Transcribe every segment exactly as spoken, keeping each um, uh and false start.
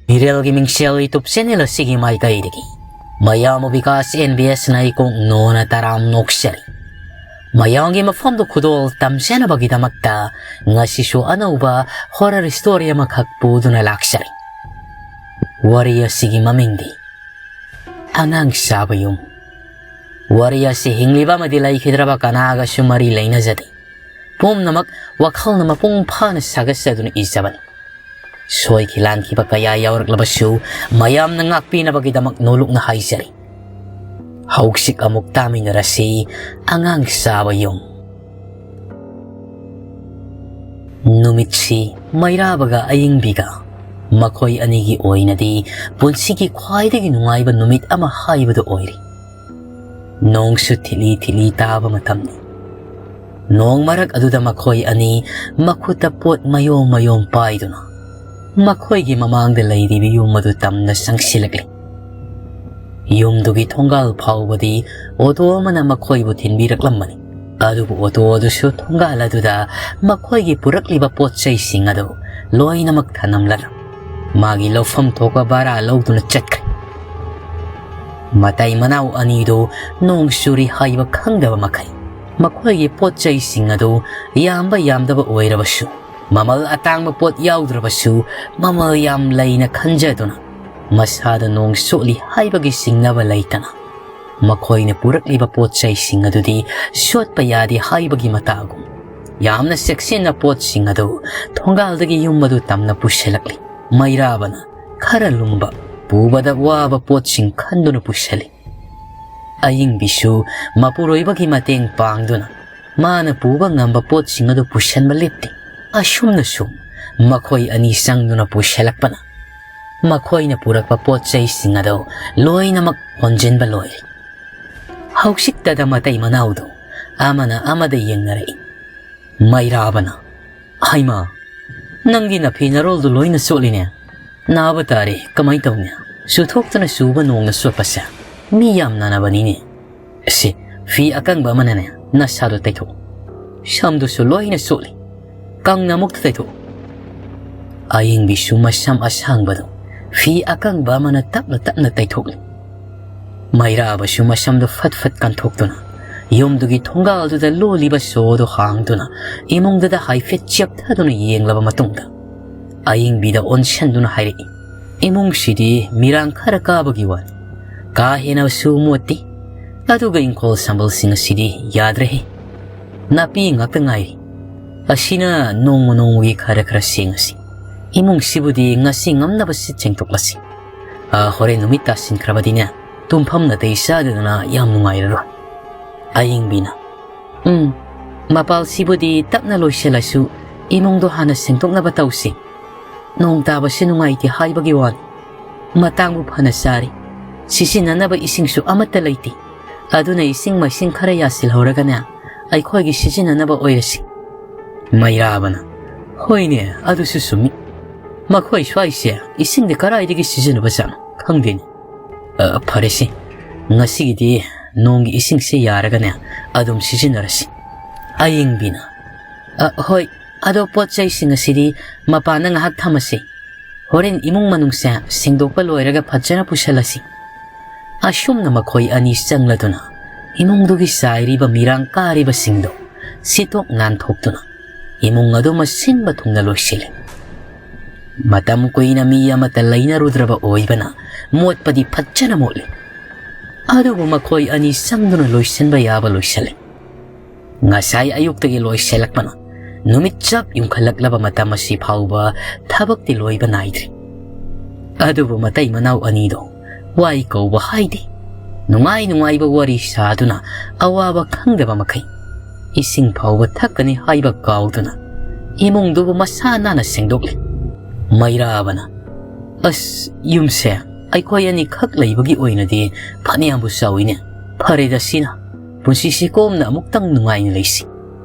ꯃꯤꯔꯦꯜꯒꯤ ꯃꯤꯡꯁꯦꯜ YouTube channel ꯑꯁꯤꯒꯤ ꯃꯥꯏꯀꯩꯗꯒꯤ ꯃꯌꯥꯝꯕꯨ ꯕꯤꯀꯥꯁ NBSꯅ ꯏꯀꯣꯛ ꯅꯣꯅ ꯇꯔꯥꯝ ꯅꯣꯛꯆꯔꯤ꯫ ꯃꯌꯥꯝꯒꯤ ꯃꯐꯝꯗ ꯈꯨꯗꯣꯜ ꯇꯝꯖꯅꯕꯒꯤꯗꯃꯛꯇ ꯉꯁꯤꯁꯨ ꯑꯅꯧꯕ horror story ꯑꯃꯈꯛ ꯄꯨꯗꯨꯅ ꯂꯥꯛꯆꯔꯤ꯫ ꯋꯥꯔꯤ ꯑꯁꯤꯒꯤ ꯃꯃꯤꯡꯗꯤ ꯑꯉꯥꯡ ꯆꯥꯕ ꯌꯨꯝ꯫ ꯋꯥꯔꯤ ꯑꯁꯤ ꯍꯤꯡꯂꯤꯕ ꯑꯃꯗꯤ ꯂꯩꯈꯤꯗ꯭ꯔꯕ ꯀꯅꯥꯒꯁꯨ ꯃꯔꯤ ꯂꯩꯅꯖꯗꯦ꯫ ꯄꯨꯝꯅꯃꯛ ꯋꯥꯈꯜꯅ ꯃꯄꯨꯡ ꯐꯥꯅ ꯁꯥꯒꯠꯆꯗꯨꯅ ꯏꯖꯕꯅꯤ꯫ ꯁꯣꯏꯈꯤ ꯂꯥꯟꯈꯤꯕ ꯀꯌꯥ ꯌꯥꯎꯔꯛꯂꯕꯁꯨ ꯃꯌꯥꯝꯅ ꯉꯥꯛꯄꯤꯅꯕꯒꯤꯗꯃꯛ ꯅꯣꯂꯨꯛꯅ ꯍꯥꯏꯖꯔꯤ꯫ ꯍꯧꯖꯤꯛ ꯑꯃꯨꯛ ꯇꯥꯃꯤꯟꯅꯔꯁꯤ ꯑꯉꯥꯡ ꯆꯥꯕ ꯌꯨꯝ꯫ ꯅꯨꯃꯤꯠꯁꯤ ꯃꯩꯔꯥꯕꯒ ꯑꯌꯤꯡꯕꯤꯒ ꯃꯈꯣꯏ ꯑꯅꯤꯒꯤ ꯑꯣꯏꯅꯗꯤ ꯄꯨꯟꯁꯤꯒꯤ ꯈ꯭ꯋꯥꯏꯗꯒꯤ ꯅꯨꯡꯉꯥꯏꯕ ꯅꯨꯃꯤꯠ ꯑꯃ ꯍꯥꯏꯕꯗꯨ ꯑꯣꯏꯔꯤ꯫ ꯅꯣꯡꯁꯨ ꯊꯤꯠꯂꯤ ꯊꯤꯠꯂꯤ ꯇꯥꯕ ꯃꯇꯝꯅꯤ꯫ ꯅꯣꯡ ꯃꯔꯛ ꯑꯗꯨꯗ ꯃꯈꯣꯏ ꯑꯅꯤ ꯃꯈꯨꯠꯇ ꯄꯣꯠ ꯃꯌꯣꯝ ꯃꯌꯣꯝ ꯄꯥꯏꯗꯨꯅ ꯃꯈꯣꯏꯒꯤ ꯃꯃꯥꯡꯗ ꯂꯩꯔꯤꯕ ꯌꯨꯝ ꯑꯗꯨ ꯇꯝꯅ ꯆꯪꯁꯤꯜꯂꯛꯂꯤ꯫ ꯌꯨꯝꯗꯨꯒꯤ ꯊꯣꯡꯒꯥꯜ ꯐꯥꯎꯕꯗꯤ ꯑꯣꯇꯣ ꯑꯃꯅ ꯃꯈꯣꯏꯕꯨ ꯊꯤꯟꯕꯤꯔꯛꯂꯝꯕꯅꯤ꯫ ꯑꯗꯨꯕꯨ ꯑꯣꯇꯣ ꯑꯗꯨꯁꯨ ꯊꯣꯡꯒꯥꯜ ꯑꯗꯨꯗ ꯃꯈꯣꯏꯒꯤ ꯄꯨꯔꯛꯂꯤꯕ ꯄꯣꯠ ꯆꯩꯁꯤꯡ ꯑꯗꯨ ꯂꯣꯏꯅꯃꯛ ꯊꯅꯝꯂꯒ ꯃꯥꯒꯤ ꯂꯧꯐꯝ ꯊꯣꯛꯄ ꯚꯔꯥ ꯂꯧꯗꯨꯅ ꯆꯠꯈ꯭ꯔꯦ꯫ ꯃꯇꯩ ꯃꯅꯥꯎ ꯑꯅꯤꯗꯨ ꯅꯣꯡ ꯆꯨꯔꯤ ꯍꯥꯏꯕ ꯈꯪꯗꯕ ꯃꯈꯩ ꯃꯈꯣꯏꯒꯤ ꯄꯣꯠ ꯆꯩꯁꯤꯡ ꯑꯗꯨ ꯌꯥꯝꯕ ꯌꯥꯝꯗꯕ ꯑꯣꯏꯔꯕꯁꯨ, ꯃꯃꯜ ꯑꯇꯥꯡꯕ ꯄꯣꯠ ꯌꯥꯎꯗ꯭ꯔꯕꯁꯨ ꯃꯃꯜ ꯌꯥꯝ ꯂꯩꯅ ꯈꯟꯖꯗꯨꯅ ꯃꯁꯥꯗ ꯅꯣꯡ ꯆꯣꯠꯂꯤ ꯍꯥꯏꯕꯒꯤ ꯆꯤꯡꯅꯕ ꯂꯩꯇꯅ ꯃꯈꯣꯏꯅ ꯄꯨꯔꯛꯂꯤꯕ ꯄꯣꯠ ꯆꯩꯁꯤꯡ ꯑꯗꯨꯗꯤ ꯁꯣꯠꯄ ꯌꯥꯗꯦ ꯍꯥꯏꯕꯒꯤ ꯃꯇꯥꯒꯨꯝ ꯌꯥꯝꯅ ꯆꯦꯛꯁꯤꯟꯅ ꯄꯣꯠꯁꯤꯡ ꯑꯗꯨ ꯊꯣꯡꯒꯥꯜꯗꯒꯤ ꯌꯨꯝ ꯑꯗꯨ ꯇꯝꯅ ꯄꯨꯁꯤꯜꯂꯛꯂꯤ꯫ ꯃꯩꯔꯥꯕꯅ ꯈꯔ ꯂꯨꯝꯕ, ꯄꯨꯕꯗ ꯋꯥꯕ ꯄꯣꯠꯁꯤꯡ ꯈꯟꯗꯨꯅ ꯄꯨꯁꯤꯜꯂꯤ꯫ ꯑꯌꯤꯡꯕꯤꯁꯨ ꯃꯄꯨꯔꯣꯏꯕꯒꯤ ꯃꯇꯦꯡ ꯄꯥꯡꯗꯨꯅ ꯃꯥꯅ ꯄꯨꯕ ꯉꯝꯕ ꯄꯣꯠꯁꯤꯡ ꯑꯗꯨ ꯄꯨꯁꯤꯟꯕ ꯂꯦꯞꯇꯦ꯫ ꯑꯁꯨꯝꯅ ꯁꯨꯝ ꯃꯈꯣꯏ ꯑꯅꯤ ꯆꯪꯗꯨꯅ ꯄꯨꯁꯤꯜꯂꯛꯄꯅ ꯃꯈꯣꯏꯅ ꯄꯨꯔꯛꯄ ꯄꯣꯠ ꯆꯩꯁꯤꯡ ꯑꯗꯨ ꯂꯣꯏꯅꯃꯛ ꯍꯣꯟꯖꯤꯟꯕ ꯂꯣꯏꯔꯦ꯫ ꯍꯧꯖꯤꯛꯇꯗ ꯃꯇꯩ ꯃꯅꯥꯎꯗꯨ ꯑꯃꯅ ꯑꯃꯗ ꯌꯦꯡꯅꯔꯛꯏ꯫ ꯃꯩꯔꯥꯕꯅ, "ꯍꯩꯃꯥ, ꯅꯪꯒꯤ ꯅꯐꯤ ꯅꯔꯣꯜꯗꯨ ꯂꯣꯏꯅ ꯆꯣꯠꯂꯤꯅꯦ꯫ ꯅꯥꯕ ꯇꯥꯔꯦ, ꯀꯃꯥꯏ ꯇꯧꯅꯤ? ꯆꯨꯊꯣꯛꯇꯅ ꯆꯨꯕ ꯅꯣꯡꯅ ꯆꯣꯠꯄꯁꯦ ꯃꯤ ꯌꯥꯝ ꯅꯥꯅꯕꯅꯤꯅꯦ꯫ ꯁꯤ, ꯐꯤ ꯑꯀꯪꯕ ꯑꯃꯅꯅꯦ ꯅꯁꯥꯗꯣ ꯇꯩꯊꯣꯛꯎ꯫ ꯁꯝꯗꯨꯁꯨ ꯂꯣꯏꯅ ꯆꯣꯠꯂꯤ꯫ ꯀꯪꯅ ꯑꯃꯨꯛꯇ ꯇꯩꯊꯣꯛꯎ꯫" ꯑꯌꯤꯡꯕꯤꯁꯨ ꯃꯁꯝ ꯑꯁꯥꯡꯕꯗꯨ ꯐꯤ ꯑꯀꯪꯕ ꯑꯃꯅ ꯇꯞꯅ ꯇꯞꯅ ꯇꯩꯊꯣꯛꯂꯤ꯫ ꯃꯩꯔꯥꯕꯁꯨ ꯃꯁꯝꯗꯨ ꯐꯠ ꯐꯠ ꯀꯟꯊꯣꯛꯇꯨꯅ ꯌꯨꯝꯗꯨꯒꯤ ꯊꯣꯡꯒꯥꯜꯗꯨꯗ ꯂꯣꯜꯂꯤꯕ ꯁꯣꯗꯨ ꯍꯥꯡꯗꯨꯅ ꯏꯃꯨꯡꯗꯨꯗ ꯍꯥꯏꯐꯦꯠ ꯆꯦꯞꯊꯗꯨꯅ ꯌꯦꯡꯂꯕ ꯃꯇꯨꯡꯗ ꯑꯌꯤꯡꯕꯤꯗ ꯑꯣꯟꯁꯤꯟꯗꯨꯅ ꯍꯥꯏꯔꯛꯏ, "ꯏꯃꯨꯡꯁꯤꯗꯤ ꯃꯤꯔꯥꯡ ꯈꯔ ꯀꯥꯕꯒꯤ ꯋꯥꯅꯤ, ꯀꯥ ꯍꯦꯟꯅꯁꯨ ꯃꯣꯠꯇꯦ꯫ ꯑꯗꯨꯒ ꯏꯪꯈꯣꯜ ꯁꯝꯕꯜꯁꯤꯡ ꯑꯁꯤꯗꯤ ꯌꯥꯗ꯭ꯔꯦꯍꯦ, ꯅꯥꯄꯤ ꯉꯥꯛꯇ ꯉꯥꯏꯔꯤ꯫ ꯑꯁꯤꯅ ꯅꯣꯡꯃ ꯅꯣꯡꯃꯒꯤ ꯈꯔ ꯈꯔ ꯁꯦꯡꯉꯁꯤ꯫ ꯏꯃꯨꯡꯁꯤꯕꯨꯗꯤ ꯉꯁꯤ ꯉꯝꯅꯕ ꯁꯤꯠ ꯁꯦꯡꯗꯣꯛꯂꯁꯤ꯫ ꯑꯥ, ꯍꯣꯔꯦꯟ ꯅꯨꯃꯤꯠ ꯇꯥꯁꯤꯟꯈ꯭ꯔꯕꯗꯤꯅꯦ, ꯇꯨꯝꯐꯝ ꯅꯥꯇꯩ ꯆꯥꯗꯗꯅ ꯌꯥꯝ ꯅꯨꯡꯉꯥꯏꯔꯔꯣꯏ꯫" ꯑꯌꯤꯡꯕꯤꯅ, "ꯎꯝ, ꯃꯄꯥꯜꯁꯤꯕꯨꯗꯤ ꯇꯞꯅ ꯂꯣꯏꯁꯤꯜꯂꯁꯨ ꯏꯃꯨꯡꯗꯣ ꯍꯥꯟꯅ ꯁꯦꯡꯗꯣꯛꯅꯕ ꯇꯧꯁꯤ꯫ ꯅꯣꯡ ꯇꯥꯕꯁꯤ ꯅꯨꯡꯉꯥꯏꯇꯦ ꯍꯥꯏꯕꯒꯤ ꯋꯥꯅꯤ꯫ ꯃꯇꯥꯡꯕꯨ ꯐꯅ ꯆꯥꯔꯤ꯫ ꯁꯤꯖꯤꯟꯅꯅꯕ ꯏꯁꯤꯡꯁꯨ ꯑꯃꯠꯇ ꯂꯩꯇꯦ꯫ ꯑꯗꯨꯅ ꯏꯁꯤꯡ ꯃꯥꯏꯁꯤꯡ ꯈꯔ ꯌꯥꯁꯤꯜꯍꯧꯔꯒꯅꯦ, ꯑꯩꯈꯣꯏꯒꯤ ꯁꯤꯖꯤꯟꯅꯅꯕ ꯑꯣꯏꯔꯁꯤ꯫" ꯃꯩꯔꯥꯕꯅ, "ꯍꯣꯏꯅꯦ, ꯑꯗꯨꯁꯨ ꯆꯨꯝꯃꯤ꯫ ꯃꯈꯣꯏ ꯁ꯭ꯋꯥꯏꯁꯦ ꯏꯁꯤꯡꯗꯤ ꯀꯗꯥꯏꯗꯒꯤ ꯁꯤꯖꯤꯟꯅꯕꯖꯥꯠꯅꯣ ꯈꯪꯗꯦꯅꯦ꯫ ꯑ, ꯐꯔꯦꯁꯦ, ꯉꯁꯤꯒꯤꯗꯤ ꯅꯣꯡꯒꯤ ꯏꯁꯤꯡꯁꯦ ꯌꯥꯔꯒꯅꯦ, ꯑꯗꯨꯝ ꯁꯤꯖꯤꯟꯅꯔꯁꯤ꯫" ꯑꯌꯤꯡꯕꯤꯅ, "ꯑ, ꯍꯣꯏ, ꯑꯗꯣ ꯄꯣꯠ ꯆꯩꯁꯤꯡ ꯑꯁꯤꯗꯤ ꯃꯄꯥꯟꯗ ꯉꯥꯏꯍꯥꯛ ꯊꯝꯃꯁꯤ꯫ ꯍꯣꯔꯦꯟ ꯏꯃꯨꯡ ꯃꯅꯨꯡꯁꯦ ꯁꯦꯡꯗꯣꯛꯄ ꯂꯣꯏꯔꯒ ꯐꯖꯅ ꯄꯨꯁꯜꯂꯁꯤ꯫" ꯑꯁꯨꯝꯅ ꯃꯈꯣꯏ ꯑꯅꯤ ꯆꯪꯂꯗꯨꯅ ꯏꯃꯨꯡꯗꯨꯒꯤ ꯆꯥꯏꯔꯤꯕ ꯃꯤꯔꯥꯡ ꯀꯥꯔꯤꯕꯁꯤꯡꯗꯨ ꯁꯤꯠꯇꯣꯛ ꯅꯥꯟꯊꯣꯛꯇꯨꯅ ꯏꯃꯨꯡ ꯑꯗꯨ ꯃꯁꯤꯟꯕ ꯊꯨꯡꯅ ꯂꯣꯏꯁꯤꯜꯂꯤ꯫ ꯃꯇꯝ ꯀꯨꯏꯅ ꯃꯤ ꯑꯃꯠꯇ ꯂꯩꯅꯔꯨꯗ꯭ꯔꯕ ꯑꯣꯏꯕꯅ ꯃꯣꯠꯄꯗꯤ ꯐꯖꯅ ꯃꯣꯠꯂꯤ꯫ ꯑꯗꯨꯕꯨ ꯃꯈꯣꯏ ꯑꯅꯤ ꯆꯪꯗꯨꯅ ꯂꯣꯏꯁꯤꯟꯕ ꯌꯥꯕ ꯂꯣꯏꯁꯤꯜꯂꯤ꯫ ꯉꯁꯥꯏ ꯑꯌꯨꯛꯇꯒꯤ ꯂꯣꯏꯁꯤꯜꯂꯛꯄꯅ ꯅꯨꯃꯤꯠ ꯆꯞ ꯌꯨꯡꯈꯠꯂꯛꯂꯕ ꯃꯇꯝ ꯑꯁꯤ ꯐꯥꯎꯕ ꯊꯕꯛꯇꯤ ꯂꯣꯏꯕ ꯅꯥꯏꯗ꯭ꯔꯤ꯫ ꯑꯗꯨꯕꯨ ꯃꯇꯩ ꯃꯅꯥꯎ ꯑꯅꯤꯗꯣ ꯋꯥꯏ ꯀꯧꯕ ꯍꯥꯏꯗꯦ꯫ ꯅꯨꯡꯉꯥꯏ ꯅꯨꯡꯉꯥꯏꯕ ꯋꯥꯔꯤ ꯁꯥꯗꯨꯅ ꯑꯋꯥꯕ ꯈꯪꯗꯕ ꯃꯈꯩ ꯏꯁꯤꯡ ꯐꯥꯎꯕ ꯊꯛꯀꯅꯤ ꯍꯥꯏꯕ ꯀꯥꯎꯗꯨꯅ ꯏꯃꯨꯡꯗꯨꯕꯨ ꯃꯁꯥ ꯅꯥꯟꯅ ꯁꯦꯡꯗꯣꯛꯂꯦ꯫ ꯃꯩꯔꯥꯕꯅ, "ꯑꯁ, ꯌꯨꯝꯁꯦ ꯑꯩꯈꯣꯏ ꯑꯅꯤꯈꯛ ꯂꯩꯕꯒꯤ ꯑꯣꯏꯅꯗꯤ ꯐꯅꯌꯥꯝꯕꯨ ꯆꯥꯎꯏꯅꯦ꯫ ꯐꯔꯦꯗ ꯁꯤꯅ, ꯄꯨꯟꯁꯤꯁꯤ ꯀꯣꯝꯅ ꯑꯃꯨꯛꯇꯪ ꯅꯨꯡꯉꯥꯏꯅ ꯂꯩꯁꯤ꯫"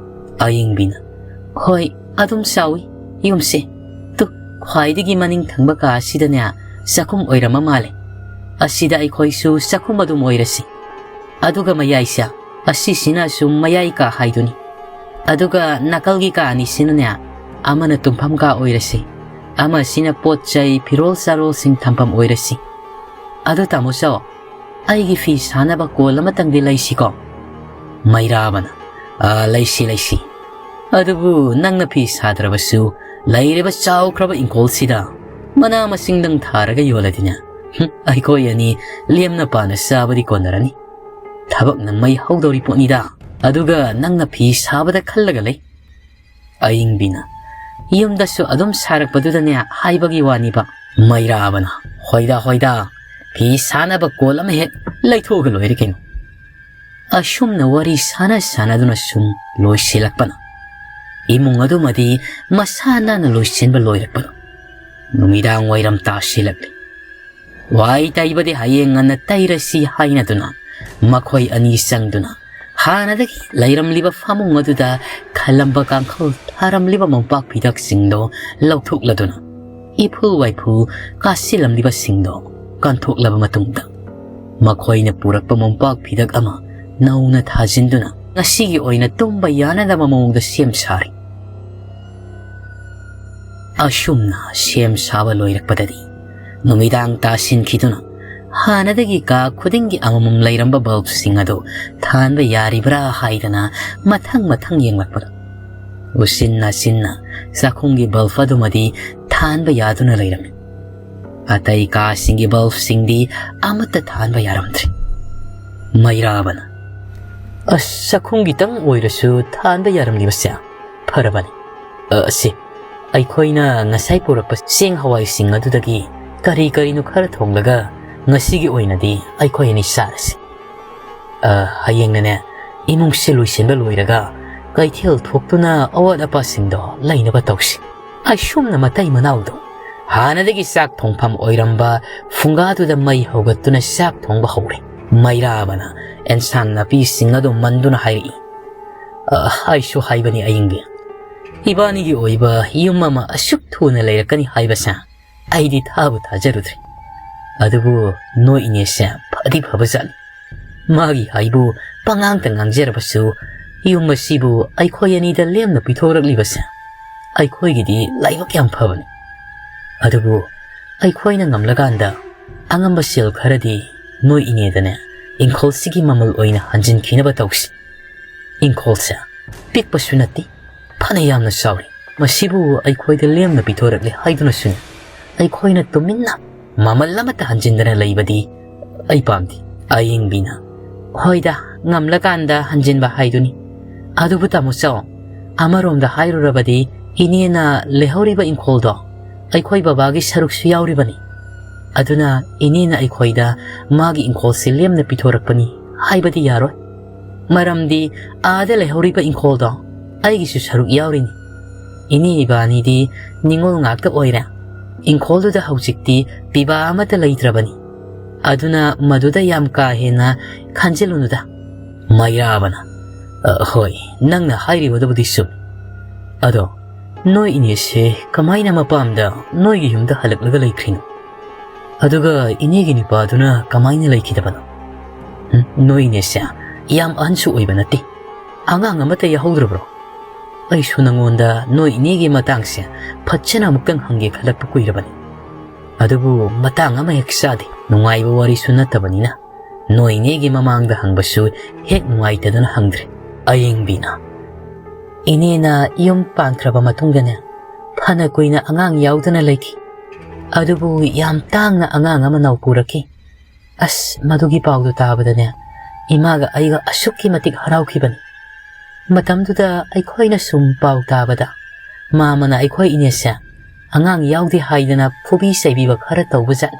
ꯑꯌꯤꯡꯕꯤꯅ, "ꯍꯣꯏ, ꯑꯗꯨꯝ ꯆꯥꯎꯏ ꯌꯨꯝꯁꯦ꯫ ꯇꯨ, ꯈ꯭ꯋꯥꯏꯗꯒꯤ ꯃꯅꯤꯡ ꯊꯪꯕ ꯀꯥ ꯑꯁꯤꯗꯅꯦ ꯆꯥꯛꯈꯨꯝ ꯑꯣꯏꯔꯝꯃ ꯃꯥꯜꯂꯦ꯫ ꯑꯁꯤꯗ ꯑꯩꯈꯣꯏꯁꯨ ꯆꯥꯛꯈꯨꯝ ꯑꯗꯨꯝ ꯑꯣꯏꯔꯁꯤ꯫ ꯑꯗꯨꯒ ꯃꯌꯥꯏꯁꯦ, ꯑꯁꯤꯁꯤꯅ ꯁꯨꯝ ꯃꯌꯥꯏ ꯀꯥ ꯍꯥꯏꯗꯨꯅꯤ꯫ ꯑꯗꯨꯒ ꯅꯥꯀꯜꯒꯤ ꯀꯥ ꯑꯅꯤꯁꯤꯅꯅꯦ, ꯑꯃꯅ ꯇꯨꯝꯐꯝ ꯀꯥ ꯑꯣꯏꯔꯁꯤ, ꯑꯃꯁꯤꯅ ꯄꯣꯠ ꯆꯩ, ꯐꯤꯔꯣꯜ ꯆꯥꯔꯣꯜꯁꯤꯡ ꯊꯝꯐꯝ ꯑꯣꯏꯔꯁꯤ꯫ ꯑꯗꯨ ꯇꯥꯃꯣ ꯆꯥꯎ, ꯑꯩꯒꯤ ꯐꯤ ꯁꯥꯅꯕ ꯀꯣꯜ ꯑꯃꯇꯪꯗꯤ ꯂꯩꯁꯤꯀꯣ?" ꯃꯩꯔꯥꯕꯅ, "ꯑ, ꯂꯩꯁꯤ, ꯂꯩꯁꯤ꯫ ꯑꯗꯨꯕꯨ ꯅꯪꯅ ꯐꯤ ꯁꯥꯗ꯭ꯔꯕꯁꯨ ꯂꯩꯔꯤꯕ ꯆꯥꯎꯈ꯭ꯔꯕ ꯏꯪꯈꯣꯜꯁꯤꯗ ꯃꯅꯥ ꯃꯁꯤꯡꯗꯪ ꯊꯥꯔꯒ ꯌꯣꯜꯂꯗꯤꯅꯦ, ꯍꯨꯝ, ꯑꯩꯈꯣꯏ ꯑꯅꯤ ꯂꯦꯝꯅ ꯄꯥꯅ ꯆꯥꯕꯗꯤ ꯀꯣꯟꯅꯔꯅꯤ꯫ ꯊꯕꯛꯅ ꯃꯩ ꯍꯧꯗꯧꯔꯤ ꯄꯣꯠꯅꯤꯗ꯫ ꯑꯗꯨꯒ ꯅꯪꯅ ꯐꯤ ꯁꯥꯕꯗ ꯈꯜꯂꯒ ꯂꯩ꯫" ꯑꯏꯪꯕꯤꯅ, "ꯌꯨꯝꯗꯁꯨ ꯑꯗꯨꯝ ꯁꯥꯔꯛꯄꯗꯨꯗꯅꯦ ꯍꯥꯏꯕꯒꯤ ꯋꯥꯅꯤꯕ꯫" ꯃꯩꯔꯥꯕꯅ, "ꯍꯣꯏꯗ, ꯍꯣꯏꯗ, ꯐꯤ ꯁꯥꯅꯕ ꯀꯣꯜ ꯑꯃ ꯍꯦꯛ ꯂꯩꯊꯣꯛꯑꯒ ꯂꯣꯏꯔꯦ ꯀꯩꯅꯣ꯫" ꯑꯁꯨꯝꯅ ꯋꯥꯔꯤ ꯁꯥꯟꯅ ꯁꯥꯟꯅꯗꯨꯅ ꯁꯨꯝ ꯂꯣꯏꯁꯤꯜꯂꯛꯄꯅ, ꯏꯃꯨꯡ ꯑꯗꯨꯃꯗꯤ ꯃꯁꯥ ꯅꯥꯟꯅ ꯂꯣꯏꯁꯤꯟꯕ ꯂꯣꯏꯔꯛꯄꯅ, ꯅꯨꯃꯤꯗꯥꯡ ꯋꯥꯏꯔꯝ ꯇꯥꯁꯤꯜꯂꯛꯂꯤ꯫ "ꯋꯥꯏ ꯇꯩꯕꯗꯤ ꯍꯌꯦꯡ ꯉꯟꯅ ꯇꯩꯔꯁꯤ" ꯍꯥꯏꯅꯗꯨꯅ ꯃꯈꯣꯏ ꯑꯅꯤ ꯆꯪꯗꯨꯅ ꯍꯥꯟꯅꯗꯒꯤ ꯂꯩꯔꯝꯂꯤꯕ ꯐꯃꯨꯡ ꯑꯗꯨꯗ ꯈꯜꯂꯝꯕ ꯀꯥꯡꯈꯜ ꯊꯥꯔꯝꯂꯤꯕ ꯃꯣꯝꯄꯥꯛ ꯐꯤꯗꯛꯁꯤꯡꯗꯣ ꯂꯧꯊꯣꯛꯂꯗꯨꯅ, ꯏꯐꯨ ꯋꯥꯏꯐꯨ ꯀꯥꯁꯤꯜꯂꯝꯂꯤꯕꯁꯤꯡꯗꯣ ꯀꯟꯊꯣꯛꯂꯕ ꯃꯇꯨꯡꯗ, ꯃꯈꯣꯏꯅ ꯄꯨꯔꯛꯄ ꯃꯣꯝꯄꯥꯛ ꯐꯤꯗꯛ ꯑꯃ ꯅꯧꯅ ꯊꯥꯖꯤꯟꯗꯨꯅ ꯉꯁꯤꯒꯤ ꯑꯣꯏꯅ ꯇꯨꯝꯕ ꯌꯥꯅꯅꯕ ꯃꯑꯣꯡꯗ ꯁꯦꯝ ꯁꯥꯔꯤ꯫ ꯑꯁꯨꯝꯅ ꯁꯦꯝ ꯁꯥꯕ ꯂꯣꯏꯔꯛꯄꯗꯗꯤ, ꯅꯨꯃꯤꯗꯥꯡ ꯇꯥꯁꯤꯟꯈꯤꯗꯨꯅ ꯍꯥꯟꯅꯗꯒꯤ ꯀꯥ ꯈꯨꯗꯤꯡꯒꯤ ꯑꯃꯃꯝ ꯂꯩꯔꯝꯕ ꯕꯜꯕꯁꯤꯡ ꯑꯗꯨ ꯊꯥꯟꯕ ꯌꯥꯔꯤꯕ꯭ꯔꯥ ꯍꯥꯏꯗꯅ ꯃꯊꯪ ꯃꯊꯪ ꯌꯦꯡꯂꯛꯄꯗ, ꯎꯆꯤꯟ ꯅꯥꯆꯤꯟꯅ ꯆꯥꯛꯈꯨꯝꯒꯤ ꯕꯜꯕ ꯑꯗꯨꯃꯗꯤ ꯊꯥꯟꯕ ꯌꯥꯗꯨꯅ ꯂꯩꯔꯝꯃꯤ꯫ ꯑꯇꯩ ꯀꯥꯁꯤꯡꯒꯤ ꯕꯜꯕꯁꯤꯡꯗꯤ ꯑꯃꯠꯇ ꯊꯥꯟꯕ ꯌꯥꯔꯝꯗ꯭ꯔꯦ꯫ ꯃꯩꯔꯥꯕꯅ, "ꯑꯁ, ꯆꯥꯛꯈꯨꯝꯒꯤꯇꯪ ꯑꯣꯏꯔꯁꯨ ꯊꯥꯟꯕ ꯌꯥꯔꯝꯂꯤꯕꯁꯦ ꯐꯔꯕꯅꯤ꯫ ꯑ, ꯑꯁꯤ, ꯑꯩꯈꯣꯏꯅ ꯉꯁꯥꯏ ꯄꯨꯔꯛꯄ ꯆꯦꯡ ꯍꯋꯥꯏꯁꯤꯡ ꯑꯗꯨꯗꯒꯤ ꯀꯔꯤ ꯀꯔꯤꯅꯣ ꯈꯔ ꯊꯣꯡꯂꯒ ꯉꯁꯤꯒꯤ ꯑꯣꯏꯅꯗꯤ ꯑꯩꯈꯣꯏ ꯑꯅꯤ ꯆꯥꯔꯁꯤ꯫ ꯑ, ꯍꯌꯦꯡꯅꯅꯦ, ꯏꯃꯨꯡꯁꯦ ꯂꯣꯏꯁꯤꯟꯕ ꯂꯣꯏꯔꯒ ꯀꯩꯊꯦꯜ ꯊꯣꯛꯇꯨꯅ ꯑꯋꯥꯠ ꯑꯄꯥꯁꯤꯡꯗꯣ ꯂꯩꯅꯕ ꯇꯧꯁꯤ꯫" ꯑꯁꯨꯝꯅ ꯃꯇꯩ ꯃꯅꯥꯎꯗꯣ ꯍꯥꯟꯅꯗꯒꯤ ꯆꯥꯛ ꯊꯣꯡꯐꯝ ꯑꯣꯏꯔꯝꯕ ꯐꯨꯡꯒꯥꯗꯨꯗ ꯃꯩ ꯍꯧꯒꯠꯇꯨꯅ ꯆꯥꯛ ꯊꯣꯡꯕ ꯍꯧꯔꯦ꯫ ꯃꯩꯔꯥꯕꯅ ꯑꯦꯟꯁꯥꯡ ꯅꯥꯄꯤꯁꯤꯡ ꯑꯗꯨ ꯃꯟꯗꯨꯅ ꯍꯥꯏꯔꯛꯏ, "ꯑ, ꯍꯥꯏꯁꯨ ꯍꯥꯏꯕꯅꯤ ꯑꯌꯤꯡꯕꯤ, ꯏꯕꯥꯅꯤꯒꯤ ꯑꯣꯏꯕ ꯌꯨꯝ ꯑꯃ ꯑꯁꯨꯛ ꯊꯨꯅ ꯂꯩꯔꯛꯀꯅꯤ ꯍꯥꯏꯕꯁꯦ ꯑꯩꯗꯤ ꯊꯥꯕꯨ ꯊꯥꯖꯔꯨꯗ꯭ꯔꯦ꯫ ꯑꯗꯨꯕꯨ ꯅꯣꯏ ꯏꯅꯦꯁꯦ ꯐꯗꯤ ꯐꯕꯖꯥꯠꯅꯤ꯫ ꯃꯥꯒꯤ ꯍꯥꯏꯕꯨ ꯄꯉꯥꯡꯇ ꯉꯥꯡꯖꯔꯕꯁꯨ, ꯌꯨꯝ ꯑꯁꯤꯕꯨ ꯑꯩꯈꯣꯏ ꯑꯅꯤꯗ ꯂꯦꯝꯅ ꯄꯤꯊꯣꯔꯛꯂꯤꯕꯁꯦ ꯑꯩꯈꯣꯏꯒꯤꯗꯤ ꯂꯥꯏꯕꯛ ꯌꯥꯝ ꯐꯕꯅꯤ꯫ ꯑꯗꯨꯕꯨ ꯑꯩꯈꯣꯏꯅ ꯉꯝꯂꯀꯥꯟꯗ ꯑꯉꯝꯕ ꯁꯦꯜ ꯈꯔꯗꯤ ꯅꯣꯏ ꯏꯅꯦꯗꯅꯦ ꯏꯪꯈꯣꯜꯁꯤꯒꯤ ꯃꯃꯜ ꯑꯣꯏꯅ ꯍꯟꯖꯤꯟꯈꯤꯅꯕ ꯇꯧꯁꯤ꯫ ꯏꯪꯈꯣꯜꯁꯦ ꯄꯤꯛꯄꯁꯨ ꯅꯠꯇꯦ, ꯐꯅ ꯌꯥꯝꯅ ꯆꯥꯎꯔꯤ꯫ ꯃꯁꯤꯕꯨ ꯑꯩꯈꯣꯏꯗ ꯂꯦꯝꯅ ꯄꯤꯊꯣꯔꯛꯂꯦ ꯍꯥꯏꯗꯨꯅꯁꯨꯅꯦ ꯑꯩꯈꯣꯏꯅ ꯇꯨꯃꯤꯟꯅ ꯃꯃꯜ ꯑꯃꯠꯇ ꯍꯟꯖꯤꯟꯗꯅ ꯂꯩꯕꯗꯤ ꯑꯩ ꯄꯥꯝꯗꯦ꯫ ꯑꯌꯤꯡꯕꯤꯅ, "ꯍꯣꯏꯗ, ꯉꯝꯂꯀꯥꯟꯗ ꯍꯟꯖꯤꯟꯕ ꯍꯥꯏꯗꯨꯅꯤ꯫ ꯑꯗꯨꯕꯨ ꯇꯥꯃꯣ ꯆꯥꯎ, ꯑꯃꯔꯣꯝꯗ ꯍꯥꯏꯔꯨꯔꯕꯗꯤ ꯏꯅꯦꯅ ꯂꯩꯍꯧꯔꯤꯕ ꯏꯪꯈꯣꯜꯗꯣ ꯑꯩꯈꯣꯏ ꯕꯕꯥꯒꯤ ꯁꯔꯨꯛꯁꯨ ꯌꯥꯎꯔꯤꯕꯅꯤ꯫ ꯑꯗꯨꯅ ꯏꯅꯦꯅ ꯑꯩꯈꯣꯏꯗ ꯃꯥꯒꯤ ꯏꯪꯈꯣꯜꯁꯤ ꯂꯦꯝꯅ ꯄꯤꯊꯣꯔꯛꯄꯅꯤ ꯍꯥꯏꯕꯗꯤ ꯌꯥꯔꯣꯏ꯫ ꯃꯔꯝꯗꯤ ꯑꯥꯗ ꯂꯩꯍꯧꯔꯤꯕ ꯏꯪꯈꯣꯜꯗꯣ ꯑꯩꯒꯤꯁꯨ ꯁꯔꯨꯛ ꯌꯥꯎꯔꯤꯅꯤ꯫ ꯏꯅꯦ ꯏꯕꯥꯅꯤꯗꯤ ꯅꯤꯉꯣꯜ ꯉꯥꯛꯇ ꯑꯣꯏꯔꯦ꯫ ꯏꯪꯈꯣꯜꯗꯨꯗ ꯍꯧꯖꯤꯛꯇꯤ ꯄꯤꯕꯥ ꯑꯃꯠꯇ ꯂꯩꯇ꯭ꯔꯕꯅꯤ꯫ ꯑꯗꯨꯅ ꯃꯗꯨꯗ ꯌꯥꯝ ꯀꯥ ꯍꯦꯟꯅ ꯈꯟꯖꯤꯜꯂꯨꯅꯨꯗ꯫" ꯃꯩꯔꯥꯕꯅ, "ꯑ, ꯍꯣꯏ, ꯅꯪꯅ ꯍꯥꯏꯔꯤꯕꯗꯨꯕꯨꯗꯤ ꯆꯨꯝꯃꯤ꯫ ꯑꯗꯣ ꯅꯣꯏ ꯏꯅꯦꯁꯦ ꯀꯃꯥꯏꯅ ꯃꯄꯥꯝꯗ ꯅꯣꯏꯒꯤ ꯌꯨꯝꯗ ꯍꯜꯂꯛꯂꯒ ꯂꯩꯈ꯭ꯔꯤꯅꯣ? ꯑꯗꯨꯒ ꯏꯅꯦꯒꯤ ꯅꯨꯄꯥꯗꯨꯅ ꯀꯃꯥꯏꯅ ꯂꯩꯈꯤꯗꯕꯅꯣ? ꯎꯝ, ꯅꯣꯏ ꯏꯅꯦꯁꯦ ꯌꯥꯝ ꯑꯍꯟꯁꯨ ꯑꯣꯏꯕ ꯅꯠꯇꯦ꯫ ꯑꯉꯥꯡ ꯑꯃꯠꯇ ꯌꯥꯍꯧꯗ꯭ꯔꯕ꯭ꯔꯣ? ꯑꯩꯁꯨ ꯅꯉꯣꯟꯗ ꯅꯣꯏ ꯏꯅꯦꯒꯤ ꯃꯇꯥꯡꯁꯦ ꯐꯖꯅ ꯑꯃꯨꯛꯇꯪ ꯍꯪꯒꯦ ꯈꯜꯂꯛꯄ ꯀꯨꯏꯔꯕꯅꯤ꯫ ꯑꯗꯨꯕꯨ ꯃꯇꯥꯡ ꯑꯃ ꯍꯦꯛ ꯆꯥꯗꯦ, ꯅꯨꯡꯉꯥꯏꯕ ꯋꯥꯔꯤꯁꯨ ꯅꯠꯇꯕꯅꯤꯅ꯫ ꯅꯣꯏ ꯏꯅꯦꯒꯤ ꯃꯃꯥꯡꯗ ꯍꯪꯕꯁꯨ ꯍꯦꯛ ꯅꯨꯡꯉꯥꯏꯇꯗꯅ ꯍꯪꯗ꯭ꯔꯦ꯫" ꯑꯌꯤꯡꯕꯤꯅ, "ꯏꯅꯦꯅ ꯌꯨꯝ ꯄꯥꯟꯈ꯭ꯔꯕ ꯃꯇꯨꯡꯗꯅꯦ ꯐꯅ ꯀꯨꯏꯅ ꯑꯉꯥꯡ ꯌꯥꯎꯗꯅ ꯂꯩꯈꯤ꯫ ꯑꯗꯨꯕꯨ ꯌꯥꯝ ꯇꯥꯡꯅ ꯑꯉꯥꯡ ꯑꯃ ꯅꯧꯄꯨꯔꯛꯈꯤ꯫ ꯑꯁ, ꯃꯗꯨꯒꯤ ꯄꯥꯎꯗꯨ ꯇꯥꯕꯗꯅꯦ ꯏꯃꯥꯒ ꯑꯩꯒ ꯑꯁꯨꯛꯀꯤ ꯃꯇꯤꯛ ꯍꯔꯥꯎꯈꯤꯕꯅꯤ꯫ ꯃꯇꯝꯗꯨꯗ ꯑꯩꯈꯣꯏꯅ ꯁꯨꯝ ꯄꯥꯎ ꯇꯥꯕꯗ ꯃꯥꯃꯅ ꯑꯩꯈꯣꯏ ꯏꯅꯦꯁꯦ ꯑꯉꯥꯡ ꯌꯥꯎꯗꯦ ꯍꯥꯏꯗꯅ ꯐꯨꯕꯤ ꯆꯩꯕꯤꯕ ꯈꯔ ꯇꯧꯕꯖꯥꯠꯅꯤ꯫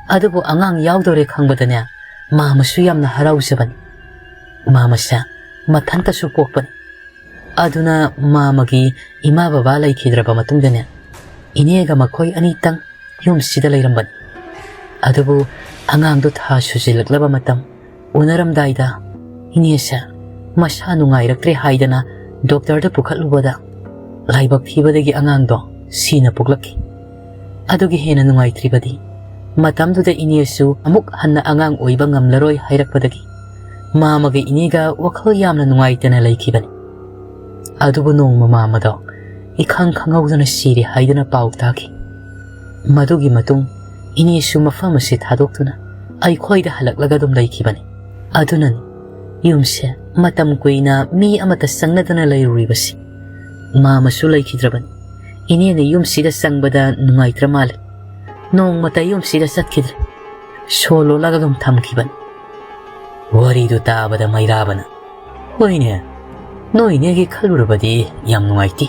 ꯑꯗꯨꯕꯨ ꯑꯉꯥꯡ ꯌꯥꯎꯗꯣꯔꯦ ꯈꯪꯕꯗꯅꯦ ꯃꯥꯃꯁꯨ ꯌꯥꯝꯅ ꯍꯔꯥꯎꯖꯕꯅꯤ꯫ ꯃꯥꯃꯁꯦ ꯃꯊꯟꯇꯁꯨ ꯄꯣꯛꯄꯅꯤ꯫ ꯑꯗꯨꯅ ꯃꯥꯃꯒꯤ ꯏꯃꯥ ꯕꯕꯥ ꯂꯩꯈꯤꯗ꯭ꯔꯕ ꯃꯇꯨꯡꯗꯅꯦ ꯏꯅꯦꯒ ꯃꯈꯣꯏ ꯑꯅꯤꯇꯪ ꯌꯨꯝꯁꯤꯗ ꯂꯩꯔꯝꯕꯅꯤ꯫ ꯑꯗꯨꯕꯨ ꯑꯉꯥꯡꯗꯨ ꯊꯥ ꯁꯨꯖꯤꯜꯂꯛꯂꯕ ꯃꯇꯝ ꯎꯅꯔꯝꯗꯥꯏꯗ ꯏꯅꯦꯁꯦ ꯃꯁꯥ ꯅꯨꯡꯉꯥꯏꯔꯛꯇ꯭ꯔꯦ ꯍꯥꯏꯗꯅ ꯗꯣꯛꯇꯔꯗ ꯄꯨꯈꯠꯂꯨꯕꯗ ꯂꯥꯏꯕꯛ ꯊꯤꯕꯗꯒꯤ ꯑꯉꯥꯡꯗꯣ ꯁꯤꯅ ꯄꯣꯛꯂꯛꯈꯤ꯫ ꯑꯗꯨꯒꯤ ꯍꯦꯟꯅ ꯅꯨꯡꯉꯥꯏꯇ꯭ꯔꯤꯕꯗꯤ ꯃꯇꯝꯗꯨꯗ ꯏꯅꯦꯁꯨ ꯑꯃꯨꯛ ꯍꯟꯅ ꯑꯉꯥꯡ ꯑꯣꯏꯕ ꯉꯝꯂꯔꯣꯏ ꯍꯥꯏꯔꯛꯄꯗꯒꯤ ꯃꯥꯃꯒ ꯏꯅꯦꯒ ꯋꯥꯈꯜ ꯌꯥꯝꯅ ꯅꯨꯡꯉꯥꯏꯇꯅ ꯂꯩꯈꯤꯕꯅꯤ꯫ ꯑꯗꯨꯕꯨ ꯅꯣꯡꯃ ꯃꯥꯃꯗꯣ ꯏꯈꯪ ꯈꯪꯍꯧꯗꯅ ꯁꯤꯔꯦ ꯍꯥꯏꯗꯨꯅ ꯄꯥꯎ ꯇꯥꯈꯤ꯫ ꯃꯗꯨꯒꯤ ꯃꯇꯨꯡ ꯏꯅꯦꯁꯨ ꯃꯐꯝ ꯑꯁꯤ ꯊꯥꯗꯣꯛꯇꯨꯅ ꯑꯩꯈꯣꯏꯗ ꯍꯜꯂꯛꯂꯒ ꯑꯗꯨꯝ ꯂꯩꯈꯤꯕꯅꯤ꯫ ꯑꯗꯨꯅꯅꯤ ꯌꯨꯝꯁꯦ ꯃꯇꯝ ꯀꯨꯏꯅ ꯃꯤ ꯑꯃꯠꯇ ꯆꯪꯅꯗꯅ ꯂꯩꯔꯨꯔꯤꯕꯁꯤ꯫ ꯃꯥꯃꯁꯨ ꯂꯩꯈꯤꯗ꯭ꯔꯕꯅꯤ꯫ ꯏꯅꯦꯅ ꯌꯨꯝꯁꯤꯗ ꯆꯪꯕꯗ ꯅꯨꯡꯉꯥꯏꯇ꯭ꯔ ꯃꯥꯜꯂꯦ꯫ ꯅꯣꯡꯃꯇ ꯌꯨꯝꯁꯤꯗ ꯆꯠꯈꯤꯗ꯭ꯔꯦ꯫ ꯁꯣ ꯂꯣꯜꯂꯒ ꯑꯗꯨꯝ ꯊꯝꯈꯤꯕꯅꯤ꯫ ꯋꯥꯔꯤꯗꯨ ꯇꯥꯕꯗ ꯃꯩꯔꯥꯕꯅ, "ꯍꯣꯏꯅꯦ, ꯅꯣꯏꯅꯦꯒꯤ ꯈꯜꯂꯨꯔꯕꯗꯤ ꯌꯥꯝ ꯅꯨꯡꯉꯥꯏꯇꯦ꯫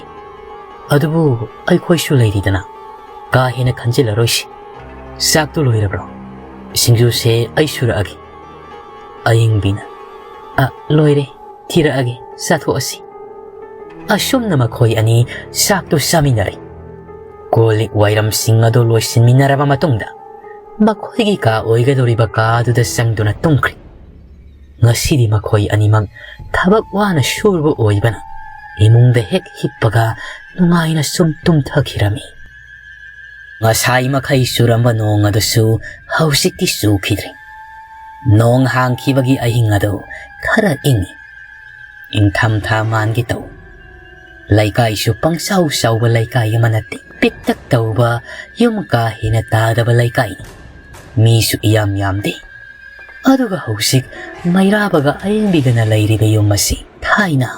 ꯑꯗꯨꯕꯨ ꯑꯩꯈꯣꯏꯁꯨ ꯂꯩꯔꯤꯗꯅ, ꯀꯥ ꯍꯦꯟꯅ ꯈꯟꯖꯤꯜꯂꯔꯣꯏꯁꯤ꯫ ꯆꯥꯛꯇꯨ ꯂꯣꯏꯔꯕ꯭ꯔꯣ? ꯁꯤꯡꯖꯨꯁꯦ ꯑꯩ ꯁꯨꯔꯛꯑꯒꯦ꯫" ꯑꯌꯤꯡꯕꯤꯅ, "ꯑ, ꯂꯣꯏꯔꯦ, ꯊꯤꯔꯛꯑꯒꯦ, ꯆꯥꯊꯣꯛꯑꯁꯤ꯫" ꯑꯁꯨꯝꯅ ꯃꯈꯣꯏ ꯑꯅꯤ ꯆꯥꯛꯇꯨ ꯆꯥꯃꯤꯟꯅꯔꯦ꯫ ꯀꯣꯜ ꯂꯤꯛ ꯋꯥꯏꯔꯝꯁꯤꯡ ꯑꯗꯨ ꯂꯣꯏꯁꯤꯟꯃꯤꯟꯅꯔꯕ ꯃꯇꯨꯡꯗ ꯃꯈꯣꯏꯒꯤ ꯀꯥ ꯑꯣꯏꯒꯗꯧꯔꯤꯕ ꯀꯥ ꯑꯗꯨꯗ ꯆꯪꯗꯨꯅ ꯇꯨꯝꯈ꯭ꯔꯦ꯫ ꯉꯁꯤꯗꯤ ꯃꯈꯣꯏ ꯑꯅꯤꯃꯛ ꯊꯕꯛ ꯋꯥꯅ ꯁꯨꯔꯨꯕ ꯑꯣꯏꯕꯅ ꯏꯃꯨꯡꯗ ꯍꯦꯛ ꯍꯤꯞꯄꯒ ꯅꯨꯡꯉꯥꯏꯅ ꯁꯨꯝ ꯇꯨꯝꯊꯈꯤꯔꯝꯃꯤ꯫ ꯉꯁꯥꯏ ꯃꯈꯩ ꯆꯨꯔꯝꯕ ꯅꯣꯡ ꯑꯗꯨꯁꯨ ꯍꯧꯖꯤꯛꯇꯤ ꯆꯨꯈꯤꯗ꯭ꯔꯦ꯫ ꯅꯣꯡ ꯍꯥꯡꯈꯤꯕꯒꯤ ꯑꯍꯤꯡ ꯑꯗꯨ ꯈꯔ ꯏꯪꯉꯤ꯫ ꯏꯪꯊꯝꯊꯥ ꯃꯥꯟꯒꯦ ꯇꯧ꯫ ꯂꯩꯀꯥꯏꯁꯨ ꯄꯪꯆꯥꯎ ꯆꯥꯎꯕ ꯂꯩꯀꯥꯏ ꯑꯃ ꯅꯠꯇꯦ꯫ ꯄꯤꯛꯇꯛ ꯇꯧꯕ, ꯌꯨꯝ ꯀꯥ ꯍꯦꯟꯅ ꯇꯥꯗꯕ ꯂꯩꯀꯥꯏꯅꯤ꯫ ꯃꯤꯁꯨ ꯏꯌꯥꯝ ꯌꯥꯝꯗꯦ꯫ ꯑꯗꯨꯒ ꯍꯧꯖꯤꯛ ꯃꯩꯔꯥꯕꯒ ꯑꯌꯤꯡꯕꯤꯒꯅ ꯂꯩꯔꯤꯕ ꯌꯨꯝ ꯑꯁꯤ ꯊꯥꯏꯅ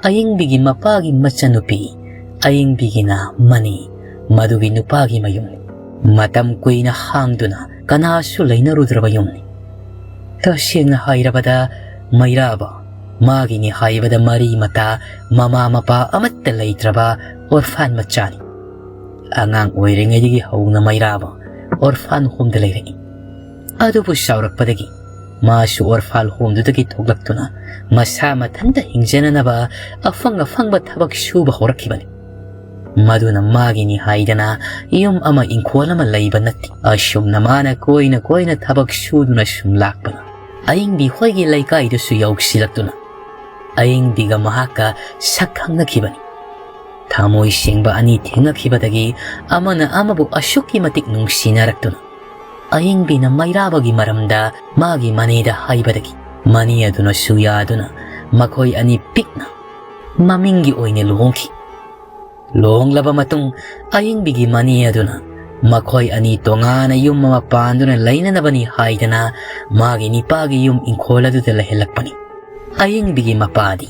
ꯑꯌꯤꯡꯕꯤꯒꯤ ꯃꯄꯥꯒꯤ ꯃꯆꯟꯅꯨꯄꯤ ꯑꯌꯤꯡꯕꯤꯒꯤꯅ ꯃꯅꯤ, ꯃꯗꯨꯒꯤ ꯅꯨꯄꯥꯒꯤ ꯃꯌꯨꯝꯅꯤ꯫ ꯃꯇꯝ ꯀꯨꯏꯅ ꯍꯥꯡꯗꯨꯅ ꯀꯅꯥꯁꯨ ꯂꯩꯅꯔꯨꯗ꯭ꯔꯕ ꯌꯨꯝꯅꯤ꯫ ꯇꯁꯦꯡꯅ ꯍꯥꯏꯔꯕꯗ ꯃꯩꯔꯥꯕ ꯃꯥꯒꯤꯅꯤ ꯍꯥꯏꯕꯗ ꯃꯔꯤ ꯃꯇꯥ, ꯃꯃꯥ ꯃꯄꯥ ꯑꯃꯠꯇ ꯂꯩꯇ꯭ꯔꯕ ꯑꯣꯔꯐꯥꯟ ꯃꯆꯥꯅꯤ꯫ ꯑꯉꯥꯡ ꯑꯣꯏꯔꯤꯉꯩꯗꯒꯤ ꯍꯧꯅ ꯃꯩꯔꯥꯕ ꯑꯣꯔꯐꯥꯟ ꯍꯣꯝꯗ ꯂꯩꯔꯛꯏ꯫ ꯑꯗꯨꯕꯨ ꯆꯥꯎꯔꯛꯄꯗꯒꯤ ꯃꯥꯁꯨ ꯑꯣꯔꯐꯥꯟ ꯍꯣꯝꯗꯨꯗꯒꯤ ꯊꯣꯛꯂꯛꯇꯨꯅ ꯃꯁꯥ ꯃꯊꯟꯇ ꯍꯤꯡꯖꯅꯅꯕ ꯑꯐꯪ ꯑꯐꯪꯕ ꯊꯕꯛ ꯁꯨꯕ ꯍꯧꯔꯛꯈꯤꯕꯅꯤ꯫ ꯃꯗꯨꯅ ꯃꯥꯒꯤꯅꯤ ꯍꯥꯏꯗꯅ ꯌꯨꯝ ꯑꯃ ꯏꯪꯈꯣꯜ ꯑꯃ ꯂꯩꯕ ꯅꯠꯇꯦ꯫ ꯑꯁꯨꯝꯅ ꯃꯥꯅ ꯀꯣꯏꯅ ꯀꯣꯏꯅ ꯊꯕꯛ ꯁꯨꯗꯨꯅ ꯁꯨꯝ ꯂꯥꯛꯄꯅ ꯑꯌꯤꯡꯕꯤ ꯍꯣꯏꯒꯤ ꯂꯩꯀꯥꯏꯗꯨꯁꯨ ꯌꯧꯁꯤꯜꯂꯛꯇꯨꯅ ꯑꯌꯤꯡꯕꯤꯒ ꯃꯍꯥꯛꯀ ꯁꯛ ꯈꯪꯅꯈꯤꯕꯅꯤ꯫ ꯊꯃꯣꯏ ꯁꯦꯡꯕ ꯑꯅꯤ ꯊꯦꯡꯅꯈꯤꯕꯗꯒꯤ ꯑꯃꯅ ꯑꯃꯕꯨ ꯑꯁꯨꯛꯀꯤ ꯃꯇꯤꯛ ꯅꯨꯡꯁꯤꯅꯔꯛꯇꯨꯅ ꯑꯌꯤꯡꯕꯤꯅ ꯃꯩꯔꯥꯕꯒꯤ ꯃꯔꯝꯗ ꯃꯥꯒꯤ ꯃꯅꯦꯗ ꯍꯥꯏꯕꯗꯒꯤ ꯃꯅꯦ ꯑꯗꯨꯅꯁꯨ ꯌꯥꯗꯨꯅ ꯃꯈꯣꯏ ꯑꯅꯤ ꯄꯤꯛꯅ ꯃꯃꯤꯡꯒꯤ ꯑꯣꯏꯅ ꯂꯨꯍꯣꯡꯈꯤ꯫ ꯂꯨꯍꯣꯡꯂꯕ ꯃꯇꯨꯡ ꯑꯌꯤꯡꯕꯤꯒꯤ ꯃꯅꯦ ꯑꯗꯨꯅ ꯃꯈꯣꯏ ꯑꯅꯤ ꯇꯣꯉꯥꯟꯅ ꯌꯨꯝ ꯑꯃ ꯄꯥꯟꯗꯨꯅ ꯂꯩꯅꯅꯕꯅꯤ ꯍꯥꯏꯗꯅ ꯃꯥꯒꯤ ꯅꯤꯄꯥꯒꯤ ꯌꯨꯝ ꯏꯪꯈꯣꯜ ꯑꯗꯨꯗ ꯂꯩꯍꯜꯂꯛꯄꯅꯤ꯫ ꯑꯌꯤꯡꯕꯤꯒꯤ ꯃꯄꯥꯗꯤ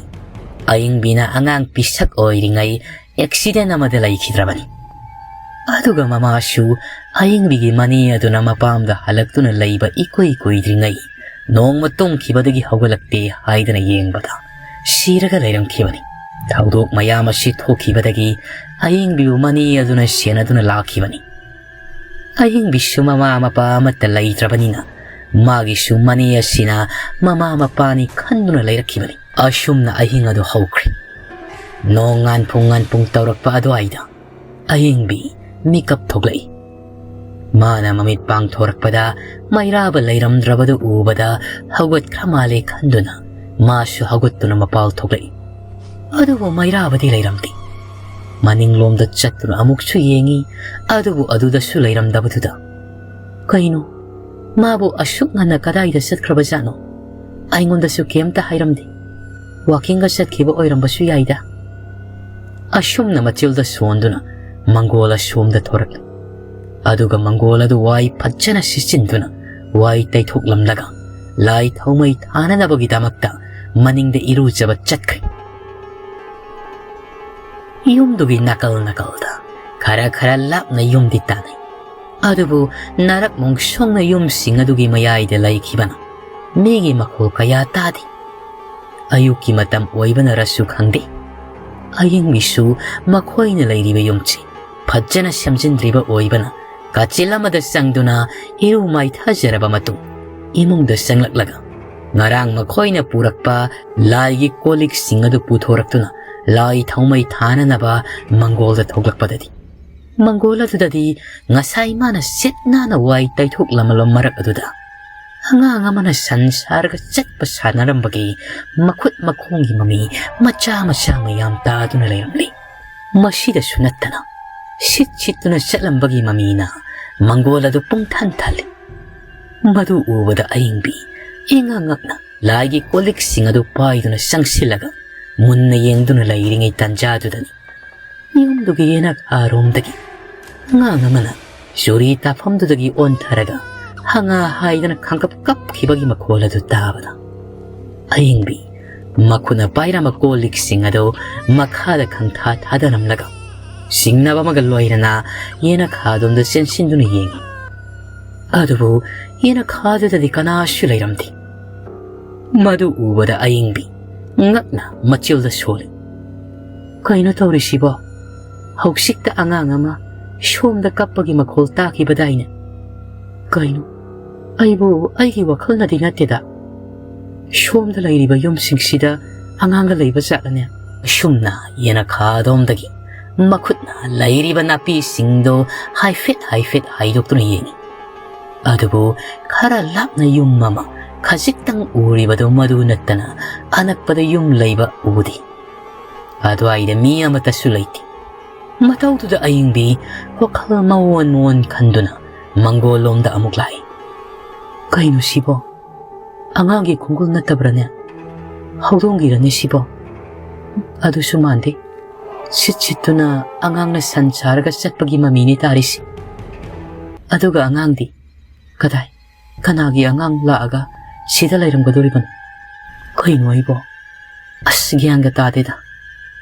ꯑꯌꯤꯡꯕꯤꯅ ꯑꯉꯥꯡ ꯄꯤꯁꯛ ꯑꯣꯏꯔꯤꯉꯩ ꯑꯦꯛꯁꯤꯗꯦꯟ ꯑꯃꯗ ꯂꯩꯈꯤꯗ꯭ꯔꯕꯅꯤ꯫ ꯑꯗꯨꯒ ꯃꯃꯥꯁꯨ ꯑꯌꯤꯡꯕꯤꯒꯤ ꯃꯅꯦ ꯑꯗꯨꯅ ꯃꯄꯥꯝꯗ ꯍꯜꯂꯛꯇꯨꯅ ꯂꯩꯕ ꯏꯀꯨꯏ ꯀꯨꯏꯗ꯭ꯔꯤꯉꯩ ꯅꯣꯡꯃ ꯇꯨꯝꯈꯤꯕꯗꯒꯤ ꯍꯧꯒꯠꯂꯛꯇꯦ ꯍꯥꯏꯗꯅ ꯌꯦꯡꯕꯗ ꯁꯤꯔꯒ ꯂꯩꯔꯝꯈꯤꯕꯅꯤ꯫ ꯊꯧꯗꯣꯛ ꯃꯌꯥꯝ ꯑꯁꯤ ꯊꯣꯛꯈꯤꯕꯗꯒꯤ ꯑꯌꯤꯡꯕꯤꯕꯨ ꯃꯅꯦ ꯑꯗꯨꯅ ꯁꯦꯟꯅꯗꯨꯅ ꯂꯥꯛꯈꯤꯕꯅꯤ꯫ ꯑꯍꯤꯡꯕꯤꯁꯨ ꯃꯃꯥ ꯃꯄꯥ ꯑꯃꯠꯇ ꯂꯩꯇ꯭ꯔꯕꯅꯤꯅ ꯃꯥꯒꯤꯁꯨ ꯃꯅꯦ ꯑꯁꯤꯅ ꯃꯃꯥ ꯃꯄꯥꯅꯤ ꯈꯟꯗꯨꯅ ꯂꯩꯔꯛꯈꯤꯕꯅꯤ꯫ ꯑꯁꯨꯝꯅ ꯑꯍꯤꯡ ꯑꯗꯨ ꯍꯧꯈ꯭ꯔꯦ꯫ ꯅꯣꯡ ꯉꯥꯟꯐꯨꯡ ꯉꯥꯟꯐꯨꯡ ꯇꯧꯔꯛꯄ ꯑꯗꯨꯋꯥꯏꯗ ꯑꯍꯤꯡꯕꯤ ꯃꯤꯀꯞ ꯊꯣꯛꯂꯛꯏ꯫ ꯃꯥꯅ ꯃꯃꯤꯠ ꯄꯥꯡꯊꯣꯔꯛꯄꯗ ꯃꯩꯔꯥꯕ ꯂꯩꯔꯝꯗ꯭ꯔꯕꯗꯨ ꯎꯕꯗ ꯍꯧꯒꯠꯈ꯭ꯔ ꯃꯥꯜꯂꯦ ꯈꯟꯗꯨꯅ ꯃꯥꯁꯨ ꯍꯧꯒꯠꯇꯨꯅ ꯃꯄꯥꯜ ꯊꯣꯛꯂꯛꯏ꯫ ꯑꯗꯨꯕꯨ ꯃꯩꯔꯥꯕꯗꯤ ꯂꯩꯔꯝꯗꯦ꯫ ꯃꯅꯤꯡꯂꯣꯝꯗ ꯆꯠꯇꯨꯅ ꯑꯃꯨꯛꯁꯨ ꯌꯦꯡꯉꯤ, ꯑꯗꯨꯕꯨ ꯑꯗꯨꯗꯁꯨ ꯂꯩꯔꯝꯗꯕꯗꯨꯗ, "ꯀꯩꯅꯣ, ꯃꯥꯕꯨ ꯑꯁꯨꯛ ꯉꯟꯅ ꯀꯗꯥꯏꯗ ꯆꯠꯈ꯭ꯔꯕꯖꯥꯠꯅꯣ? ꯑꯩꯉꯣꯟꯗꯁꯨ ꯀꯩꯝꯇ ꯍꯥꯏꯔꯝꯗꯦ꯫ ꯋꯥꯀꯤꯡꯒ ꯆꯠꯈꯤꯕ ꯑꯣꯏꯔꯝꯕꯁꯨ ꯌꯥꯏꯗ"꯫ ꯑꯁꯨꯝꯅ ꯃꯆꯤꯜꯗ ꯁꯣꯟꯗꯨꯅ ꯃꯪꯒꯣꯜ ꯑꯁꯣꯝꯗ ꯊꯣꯔꯛꯂꯦ꯫ ꯑꯗꯨꯒ ꯃꯪꯒꯣꯜ ꯑꯗꯨ ꯋꯥꯏ ꯐꯖꯅ ꯁꯤꯠꯆꯤꯟꯗꯨꯅ ꯋꯥꯏ ꯇꯩꯊꯣꯛꯂꯝꯂꯒ ꯂꯥꯏ ꯊꯥꯎꯃꯩ ꯊꯥꯅꯅꯕꯒꯤꯗꯃꯛꯇ ꯃꯅꯤꯡꯗ ꯏꯔꯨꯖꯕ ꯆꯠꯈ꯭ꯔꯦ꯫ ꯌꯨꯝꯗꯨꯒꯤ ꯅꯥꯀꯜ ꯅꯥꯀꯜꯗ ꯈꯔ ꯈꯔ ꯂꯥꯞꯅ ꯌꯨꯝꯗꯤ ꯇꯥꯟꯅꯩ꯫ ꯑꯗꯨꯕꯨ ꯅꯥꯔꯛ ꯃꯣꯡꯁꯣꯡꯅ ꯌꯨꯝꯁꯤꯡ ꯑꯗꯨꯒꯤ ꯃꯌꯥꯏꯗ ꯂꯩꯈꯤꯕꯅ ꯃꯤꯒꯤ ꯃꯈꯣꯜ ꯀꯌꯥ ꯇꯥꯗꯦ꯫ ꯑꯌꯨꯛꯀꯤ ꯃꯇꯝ ꯑꯣꯏꯕꯅꯔꯁꯨ ꯈꯪꯗꯦ, ꯑꯌꯤꯡꯕꯤꯁꯨ ꯃꯈꯣꯏꯅ ꯂꯩꯔꯤꯕ ꯌꯨꯝꯁꯤ ꯐꯖꯅ ꯁꯦꯝꯖꯤꯟꯗ꯭ꯔꯤꯕ ꯑꯣꯏꯕꯅ ꯀꯥꯆꯤꯜ ꯑꯃꯗ ꯆꯪꯗꯨꯅ ꯏꯔꯨ ꯃꯥꯏꯊꯖꯔꯕ ꯃꯇꯨꯡ ꯏꯃꯨꯡꯗ ꯆꯪꯂꯛꯂꯒ ꯉꯔꯥꯡ ꯃꯈꯣꯏꯅ ꯄꯨꯔꯛꯄ ꯂꯥꯏꯒꯤ ꯀꯣꯜꯂꯤꯛꯁꯤꯡ ꯑꯗꯨ ꯄꯨꯊꯣꯔꯛꯇꯨꯅ ꯂꯥꯏ ꯊꯥꯎꯃꯩ ꯊꯥꯅꯅꯕ ꯃꯪꯒꯣꯜꯗ ꯊꯣꯛꯂꯛꯄꯗꯗꯤ, ꯃꯪꯒꯣꯜ ꯑꯗꯨꯗꯗꯤ ꯉꯁꯥꯏ ꯃꯥꯅ ꯁꯤꯠ ꯅꯥꯟꯅ ꯋꯥꯏ ꯇꯩꯊꯣꯛꯂꯝꯂꯕ ꯃꯔꯛ ꯑꯗꯨꯗ ꯑꯉꯥꯡ ꯑꯃꯅ ꯁꯟ ꯁꯥꯔꯒ ꯆꯠꯄ ꯁꯥꯟꯅꯔꯝꯕꯒꯤ ꯃꯈꯨꯠ ꯃꯈꯣꯡꯒꯤ ꯃꯃꯤ ꯃꯆꯥ ꯃꯆꯥ ꯃꯌꯥꯝ ꯇꯥꯗꯨꯅ ꯂꯩꯔꯝꯂꯤ꯫ ꯃꯁꯤꯗꯁꯨ ꯅꯠꯇꯅ ꯁꯤꯠ ꯁꯤꯠꯇꯨꯅ ꯆꯠꯂꯝꯕꯒꯤ ꯃꯃꯤꯅ ꯃꯪꯒꯣꯜ ꯑꯗꯨ ꯄꯨꯡꯊꯟ ꯊꯜꯂꯤ꯫ ꯃꯗꯨ ꯎꯕꯗ ꯑꯌꯤꯡꯕꯤ ꯏꯉꯛ ꯉꯛꯅ ꯂꯥꯏꯒꯤ ꯀꯣꯜꯂꯤꯛꯁꯤꯡ ꯑꯗꯨ ꯄꯥꯏꯗꯨꯅ ꯆꯪꯁꯤꯜꯂꯒ ꯃꯨꯟꯅ ꯌꯦꯡꯗꯨꯅ ꯂꯩꯔꯤꯉꯩ ꯇꯥꯟꯖꯥꯗꯨꯗꯅꯤ ꯌꯨꯝꯗꯨꯒꯤ ꯌꯦꯅꯥꯛ ꯑꯥꯔꯣꯝꯗꯒꯤ ꯑꯉꯥꯡ ꯑꯃꯅ ꯆꯨꯔꯤ ꯇꯥꯐꯝꯗꯨꯗꯒꯤ ꯑꯣꯟꯊꯔꯒ ꯍꯪꯉꯥ ꯍꯥꯏꯗꯅ ꯈꯪꯀꯞ ꯀꯞꯈꯤꯕꯒꯤ ꯃꯈꯣꯜ ꯑꯗꯨ ꯇꯥꯕꯗ, ꯑꯌꯤꯡꯕꯤ ꯃꯈꯨꯠꯅ ꯄꯥꯏꯔꯝꯕ ꯀꯣꯜ ꯂꯤꯛꯁꯤꯡ ꯑꯗꯨ ꯃꯈꯥꯗ ꯈꯪꯊꯥ ꯊꯥꯗꯔꯝꯂꯒ, ꯆꯤꯡꯅꯕ ꯑꯃꯒ ꯂꯣꯏꯅꯅ ꯌꯦꯅꯈꯥꯗꯣꯝꯗ ꯆꯦꯟꯁꯤꯟꯗꯨꯅ ꯌꯦꯡꯉꯤ꯫ ꯑꯗꯨꯕꯨ ꯌꯦꯅꯈꯥꯗꯨꯗꯗꯤ ꯀꯅꯥꯁꯨ ꯂꯩꯔꯝꯗꯦ꯫ ꯃꯗꯨ ꯎꯕꯗ ꯑꯌꯤꯡꯕꯤ ꯉꯛꯅ ꯃꯆꯤꯜꯗ ꯁꯣꯜꯂꯤ꯫ "ꯀꯩꯅꯣ ꯇꯧꯔꯤꯁꯤꯕꯣ? ꯍꯧꯖꯤꯛꯇ ꯑꯉꯥꯡ ꯑꯃ ꯁꯣꯝꯗ ꯀꯞꯄꯒꯤ ꯃꯈꯣꯜ ꯇꯥꯈꯤꯕꯗꯥꯏꯅꯦ? ꯀꯩꯅꯣ? ꯑꯩꯕꯨ ꯑꯩꯒꯤ ꯋꯥꯈꯜꯅꯗꯤ ꯅꯠꯇꯦꯗ꯫ ꯁꯣꯝꯗ ꯂꯩꯔꯤꯕ ꯌꯨꯝꯁꯤꯡꯁꯤꯗ ꯑꯉꯥꯡꯒ ꯂꯩꯕ ꯖꯥꯠꯂꯅꯦ?" ꯑꯁꯨꯝꯅ ꯌꯦꯅꯈꯥꯗꯣꯝꯗꯒꯤ ꯃꯈꯨꯠꯅ ꯂꯩꯔꯤꯕ ꯅꯥꯄꯤꯁꯤꯡꯗꯣ ꯍꯥꯏꯐꯦꯠ ꯍꯥꯏꯐꯦꯠ ꯍꯥꯏꯗꯣꯛꯇꯨꯅ ꯌꯦꯡꯉꯤ꯫ ꯑꯗꯨꯕꯨ ꯈꯔ ꯂꯥꯞꯅ ꯌꯨꯝ ꯑꯃ ꯈꯖꯤꯛꯇꯪ ꯎꯔꯤꯕꯗꯨ ꯃꯗꯨ ꯅꯠꯇꯅ ꯑꯅꯛꯄꯗ ꯌꯨꯝ ꯂꯩꯕ ꯎꯗꯦ꯫ ꯑꯗꯨꯋꯥꯏꯗ ꯃꯤ ꯑꯃꯠꯇꯁꯨ ꯂꯩꯇꯦ꯫ ꯃꯇꯧꯗꯨꯗ ꯑꯌꯤꯡꯕꯤ ꯋꯥꯈꯜ ꯃꯑꯣꯟ ꯃꯑꯣꯟ ꯈꯟꯗꯨꯅ ꯃꯪꯒꯣꯜꯂꯣꯝꯗ ꯑꯃꯨꯛ ꯂꯥꯛꯏ꯫ "ꯀꯩꯅꯣ ꯁꯤꯕꯣ? ꯑꯉꯥꯡꯒꯤ ꯈꯣꯡꯒꯨꯜ ꯅꯠꯇꯕ꯭ꯔꯅꯦ? ꯍꯧꯗꯣꯡꯒꯤꯔꯅꯦ ꯁꯤꯕꯣ? ꯑꯗꯨꯁꯨ ꯃꯥꯟꯗꯦ꯫ ꯁꯤꯠ ꯁꯤꯠꯇꯨꯅ ꯑꯉꯥꯡꯅ ꯁꯟ ꯁꯥꯔꯒ ꯆꯠꯄꯒꯤ ꯃꯃꯤꯅꯦ ꯇꯥꯔꯤꯁꯦ꯫ ꯑꯗꯨꯒ ꯑꯉꯥꯡꯗꯤ ꯀꯗꯥꯏ? ꯀꯅꯥꯒꯤ ꯑꯉꯥꯡ ꯂꯥꯛꯑꯒ ꯁꯤꯗ ꯂꯩꯔꯝꯒꯗꯣꯔꯤꯕꯅꯣ? ꯀꯩꯅꯣ ꯑꯩꯕꯣ? ꯑꯁ, ꯒ꯭ꯌꯥꯟꯒ ꯇꯥꯗꯦꯗ꯫"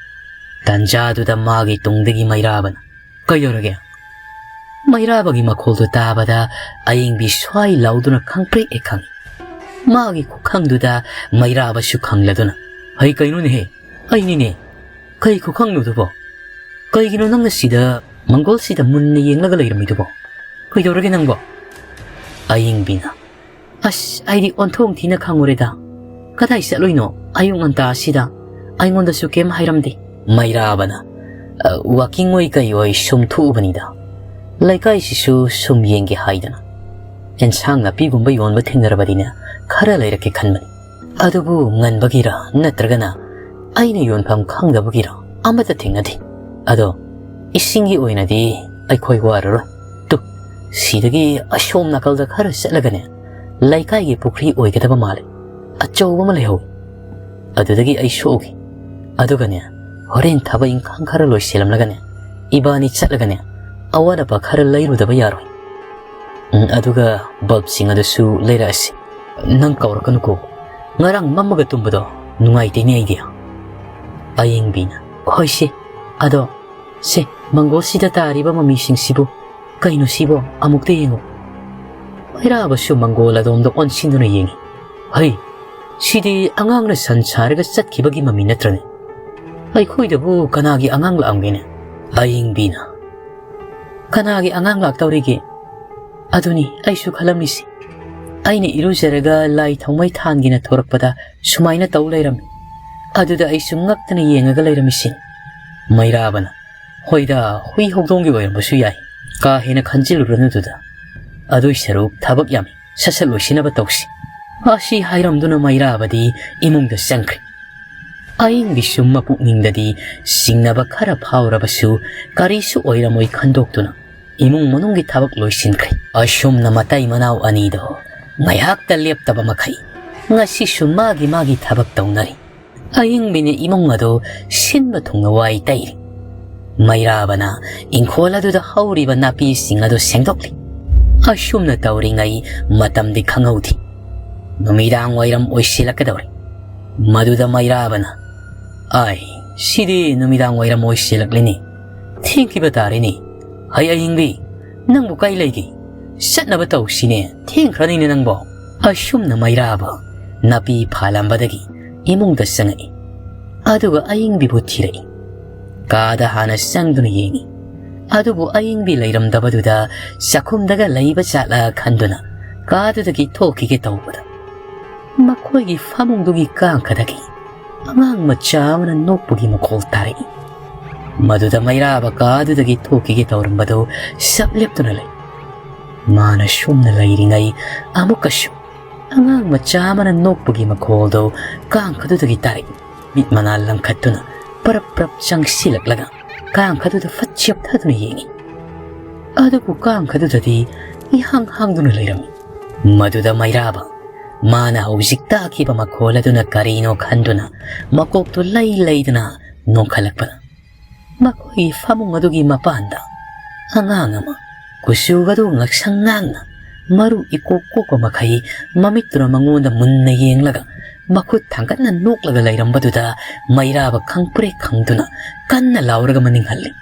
ꯇꯟꯖꯥꯗꯨꯗ ꯃꯥꯒꯤ ꯇꯨꯡꯗꯒꯤ ꯃꯩꯔꯥꯕꯅ, "ꯀꯩꯗꯧꯔꯒꯦ?" ꯃꯩꯔꯥꯕꯒꯤ ꯃꯈꯣꯜꯗꯨ ꯇꯥꯕꯗ ꯑꯌꯤꯡꯕꯤ ꯁ꯭ꯋꯥꯏ ꯂꯥꯎꯗꯨꯅ ꯈꯪꯄ꯭ꯔꯦꯛ ꯍꯦꯛ ꯈꯪꯏ꯫ ꯃꯥꯒꯤ ꯈꯨꯈꯪꯗꯨꯗ ꯃꯩꯔꯥꯕꯁꯨ ꯈꯪꯂꯗꯨꯅ, "ꯍꯩ, ꯀꯩꯅꯣꯅꯦꯍꯦ? ꯑꯩꯅꯤꯅꯦ꯫ ꯀꯩ ꯈꯨꯈꯪꯅꯣꯗꯨꯕꯣ? ꯀꯩꯒꯤꯅꯣ ꯅꯪꯅ ꯁꯤꯗ, ꯃꯪꯒꯣꯜꯁꯤꯗ ꯃꯨꯟꯅ ꯌꯦꯡꯂꯒ ꯂꯩꯔꯝꯃꯤꯗꯨꯕꯣ? ꯀꯩꯗꯧꯔꯒꯦ ꯅꯪꯕꯣ?" ꯑꯌꯤꯡꯕꯤꯅ, "ꯑꯁ, ꯑꯩꯗꯤ ꯑꯣꯟꯊꯣꯛ ꯊꯤꯅ ꯈꯪꯉꯨꯔꯦꯗ꯫ ꯀꯗꯥꯏ ꯆꯠꯂꯨꯏꯅꯣ ꯑꯌꯨꯛ ꯉꯟꯇꯥ ꯑꯁꯤꯗ? ꯑꯩꯉꯣꯟꯗꯁꯨ ꯀꯩꯝ ꯍꯥꯏꯔꯝꯗꯦ꯫" ꯃꯩꯔꯥꯕꯅ, "ꯑ, walking ꯑꯣꯏ ꯀꯩ ꯑꯣꯏ ꯁꯨꯝ ꯊꯣꯛꯎꯕꯅꯤꯗ꯫ ꯂꯩꯀꯥꯏꯁꯤꯁꯨ ꯁꯨꯝ ꯌꯦꯡꯒꯦ ꯍꯥꯏꯗꯅ꯫ ꯑꯦꯟꯁꯥꯡ ꯅꯥꯄꯤꯒꯨꯝꯕ ꯌꯣꯟꯕ ꯊꯦꯡꯅꯔꯕꯗꯤꯅꯦ, ꯈꯔ ꯂꯩꯔꯛꯀꯦ ꯈꯟꯕꯅꯤ꯫ ꯑꯗꯨꯕꯨ ꯉꯟꯕꯒꯤꯔ ꯅꯠꯇ꯭ꯔꯒꯅ ꯑꯩꯅ ꯌꯣꯟꯐꯝ ꯈꯪꯗꯕꯒꯤꯔ ꯑꯃꯠꯇ ꯊꯦꯡꯅꯗꯦ꯫ ꯑꯗꯣ ꯏꯁꯤꯡꯒꯤ ꯑꯣꯏꯅꯗꯤ ꯑꯩꯈꯣꯏ ꯋꯥꯔꯔꯣꯏ꯫ ꯇꯨ, ꯁꯤꯗꯒꯤ ꯑꯁꯣꯝ ꯅꯥꯀꯜꯗ ꯈꯔ ꯆꯠꯂꯒꯅꯦ, ꯂꯩꯀꯥꯏꯒꯤ ꯄꯨꯈ꯭ꯔꯤ ꯑꯣꯏꯒꯗꯕ ꯃꯥꯜꯂꯦ꯫ ꯑꯆꯧꯕ ꯑꯃ ꯂꯩꯍꯧꯋꯤ꯫ ꯑꯗꯨꯗꯒꯤ ꯑꯩ ꯁꯣꯛꯎꯒꯦ꯫ ꯑꯗꯨꯒꯅꯦ, ꯍꯣꯔꯦꯟ ꯊꯕꯛ ꯏꯪꯈꯥꯡ ꯈꯔ ꯂꯣꯏꯁꯤꯜꯂꯝꯂꯒꯅꯦ, ꯏꯕꯥꯅꯤ ꯆꯠꯂꯒꯅꯦ, ꯑꯋꯥꯠ ꯑꯄꯥ ꯈꯔ ꯂꯩꯔꯨꯗꯕ ꯌꯥꯔꯣꯏ꯫ ꯎꯝ, ꯑꯗꯨꯒ ꯕꯜꯕꯁꯤꯡ ꯑꯗꯨꯁꯨ ꯂꯩꯔꯛꯑꯁꯤ꯫ ꯅꯪ ꯀꯧꯔꯛꯀꯅꯨꯀꯣ꯫ ꯉꯔꯥꯡ ꯃꯝꯃꯒ ꯇꯨꯝꯕꯗꯣ ꯅꯨꯡꯉꯥꯏꯇꯦꯅꯦ ꯑꯩꯗꯤ꯫ ꯑꯌꯤꯡꯕꯤꯅ, "ꯍꯣꯏꯁꯦ, ꯑꯗꯣ ꯁꯦ, ꯃꯪꯒꯣꯜꯁꯤꯗ ꯇꯥꯔꯤꯕ ꯃꯃꯤꯁꯤꯡꯁꯤꯕꯨ ꯀꯩꯅꯣ ꯁꯤꯕꯣ? ꯑꯃꯨꯛꯇ ꯌꯦꯡꯉꯨ꯫" ꯃꯩꯔꯥꯕꯁꯨ ꯃꯪꯒꯣꯜ ꯑꯗꯣꯝꯗ ꯑꯣꯟꯁꯤꯟꯗꯨꯅ ꯌꯦꯡꯉꯤ꯫ "ꯍꯩ, ꯁꯤꯗꯤ ꯑꯉꯥꯡꯅ ꯁꯟ ꯁꯥꯔꯒ ꯆꯠꯈꯤꯕꯒꯤ ꯃꯃꯤ ꯅꯠꯇ꯭ꯔꯅꯦ? ꯑꯩꯈꯣꯏꯗꯕꯨ ꯀꯅꯥꯒꯤ ꯑꯉꯥꯡ ꯂꯥꯛꯑꯝꯒꯦꯅꯦ?" ꯑꯌꯤꯡꯕꯤꯅ, "ꯀꯅꯥꯒꯤ ꯑꯉꯥꯡ ꯂꯥꯛꯇꯧꯔꯤꯒꯦ? ꯑꯗꯨꯅꯤ ꯑꯩꯁꯨ ꯈꯜꯂꯝꯃꯤꯁꯤ꯫ ꯑꯩꯅ ꯏꯔꯨꯖꯔꯒ ꯂꯥꯏ ꯊꯥꯎꯃꯩ ꯊꯥꯟꯒꯦꯅ ꯊꯣꯔꯛꯄꯗ ꯁꯨꯃꯥꯏꯅ ꯇꯧ ꯂꯩꯔꯝꯃꯤ꯫ ꯑꯗꯨꯗ ꯑꯩꯁꯨ ꯉꯛꯇꯅ ꯌꯦꯡꯉꯒ ꯂꯩꯔꯝꯃꯤꯁꯤ꯫" ꯃꯩꯔꯥꯕꯅ, "ꯍꯣꯏꯗ, ꯍꯨꯏ ꯍꯧꯗꯣꯡꯒꯤ ꯑꯣꯏꯔꯝꯕꯁꯨ ꯌꯥꯏ꯫ ꯀꯥ ꯍꯦꯟꯅ ꯈꯟꯖꯤꯜꯂꯨꯔꯅꯨꯗꯨꯗ꯫ ꯑꯗꯨꯏ ꯁꯔꯨꯛ ꯊꯕꯛ ꯌꯥꯝꯃꯤ꯫ ꯁꯠ ꯁꯠ ꯂꯣꯏꯁꯤꯟꯅꯕ ꯇꯧꯁꯤ꯫" ꯑꯁꯤ ꯍꯥꯏꯔꯝꯗꯨꯅ ꯃꯩꯔꯥꯕꯗꯤ ꯏꯃꯨꯡꯗ ꯆꯪꯈ꯭ꯔꯦ꯫ ꯑꯌꯤꯡꯕꯤꯁꯨ ꯃꯄꯨꯛꯅꯤꯡꯗꯗꯤ ꯆꯤꯡꯅꯕ ꯈꯔ ꯐꯥꯎꯔꯕꯁꯨ ꯀꯔꯤꯁꯨ ꯑꯣꯏꯔꯝꯃꯣꯏ ꯈꯟꯗꯣꯛꯇꯨꯅ ꯏꯃꯨꯡ ꯃꯅꯨꯡꯒꯤ ꯊꯕꯛ ꯂꯣꯏꯁꯤꯟꯈ꯭ꯔꯦ꯫ ꯑꯁꯨꯝꯅ ꯃꯇꯩ ꯃꯅꯥꯎ ꯑꯅꯤꯗꯣ ꯉꯥꯏꯍꯥꯛꯇ ꯂꯦꯞꯇꯕ ꯃꯈꯩ ꯉꯁꯤꯁꯨ ꯃꯥꯒꯤ ꯃꯥꯒꯤ ꯊꯕꯛ ꯇꯧꯅꯔꯤ꯫ ꯑꯌꯤꯡꯕꯤꯅ ꯏꯃꯨꯡ ꯑꯗꯨ ꯁꯤꯟꯕ ꯊꯨꯡꯅ ꯋꯥꯏ ꯇꯩꯔꯤ꯫ ꯃꯩꯔꯥꯕꯅ ꯏꯪꯈꯣꯜ ꯑꯗꯨꯗ ꯍꯧꯔꯤꯕ ꯅꯥꯄꯤꯁꯤꯡ ꯑꯗꯨ ꯁꯦꯡꯗꯣꯛꯂꯤ꯫ ꯑꯁꯨꯝꯅ ꯇꯧꯔꯤꯉꯩ ꯃꯇꯝꯗꯤ ꯈꯪꯍꯧꯗꯦ꯫ ꯅꯨꯃꯤꯗꯥꯡ ꯋꯥꯏꯔꯝ ꯑꯣꯏꯁꯤꯜꯂꯛꯀꯗꯧꯔꯦ꯫ ꯃꯗꯨꯗ ꯃꯩꯔꯥꯕꯅ, "ꯑꯥꯏ, ꯁꯤꯗꯤ ꯅꯨꯃꯤꯗꯥꯡ ꯋꯥꯏꯔꯝ ꯑꯣꯏꯁꯤꯜꯂꯛꯂꯤꯅꯤ꯫ ꯊꯦꯡꯈꯤꯕ ꯇꯥꯔꯦꯅꯦ꯫ ꯍꯩ ꯑꯌꯤꯡꯕꯤ, ꯅꯪꯕꯨ ꯀꯥꯏ ꯂꯩꯒꯦ? ꯆꯠꯅꯕ ꯇꯧꯁꯤꯅꯦ, ꯊꯦꯡꯈ꯭ꯔꯅꯤꯅꯦ ꯅꯪꯕꯣ꯫" ꯑꯁꯨꯝꯅ ꯃꯩꯔꯥꯕ ꯅꯥꯄꯤ ꯐꯥꯜꯂꯝꯕꯗꯒꯤ ꯏꯃꯨꯡꯗ ꯆꯪꯉꯛꯏ꯫ ꯑꯗꯨꯒ ꯑꯌꯤꯡꯕꯤꯕꯨ ꯊꯤꯔꯛꯏ꯫ ꯀꯥꯗ ꯍꯥꯟꯅ ꯆꯪꯗꯨꯅ ꯌꯦꯡꯉꯤ꯫ ꯑꯗꯨꯕꯨ ꯑꯌꯤꯡꯕꯤ ꯂꯩꯔꯝꯗꯕꯗꯨꯗ ꯆꯥꯛꯈꯨꯝꯗꯒ ꯂꯩꯕ ꯖꯥꯠꯂ ꯈꯟꯗꯨꯅ ꯀꯥꯗꯨꯗꯒꯤ ꯊꯣꯛꯈꯤꯒꯦ ꯇꯧꯕꯗ ꯃꯈꯣꯏꯒꯤ ꯐꯃꯨꯡꯗꯨꯒꯤ ꯀꯥꯡꯈꯗꯒꯤ ꯑꯉꯥꯡ ꯃꯆꯥ ꯑꯃꯅ ꯅꯣꯛꯄꯒꯤ ꯃꯈꯣꯜ ꯇꯥꯔꯛꯏ꯫ ꯃꯗꯨꯗ ꯃꯩꯔꯥꯕ ꯀꯥꯗꯨꯗꯒꯤ ꯊꯣꯛꯈꯤꯒꯦ ꯇꯧꯔꯝꯕꯗꯨ ꯆꯞ ꯂꯦꯞꯇꯨꯅ ꯂꯩ꯫ ꯃꯥꯅ ꯁꯨꯝꯅ ꯂꯩꯔꯤꯉꯩ ꯑꯃꯨꯛꯀꯁꯨ ꯑꯉꯥꯡ ꯃꯆꯥ ꯑꯃꯅ ꯅꯣꯛꯄꯒꯤ ꯃꯈꯣꯜꯗꯨ ꯀꯥꯡꯈꯗꯨꯗꯒꯤ ꯇꯥꯔꯛꯏ꯫ ꯃꯤꯠ ꯃꯅꯥ ꯂꯪꯈꯠꯇꯨꯅ ꯄꯔꯞ ꯄꯔꯞ ꯆꯪꯁꯤꯜꯂꯛꯂꯒ ꯀꯥꯡꯈꯗꯨꯗ ꯐꯠ ꯆꯦꯞꯊꯗꯨꯅ ꯌꯦꯡꯉꯤ꯫ ꯑꯗꯨꯕꯨ ꯀꯥꯡꯈꯗꯨꯗꯗꯤ ꯏꯍꯥꯡ ꯍꯥꯡꯗꯨꯅ ꯂꯩꯔꯝꯃꯤ꯫ ꯃꯗꯨꯗ ꯃꯩꯔꯥꯕ ꯃꯥꯅ ꯍꯧꯖꯤꯛ ꯇꯥꯈꯤꯕ ꯃꯈꯣꯜ ꯑꯗꯨꯅ ꯀꯔꯤꯅꯣ ꯈꯟꯗꯨꯅ ꯃꯀꯣꯛꯇꯨ ꯂꯩ ꯂꯩꯗꯨꯅ ꯅꯣꯡꯈꯠꯂꯛꯄꯗ ꯃꯈꯣꯏꯒꯤ ꯐꯃꯨꯡ ꯑꯗꯨꯒꯤ ꯃꯄꯥꯟꯗ ꯑꯉꯥꯡ ꯑꯃ ꯀꯨꯆꯨꯒꯗꯨ ꯉꯛꯁꯪ ꯉꯥꯡꯅ, ꯃꯔꯨ ꯏꯀꯣꯛ ꯀꯣꯛꯄ ꯃꯈꯩ ꯃꯃꯤꯠꯇꯨꯅ ꯃꯉꯣꯟꯗ ꯃꯨꯟꯅ ꯌꯦꯡꯂꯒ, ꯃꯈꯨꯠ ꯊꯥꯡꯒꯠꯅ ꯅꯣꯛꯂꯒ ꯂꯩꯔꯝꯕꯗꯨꯗ ꯃꯩꯔꯥꯕ ꯈꯪꯄ꯭ꯔꯦꯛ ꯈꯪꯗꯨꯅ ꯀꯟꯅ ꯂꯥꯎꯔꯒ ꯃꯅꯤꯡ ꯍꯜꯂꯤ꯫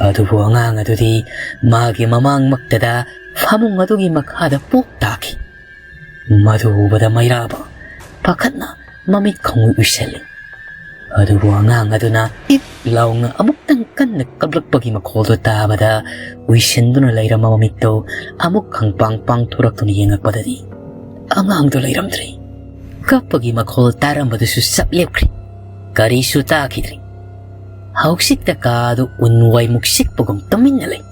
ꯑꯗꯨꯕꯨ ꯑꯉꯥꯡ ꯑꯗꯨꯗꯤ ꯃꯥꯒꯤ ꯃꯃꯥꯡꯃꯛꯇꯗ ꯐꯃꯨꯡ ꯑꯗꯨꯒꯤ ꯃꯈꯥꯗ ꯄꯣꯛ ꯇꯥꯈꯤ꯫ ꯃꯗꯨ ꯎꯕꯗ ꯃꯩꯔꯥꯕ ꯄꯥꯈꯠꯅ ꯃꯃꯤꯠ ꯈꯪꯎꯏ ꯎꯏꯁꯤꯜꯂꯤ꯫ ꯑꯗꯨꯕꯨ ꯑꯉꯥꯡ ꯑꯗꯨꯅ ꯏꯞ ꯂꯥꯎꯅ ꯑꯃꯨꯛꯇꯪ ꯀꯟꯅ ꯀꯞꯂꯛꯄꯒꯤ ꯃꯈꯣꯜꯗꯨ ꯇꯥꯕꯗ, ꯎꯏꯁꯤꯟꯗꯨꯅ ꯂꯩꯔꯝꯕ ꯃꯃꯤꯠꯇꯨ ꯑꯃꯨꯛ ꯈꯪꯄꯥꯡ ꯄꯥꯡꯊꯣꯔꯛꯇꯨꯅ ꯌꯦꯡꯉꯛꯄꯗꯗꯤ, ꯑꯉꯥꯡꯗꯨ ꯂꯩꯔꯝꯗ꯭ꯔꯦ꯫ ꯀꯞꯄꯒꯤ ꯃꯈꯣꯜ ꯇꯥꯔꯝꯕꯗꯨꯁꯨ ꯆꯞ ꯂꯦꯞꯈ꯭ꯔꯦ꯫ ꯀꯔꯤꯁꯨ ꯇꯥꯈꯤꯗ꯭ꯔꯦ꯫ ꯍꯧꯖꯤꯛꯇ ꯀꯥꯗꯨ ꯎꯟ ꯋꯥꯏꯃꯨꯛ ꯁꯤꯛꯄꯒꯨꯝ ꯇꯨꯃꯤꯟꯅ ꯂꯩ꯫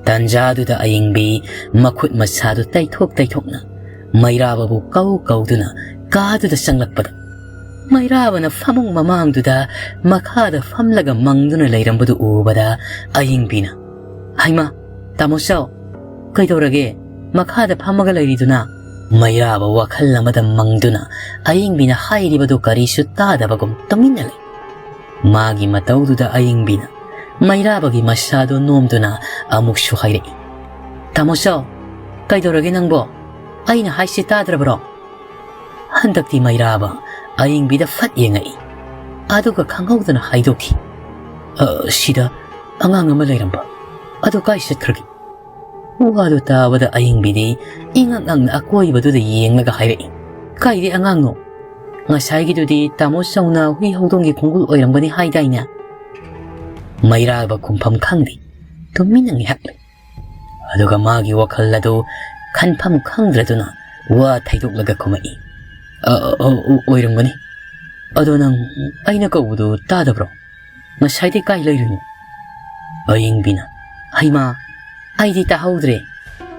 ꯇꯟꯖꯥꯗꯨꯗ ꯑꯌꯤꯡꯕꯤ ꯃꯈꯨꯠ ꯃꯁꯥꯗꯨ ꯇꯩꯊꯣꯛ ꯇꯩꯊꯣꯛꯅ ꯃꯩꯔꯥꯕꯕꯨ ꯀꯧ ꯀꯧꯗꯨꯅ ꯀꯥꯗꯨꯗ ꯆꯪꯂꯛꯄꯗ, ꯃꯩꯔꯥꯕꯅ ꯐꯃꯨꯡ ꯃꯃꯥꯡꯗꯨꯗ ꯃꯈꯥꯗ ꯐꯝꯂꯒ ꯃꯪꯗꯨꯅ ꯂꯩꯔꯝꯕꯗꯨ ꯎꯕꯗ, ꯑꯌꯤꯡꯕꯤꯅ, "ꯍꯩꯃꯥ, ꯇꯥꯃꯣ ꯆꯥꯎ, ꯀꯩꯗꯧꯔꯒꯦ? ꯃꯈꯥꯗ ꯐꯝꯃꯒ ꯂꯩꯔꯤꯗꯨꯅ?" ꯃꯩꯔꯥꯕ ꯋꯥꯈꯜ ꯑꯃꯗ ꯃꯪꯗꯨꯅ ꯑꯌꯤꯡꯕꯤꯅ ꯍꯥꯏꯔꯤꯕꯗꯨ ꯀꯔꯤꯁꯨ ꯇꯥꯗꯕꯒꯨꯝ ꯇꯨꯃꯤꯟꯅ ꯂꯩ꯫ ꯃꯥꯒꯤ ꯃꯇꯧꯗꯨꯗ ꯑꯌꯤꯡꯕꯤꯅ ꯃꯩꯔꯥꯕꯒꯤ ꯃꯁꯥꯗꯨ ꯅꯣꯝꯗꯨꯅ ꯑꯃꯨꯛꯁꯨ ꯍꯥꯏꯔꯛꯏ, "ꯇꯥꯃꯣ ꯆꯥꯎ, ꯀꯩꯗꯧꯔꯒꯦ ꯅꯪꯕꯣ? ꯑꯩꯅ ꯍꯥꯏꯁꯦ ꯇꯥꯗ꯭ꯔꯕ꯭ꯔꯣ?" ꯍꯟꯗꯛꯇꯤ ꯃꯩꯔꯥꯕ ꯑꯌꯤꯡꯕꯤꯗ ꯐꯠ ꯌꯦꯡꯉꯛꯏ꯫ ꯑꯗꯨꯒ ꯈꯪꯍꯧꯗꯅ ꯍꯥꯏꯗꯣꯛꯈꯤ, "ꯑ, ꯁꯤꯗ ꯑꯉꯥꯡ ꯑꯃ ꯂꯩꯔꯝꯕ꯫ ꯑꯗꯨ ꯀꯥꯏ ꯆꯠꯈ꯭ꯔꯒꯦ?" ꯋꯥꯗꯨ ꯇꯥꯕꯗ ꯑꯌꯤꯡꯕꯤꯗꯤ ꯏꯉꯛ ꯉꯛꯅ ꯑꯀꯣꯏꯕꯗꯨꯗ ꯌꯦꯡꯂꯒ ꯍꯥꯏꯔꯛꯏ, "ꯀꯥꯏꯗꯩ ꯑꯉꯥꯡꯅꯣ? ꯉꯁꯥꯏꯒꯤꯗꯨꯗꯤ ꯇꯥꯃꯣ ꯆꯧꯅ ꯍꯨꯏ ꯍꯧꯗꯣꯡꯒꯤ ꯈꯣꯡꯒꯨꯜ ꯑꯣꯏꯔꯝꯒꯅꯤ ꯍꯥꯏꯗꯥꯏꯅꯦ?" ꯃꯩꯔꯥꯕ ꯈꯨꯝꯐꯝ ꯈꯪꯗꯦ꯫ ꯇꯨꯃꯤꯟꯅ ꯉꯥꯏꯍꯥꯛ ꯂꯩ꯫ ꯑꯗꯨꯒ ꯃꯥꯒꯤ ꯋꯥꯈꯜ ꯑꯗꯨ ꯈꯟꯐꯝ ꯈꯪꯗ꯭ꯔꯗꯨꯅ ꯋꯥ ꯊꯩꯗꯣꯛꯂꯒ ꯈꯨꯝꯃꯛꯏ, "ꯑ, ꯑ, ꯑ, ꯑꯣꯏꯔꯝꯒꯅꯤ꯫ ꯑꯗꯣ ꯅꯪ ꯑꯩꯅ ꯀꯧꯕꯗꯨ ꯇꯥꯗꯕ꯭ꯔꯣ? ꯉꯁꯥꯏꯗꯩ ꯀꯥꯏ ꯂꯩꯔꯨꯏꯅꯣ?" ꯑꯌꯤꯡꯕꯤꯅ, "ꯍꯩꯃꯥ, ꯑꯩꯗꯤ ꯇꯥꯍꯧꯗ꯭ꯔꯦ꯫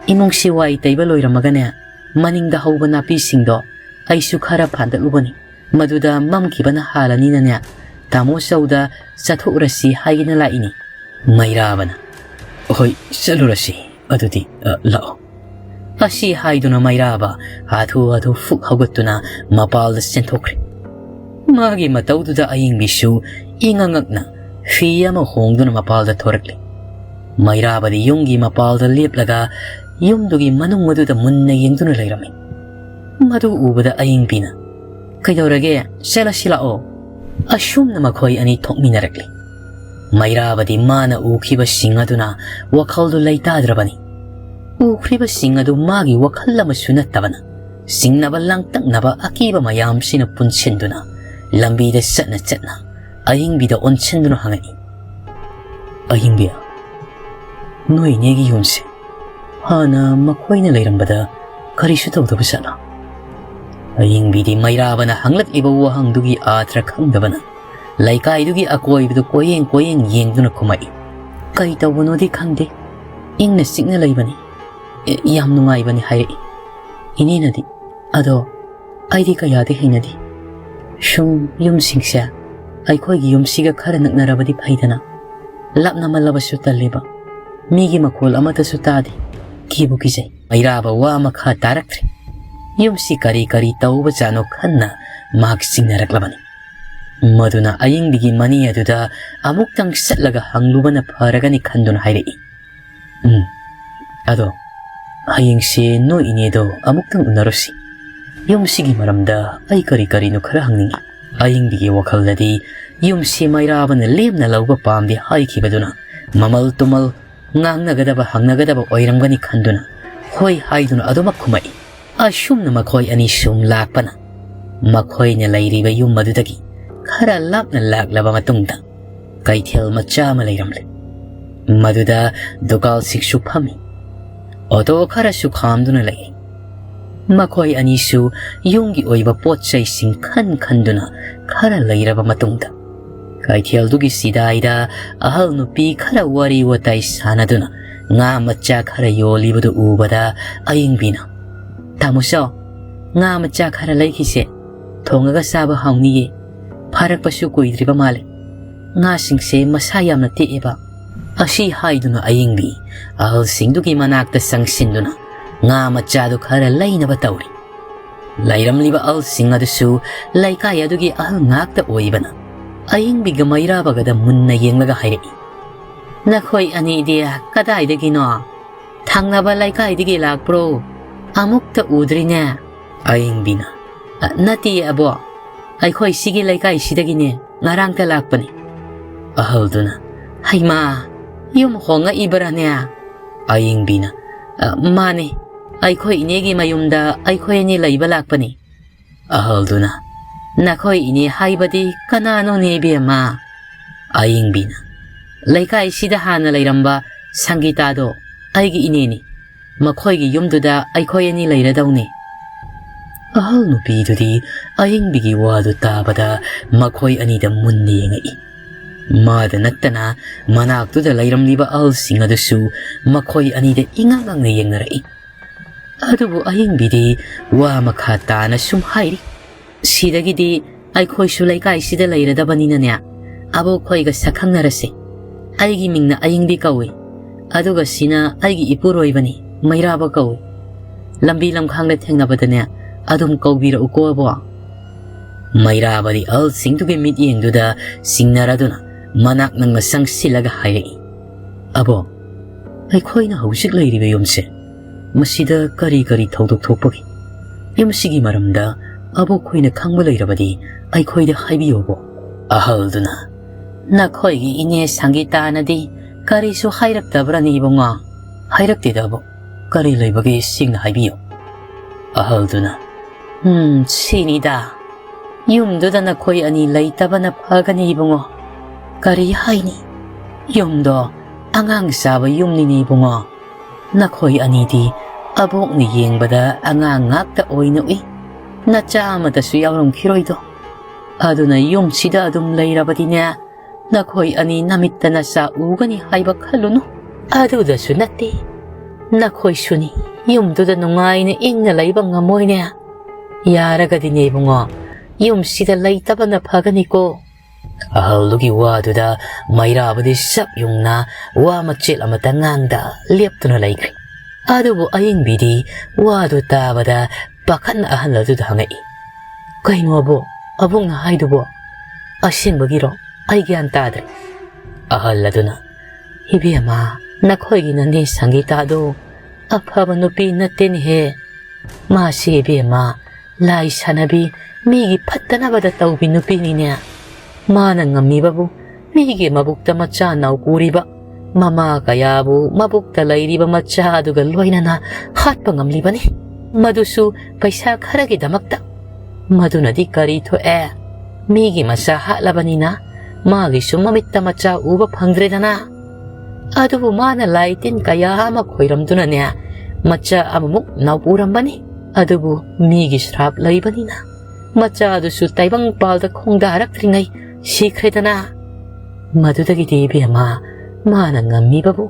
ꯏꯃꯨꯡꯁꯤ ꯋꯥꯏ ꯇꯩꯕ ꯂꯣꯏꯔꯝꯃꯒꯅꯦ, ꯃꯅꯤꯡꯗ ꯍꯧꯕ ꯅꯥꯄꯤꯁꯤꯡꯗꯣ ꯑꯩꯁꯨ ꯈꯔ ꯐꯥꯟꯗꯠꯂꯨꯕꯅꯤ꯫ ꯃꯗꯨꯗ ꯃꯝꯈꯤꯕꯅ ꯍꯥꯜꯂꯅꯤꯅꯅꯦ, ꯇꯥꯃꯣ ꯆꯧꯗ ꯆꯠꯊꯣꯛꯎꯔꯁꯤ ꯍꯥꯏꯒꯦꯅ ꯂꯥꯛꯏꯅꯤ꯫" ꯃꯩꯔꯥꯕꯅ, "ꯍꯣꯏ, ꯆꯠꯂꯨꯔꯁꯤ꯫ ꯑꯗꯨꯗꯤ, ꯑ, ꯂꯥꯛꯑꯣ꯫" ꯑꯁꯤ ꯍꯥꯏꯗꯨꯅ ꯃꯩꯔꯥꯕ ꯍꯥꯊꯨ ꯍꯥꯊꯨ ꯐꯨꯛ ꯍꯧꯒꯠꯇꯨꯅ ꯃꯄꯥꯜꯗ ꯆꯦꯟꯊꯣꯛꯈ꯭ꯔꯦ꯫ ꯃꯥꯒꯤ ꯃꯇꯧꯗꯨꯗ ꯑꯌꯤꯡꯕꯤꯁꯨ ꯏꯉꯛ ꯉꯛꯅ ꯐꯤ ꯑꯃ ꯍꯣꯡꯗꯨꯅ ꯃꯄꯥꯜꯗ ꯊꯣꯔꯛꯂꯦ꯫ ꯃꯩꯔꯥꯕꯗꯤ ꯌꯨꯝꯒꯤ ꯃꯄꯥꯜꯗ ꯂꯦꯞꯂꯒ ꯌꯨꯝꯗꯨꯒꯤ ꯃꯅꯨꯡ ꯑꯗꯨꯗ ꯃꯨꯟꯅ ꯌꯦꯡꯗꯨꯅ ꯂꯩꯔꯝꯃꯤ꯫ ꯃꯗꯨ ꯎꯕꯗ ꯑꯌꯤꯡꯕꯤꯅ, "ꯀꯩꯗꯧꯔꯒꯦ? ꯆꯠꯂꯁꯤ ꯂꯥꯛꯑꯣ꯫ ꯑꯁꯨꯝꯅ ꯃꯈꯣꯏ ꯑꯅꯤ ꯊꯣꯛꯃꯤꯟꯅꯔꯛꯂꯤ꯫ ꯃꯩꯔꯥꯕꯗꯤ ꯃꯥꯅ ꯎꯈꯤꯕꯁꯤꯡ ꯑꯗꯨꯅ ꯋꯥꯈꯜꯗꯨ ꯂꯩꯇꯥꯗ꯭ꯔꯕꯅꯤ꯫ ꯎꯈ꯭ꯔꯤꯕꯁꯤꯡ ꯑꯗꯨ ꯃꯥꯒꯤ ꯋꯥꯈꯜ ꯑꯃꯁꯨ ꯅꯠꯇꯕꯅ, ꯆꯤꯡꯅꯕ ꯂꯥꯡꯇꯛꯅꯕ ꯑꯀꯤꯕ ꯃꯌꯥꯝꯁꯤꯅ ꯄꯨꯟꯁꯤꯟꯗꯨꯅ ꯂꯝꯕꯤꯗ ꯆꯠꯅ ꯆꯠꯅ ꯑꯌꯤꯡꯕꯤꯗ ꯑꯣꯟꯁꯤꯟꯗꯨꯅ ꯍꯪꯉꯛꯏ, "ꯑꯌꯤꯡꯕꯤ, ꯅꯣꯏ ꯏꯅꯦꯒꯤ ꯌꯨꯝꯁꯦ ꯍꯥꯟꯅ ꯃꯈꯣꯏꯅ ꯂꯩꯔꯝꯕꯗ ꯀꯔꯤꯁꯨ ꯇꯧꯗꯕ ꯖꯥꯠꯂꯥ?" ꯑꯌꯤꯡꯕꯤꯗꯤ ꯃꯩꯔꯥꯕꯅ ꯍꯪꯂꯛꯂꯤꯕ ꯋꯥꯍꯪꯗꯨꯒꯤ ꯑꯥꯊ꯭ꯔ ꯈꯪꯗꯕꯅ ꯂꯩꯀꯥꯏꯗꯨꯒꯤ ꯑꯀꯣꯏꯕꯗꯨ ꯀꯣꯏꯌꯦꯡ ꯀꯣꯏꯌꯦꯡ ꯌꯦꯡꯗꯨꯅ ꯈꯨꯝꯃꯛꯏ, "ꯀꯩ ꯇꯧꯕꯅꯣꯗꯤ ꯈꯪꯗꯦ, ꯏꯪꯅ ꯆꯤꯛꯅ ꯂꯩꯕꯅꯤ꯫ ꯑꯦ, ꯌꯥꯝ ꯅꯨꯡꯉꯥꯏꯕꯅꯤ" ꯍꯥꯏꯔꯛꯏ꯫ "ꯏꯅꯦꯅꯗꯤ?" "ꯑꯗꯣ ꯑꯩꯗꯤ ꯀꯌꯥꯗꯤ ꯍꯩꯅꯗꯦ꯫ ꯁꯨꯝ ꯌꯨꯝꯁꯤꯡꯁꯦ ꯑꯩꯈꯣꯏꯒꯤ ꯌꯨꯝꯁꯤꯒ ꯈꯔ ꯅꯛꯅꯔꯕꯗꯤ ꯐꯩꯗꯅ꯫ ꯂꯥꯞꯅꯃꯜꯂꯕꯁꯨ ꯇꯜꯂꯦꯕ꯫ ꯃꯤꯒꯤ ꯃꯈꯣꯜ ꯑꯃꯠꯇꯁꯨ ꯇꯥꯗꯦ꯫ ꯀꯤꯕꯨ ꯀꯤꯖꯩ꯫" ꯃꯩꯔꯥꯕ ꯋꯥ ꯃꯈꯥ ꯇꯥꯔꯛꯇ꯭ꯔꯦ꯫ ꯌꯨꯝꯁꯤ ꯀꯔꯤ ꯀꯔꯤ ꯇꯧꯕꯖꯥꯠꯅꯣ ꯈꯟꯅ ꯃꯍꯥꯛ ꯆꯤꯡꯅꯔꯛꯂꯕꯅꯤ꯫ ꯃꯗꯨꯅ ꯑꯌꯤꯡꯕꯤꯒꯤ ꯃꯅꯦ ꯑꯗꯨꯗ ꯑꯃꯨꯛꯇꯪ ꯆꯠꯂꯒ ꯍꯪꯂꯨꯕꯅ ꯐꯔꯒꯅꯤ ꯈꯟꯗꯨꯅ ꯍꯥꯏꯔꯛꯏ, "ꯎꯝ, ꯑꯗꯣ ꯍꯌꯦꯡꯁꯦ ꯅꯣꯏ ꯏꯅꯦꯗꯣ ꯑꯃꯨꯛꯇꯪ ꯎꯅꯔꯨꯁꯤ꯫ ꯌꯨꯝꯁꯤꯒꯤ ꯃꯔꯝꯗ ꯑꯩ ꯀꯔꯤ ꯀꯔꯤꯅꯣ ꯈꯔ ꯍꯪꯅꯤꯡꯏ꯫" ꯑꯌꯤꯡꯕꯤꯒꯤ ꯋꯥꯈꯜꯗꯗꯤ ꯌꯨꯝꯁꯤ ꯃꯩꯔꯥꯕꯅ ꯂꯦꯝꯅ ꯂꯧꯕ ꯄꯥꯝꯗꯦ ꯍꯥꯏꯈꯤꯕꯗꯨꯅ ꯃꯃꯜ ꯇꯨꯃꯜ ꯉꯥꯡꯅꯒꯗꯕ ꯍꯪꯅꯒꯗꯕ ꯑꯣꯏꯔꯝꯒꯅꯤ ꯈꯟꯗꯨꯅ ꯍꯣꯏ ꯍꯥꯏꯗꯨꯅ ꯑꯗꯨꯃꯛ ꯈꯨꯝꯃꯛꯏ꯫ ꯑꯁꯨꯝꯅ ꯃꯈꯣꯏ ꯑꯅꯤ ꯁꯨꯝ ꯂꯥꯛꯄꯅ ꯃꯈꯣꯏꯅ ꯂꯩꯔꯤꯕ ꯌꯨꯝ ꯑꯗꯨꯗꯒꯤ ꯈꯔ ꯂꯥꯞꯅ ꯂꯥꯛꯂꯕ ꯃꯇꯨꯡꯗ ꯀꯩꯊꯦꯜ ꯃꯆꯥ ꯑꯃ ꯂꯩꯔꯝꯂꯦ꯫ ꯃꯗꯨꯗ ꯗꯨꯀꯥꯜꯁꯤꯡꯁꯨ ꯐꯝꯃꯤ꯫ ꯑꯣꯇꯣ ꯈꯔꯁꯨ ꯈꯥꯝꯗꯨꯅ ꯂꯩ꯫ ꯃꯈꯣꯏ ꯑꯅꯤꯁꯨ ꯌꯨꯝꯒꯤ ꯑꯣꯏꯕ ꯄꯣꯠ ꯆꯩꯁꯤꯡ ꯈꯟ ꯈꯟꯗꯨꯅ ꯈꯔ ꯂꯩꯔꯕ ꯃꯇꯨꯡꯗ ꯀꯩꯊꯦꯜꯗꯨꯒꯤ ꯆꯤꯗꯥꯏꯗ ꯑꯍꯜ ꯅꯨꯄꯤ ꯈꯔ ꯋꯥꯔꯤ ꯋꯥꯇꯥꯏ ꯁꯥꯟꯅꯗꯨꯅ ꯉꯥ ꯃꯆꯥ ꯈꯔ ꯌꯣꯜꯂꯤꯕꯗꯨ ꯎꯕꯗ ꯑꯌꯤꯡꯕꯤꯅ, "ꯇꯥꯃꯣ ꯆꯥꯎ, ꯉꯥ ꯃꯆꯥ ꯈꯔ ꯂꯩꯈꯤꯁꯦ꯫ ꯊꯣꯡꯉꯒ ꯆꯥꯕ ꯍꯥꯎꯅꯤꯌꯦ꯫ ꯐꯥꯔꯛꯄꯁꯨ ꯀꯨꯏꯗ꯭ꯔꯤꯕ ꯃꯥꯜꯂꯦ꯫ ꯉꯥꯁꯤꯡꯁꯦ ꯃꯁꯥ ꯌꯥꯝꯅ ꯇꯦꯛꯑꯦꯕ꯫" ꯑꯁꯤ ꯍꯥꯏꯗꯨꯅ ꯑꯌꯤꯡꯕꯤ ꯑꯍꯜꯁꯤꯡꯗꯨꯒꯤ ꯃꯅꯥꯛꯇ ꯆꯪꯁꯤꯟꯗꯨꯅ ꯉꯥ ꯃꯆꯥꯗꯨ ꯈꯔ ꯂꯩꯅꯕ ꯇꯧꯔꯤ꯫ ꯂꯩꯔꯝꯂꯤꯕ ꯑꯍꯜꯁꯤꯡ ꯑꯗꯨꯁꯨ ꯂꯩꯀꯥꯏ ꯑꯗꯨꯒꯤ ꯑꯍꯜ ꯉꯥꯛꯇ ꯑꯣꯏꯕꯅ ꯑꯌꯤꯡꯕꯤꯒ ꯃꯩꯔꯥꯕꯒꯗ ꯃꯨꯟꯅ ꯌꯦꯡꯂꯒ ꯍꯥꯏꯔꯛꯏ, "ꯅꯈꯣꯏ ꯑꯅꯤꯗꯤ ꯀꯗꯥꯏꯗꯒꯤꯅꯣ? ꯊꯪꯅꯕ ꯂꯩꯀꯥꯏꯗꯒꯤ ꯂꯥꯛꯄ꯭ꯔꯣ? ꯑꯃꯨꯛꯇ ꯎꯗ꯭ꯔꯤꯅꯦ?" ꯑꯌꯤꯡꯕꯤꯅ, "ꯑ, ꯅꯠꯇꯦ ꯑꯕꯣꯛ, ꯑꯩꯈꯣꯏ ꯁꯤꯒꯤ ꯂꯩꯀꯥꯏꯁꯤꯗꯒꯤꯅꯦ, ꯉꯔꯥꯡꯇ ꯂꯥꯛꯄꯅꯤ꯫" ꯑꯍꯜꯗꯨꯅ, "ꯍꯩꯃꯥ, ꯌꯨꯝ ꯍꯣꯡꯉꯛꯏꯕꯔꯥꯅꯦ?" ꯑꯌꯤꯡꯕꯤꯅ, "ꯑ, ꯃꯥꯅꯦ, ꯑꯩꯈꯣꯏ ꯏꯅꯦꯒꯤ ꯃꯌꯨꯝꯗ ꯑꯩꯈꯣꯏ ꯑꯅꯤ ꯂꯩꯕ ꯂꯥꯛꯄꯅꯤ꯫" ꯑꯍꯜꯗꯨꯅ, "ꯅꯈꯣꯏ ꯏꯅꯦ ꯍꯥꯏꯕꯗꯤ ꯀꯅꯥꯅꯣꯅꯦ ꯏꯕꯦꯝꯃ?" ꯑꯌꯤꯡꯕꯤꯅ, "ꯂꯩꯀꯥꯏꯁꯤꯗ ꯍꯥꯟꯅ ꯂꯩꯔꯝꯕ ꯁꯪꯒꯤꯇꯥꯗꯣ ꯑꯩꯒꯤ ꯏꯅꯦꯅꯤ꯫ ꯃꯈꯣꯏꯒꯤ ꯌꯨꯝꯗꯨꯗ ꯑꯩꯈꯣꯏ ꯑꯅꯤ ꯂꯩꯔꯗꯧꯅꯤ꯫" ꯑꯍꯜ ꯅꯨꯄꯤꯗꯨꯗꯤ ꯑꯌꯤꯡꯕꯤꯒꯤ ꯋꯥꯗꯨ ꯇꯥꯕꯗ ꯃꯈꯣꯏ ꯑꯅꯤꯗ ꯃꯨꯟꯅ ꯌꯦꯡꯉꯛꯏ꯫ ꯃꯥꯗ ꯅꯠꯇꯅ ꯃꯅꯥꯛꯇꯨꯗ ꯂꯩꯔꯝꯂꯤꯕ ꯑꯍꯜꯁꯤꯡ ꯑꯗꯨꯁꯨ ꯃꯈꯣꯏ ꯑꯅꯤꯗ ꯏꯉꯛ ꯉꯛꯅ ꯌꯦꯡꯅꯔꯛꯏ꯫ ꯑꯗꯨꯕꯨ ꯑꯌꯤꯡꯕꯤꯗꯤ ꯋꯥ ꯃꯈꯥ ꯇꯥꯅ ꯁꯨꯝ ꯍꯥꯏꯔꯤ, "ꯁꯤꯗꯒꯤꯗꯤ ꯑꯩꯈꯣꯏꯁꯨ ꯂꯩꯀꯥꯏꯁꯤꯗ ꯂꯩꯔꯗꯕꯅꯤꯅꯅꯦ, ꯑꯕꯣꯛꯈꯣꯏꯒ ꯁꯛꯈꯪꯅꯔꯁꯦ꯫ ꯑꯩꯒꯤ ꯃꯤꯡꯅ ꯑꯌꯤꯡꯕꯤ ꯀꯧꯏ, ꯑꯗꯨꯒ ꯁꯤꯅ ꯑꯩꯒꯤ ꯏꯄꯨꯔꯣꯏꯕꯅꯤ, ꯃꯩꯔꯥꯕ ꯀꯧꯏ꯫ ꯂꯝꯕꯤ ꯂꯝꯈꯥꯡꯗ ꯊꯦꯡꯅꯕꯗꯅꯦ, ꯑꯗꯨꯝ ꯀꯧꯕꯤꯔꯛꯎꯀꯣ ꯑꯕꯣꯛ꯫" ꯃꯩꯔꯥꯕꯗꯤ ꯑꯍꯜꯁꯤꯡꯗꯨꯒꯤ ꯃꯤꯠꯌꯦꯡꯗꯨꯗ ꯆꯤꯡꯅꯔꯗꯨꯅ ꯃꯅꯥꯛ ꯅꯛꯅ ꯆꯪꯁꯤꯜꯂꯒ ꯍꯥꯏꯔꯛꯏ, "ꯑꯕꯣꯛ, ꯑꯩꯈꯣꯏꯅ ꯍꯧꯖꯤꯛ ꯂꯩꯔꯤꯕ ꯌꯨꯝꯁꯦ, ꯃꯁꯤꯗ ꯀꯔꯤ ꯀꯔꯤ ꯊꯧꯗꯣꯛ ꯊꯣꯛꯄꯒꯦ? ꯌꯨꯝꯁꯤꯒꯤ ꯃꯔꯝꯗ ꯑꯕꯣꯛꯈꯣꯏꯅ ꯈꯪꯕ ꯂꯩꯔꯕꯗꯤ ꯑꯩꯈꯣꯏꯗ ꯍꯥꯏꯕꯤꯌꯨꯕꯣ꯫" ꯑꯍꯜꯗꯨꯅ, "ꯅꯈꯣꯏꯒꯤ ꯏꯅꯦ ꯁꯪꯒꯤꯇꯥꯅꯗꯤ ꯀꯔꯤꯁꯨ ꯍꯥꯏꯔꯛꯇꯕ꯭ꯔꯅꯦ ꯏꯕꯨꯡꯉꯣ?" "ꯍꯥꯏꯔꯛꯇꯦꯗ ꯑꯕꯣꯛ, ꯀꯔꯤ ꯂꯩꯕꯒꯦ ꯁꯦꯡꯅ ꯍꯥꯏꯕꯤꯌꯨ꯫" ꯑꯍꯜꯗꯨꯅ, "ꯎꯝ, ꯁꯤꯅꯤꯗ, ꯌꯨꯝꯗꯨꯗ ꯅꯈꯣꯏ ꯑꯅꯤ ꯂꯩꯇꯕꯅ ꯐꯒꯅꯤ ꯏꯕꯨꯡꯉꯣ꯫ ꯀꯔꯤ ꯍꯥꯏꯅꯤ, ꯌꯨꯝꯗꯣ ꯑꯉꯥꯡ ꯆꯥꯕ ꯌꯨꯝꯅꯤꯅꯦ ꯏꯕꯨꯡꯉꯣ꯫ ꯅꯈꯣꯏ ꯑꯅꯤꯗꯤ ꯑꯕꯣꯛꯅ ꯌꯦꯡꯕꯗ ꯑꯉꯥꯡ ꯉꯥꯛꯇ ꯑꯣꯏꯅ ꯎꯏ, ꯅꯆꯥ ꯑꯃꯠꯇꯁꯨ ꯌꯥꯎꯔꯝꯈꯤꯔꯣꯏꯗꯣ꯫ ꯑꯗꯨꯅ ꯌꯨꯝꯁꯤꯗ ꯑꯗꯨꯝ ꯂꯩꯔꯕꯗꯤꯅꯦ, ꯅꯈꯣꯏ ꯑꯅꯤ ꯅꯃꯤꯠꯇ ꯅꯆꯥ ꯎꯒꯅꯤ ꯍꯥꯏꯕ ꯈꯜꯂꯨꯅꯨ꯫ ꯑꯗꯨꯗꯁꯨ ꯅꯠꯇꯦ, ꯅꯈꯣꯏꯁꯨꯅꯤ ꯌꯨꯝꯗꯨꯗ ꯅꯨꯡꯉꯥꯏꯅ ꯏꯪꯅ ꯂꯩꯕ ꯉꯝꯃꯣꯏꯅꯦ꯫ ꯌꯥꯔꯒꯗꯤꯅꯦ ꯏꯕꯨꯡꯉꯣ, ꯌꯨꯝꯁꯤꯗ ꯂꯩꯇꯕꯅ ꯐꯒꯅꯤꯀꯣ꯫" ꯑꯍꯜꯗꯨꯒꯤ ꯋꯥꯗꯨꯗ ꯃꯩꯔꯥꯕꯗꯤ ꯆꯞ ꯌꯨꯡꯅ ꯋꯥ ꯃꯆꯦꯠ ꯑꯃꯠꯇ ꯉꯥꯡꯗ ꯂꯦꯞꯇꯨꯅ ꯂꯩꯈ꯭ꯔꯦ꯫ ꯑꯗꯨꯕꯨ ꯑꯌꯤꯡꯕꯤꯗꯤ ꯋꯥꯗꯨ ꯇꯥꯕꯗ ꯄꯥꯈꯠꯅ ꯑꯍꯜ ꯑꯗꯨꯗ ꯍꯪꯉꯛꯏ, "ꯀꯩꯅꯣ ꯑꯕꯣꯛ, ꯑꯕꯣꯛꯅ ꯍꯥꯏꯗꯨꯕꯣ? ꯑꯁꯦꯡꯕꯒꯤꯔꯣ? ꯑꯩ ꯒ꯭ꯌꯥꯟ ꯇꯥꯗ꯭ꯔꯦ꯫" ꯑꯍꯜ ꯑꯗꯨꯅ, "ꯏꯕꯦꯝꯃ, ꯅꯈꯣꯏꯒꯤ ꯅꯅꯦ ꯁꯪꯒꯤꯇꯥꯗꯣ ꯑꯐꯕ ꯅꯨꯄꯤ ꯅꯠꯇꯦꯅꯦꯍꯦ꯫ ꯃꯥꯁꯤ ꯏꯕꯦꯝꯃ, ꯂꯥꯏ ꯁꯥꯟꯅꯕꯤ, ꯃꯤꯒꯤ ꯐꯠꯇꯅꯕꯗ ꯇꯧꯕꯤ ꯅꯨꯄꯤꯅꯤꯅꯦ꯫ ꯃꯥꯅ ꯉꯝꯃꯤꯕꯕꯨ ꯃꯤꯒꯤ ꯃꯕꯨꯛꯇ ꯃꯆꯥ ꯅꯥꯎꯀꯨꯔꯤꯕ ꯃꯃꯥ ꯀꯌꯥꯕꯨ ꯃꯕꯨꯛꯇ ꯂꯩꯔꯤꯕ ꯃꯆꯥ ꯑꯗꯨꯒ ꯂꯣꯏꯅꯅ ꯍꯥꯠꯄ ꯉꯝꯂꯤꯕꯅꯤ, ꯃꯗꯨꯁꯨ ꯄꯩꯁꯥ ꯈꯔꯒꯤꯗꯃꯛꯇ꯫ ꯃꯗꯨꯅꯗꯤ ꯀꯔꯤ ꯊꯣꯛꯑꯦ? ꯃꯤꯒꯤ ꯃꯆꯥ ꯍꯥꯠꯂꯕꯅꯤꯅ ꯃꯥꯒꯤꯁꯨ ꯃꯃꯤꯠꯇ ꯃꯆꯥ ꯎꯕ ꯐꯪꯗ꯭ꯔꯦꯗꯅ꯫ ꯑꯗꯨꯕꯨ ꯃꯥꯅ ꯂꯥꯏ ꯇꯤꯟ ꯀꯌꯥ ꯑꯃ ꯈꯣꯏꯔꯝꯗꯨꯅꯅꯦ, ꯃꯆꯥ ꯑꯃꯃꯨꯛ ꯅꯥꯎꯄꯨꯔꯝꯕꯅꯤ꯫ ꯑꯗꯨꯕꯨ ꯃꯤꯒꯤ ꯁ꯭ꯔꯥꯞ ꯂꯩꯕꯅꯤꯅ ꯃꯆꯥꯗꯨꯁꯨ ꯇꯥꯏꯕꯪꯄꯥꯜꯗ ꯈꯣꯡꯗꯥꯔꯛꯇ꯭ꯔꯤꯉꯩ ꯁꯤꯈ꯭ꯔꯦꯗꯅ꯫ ꯃꯗꯨꯗꯒꯤꯗꯤ ꯏꯕꯦꯝꯃ, ꯃꯥꯅ ꯉꯝꯃꯤꯕꯕꯨ꯫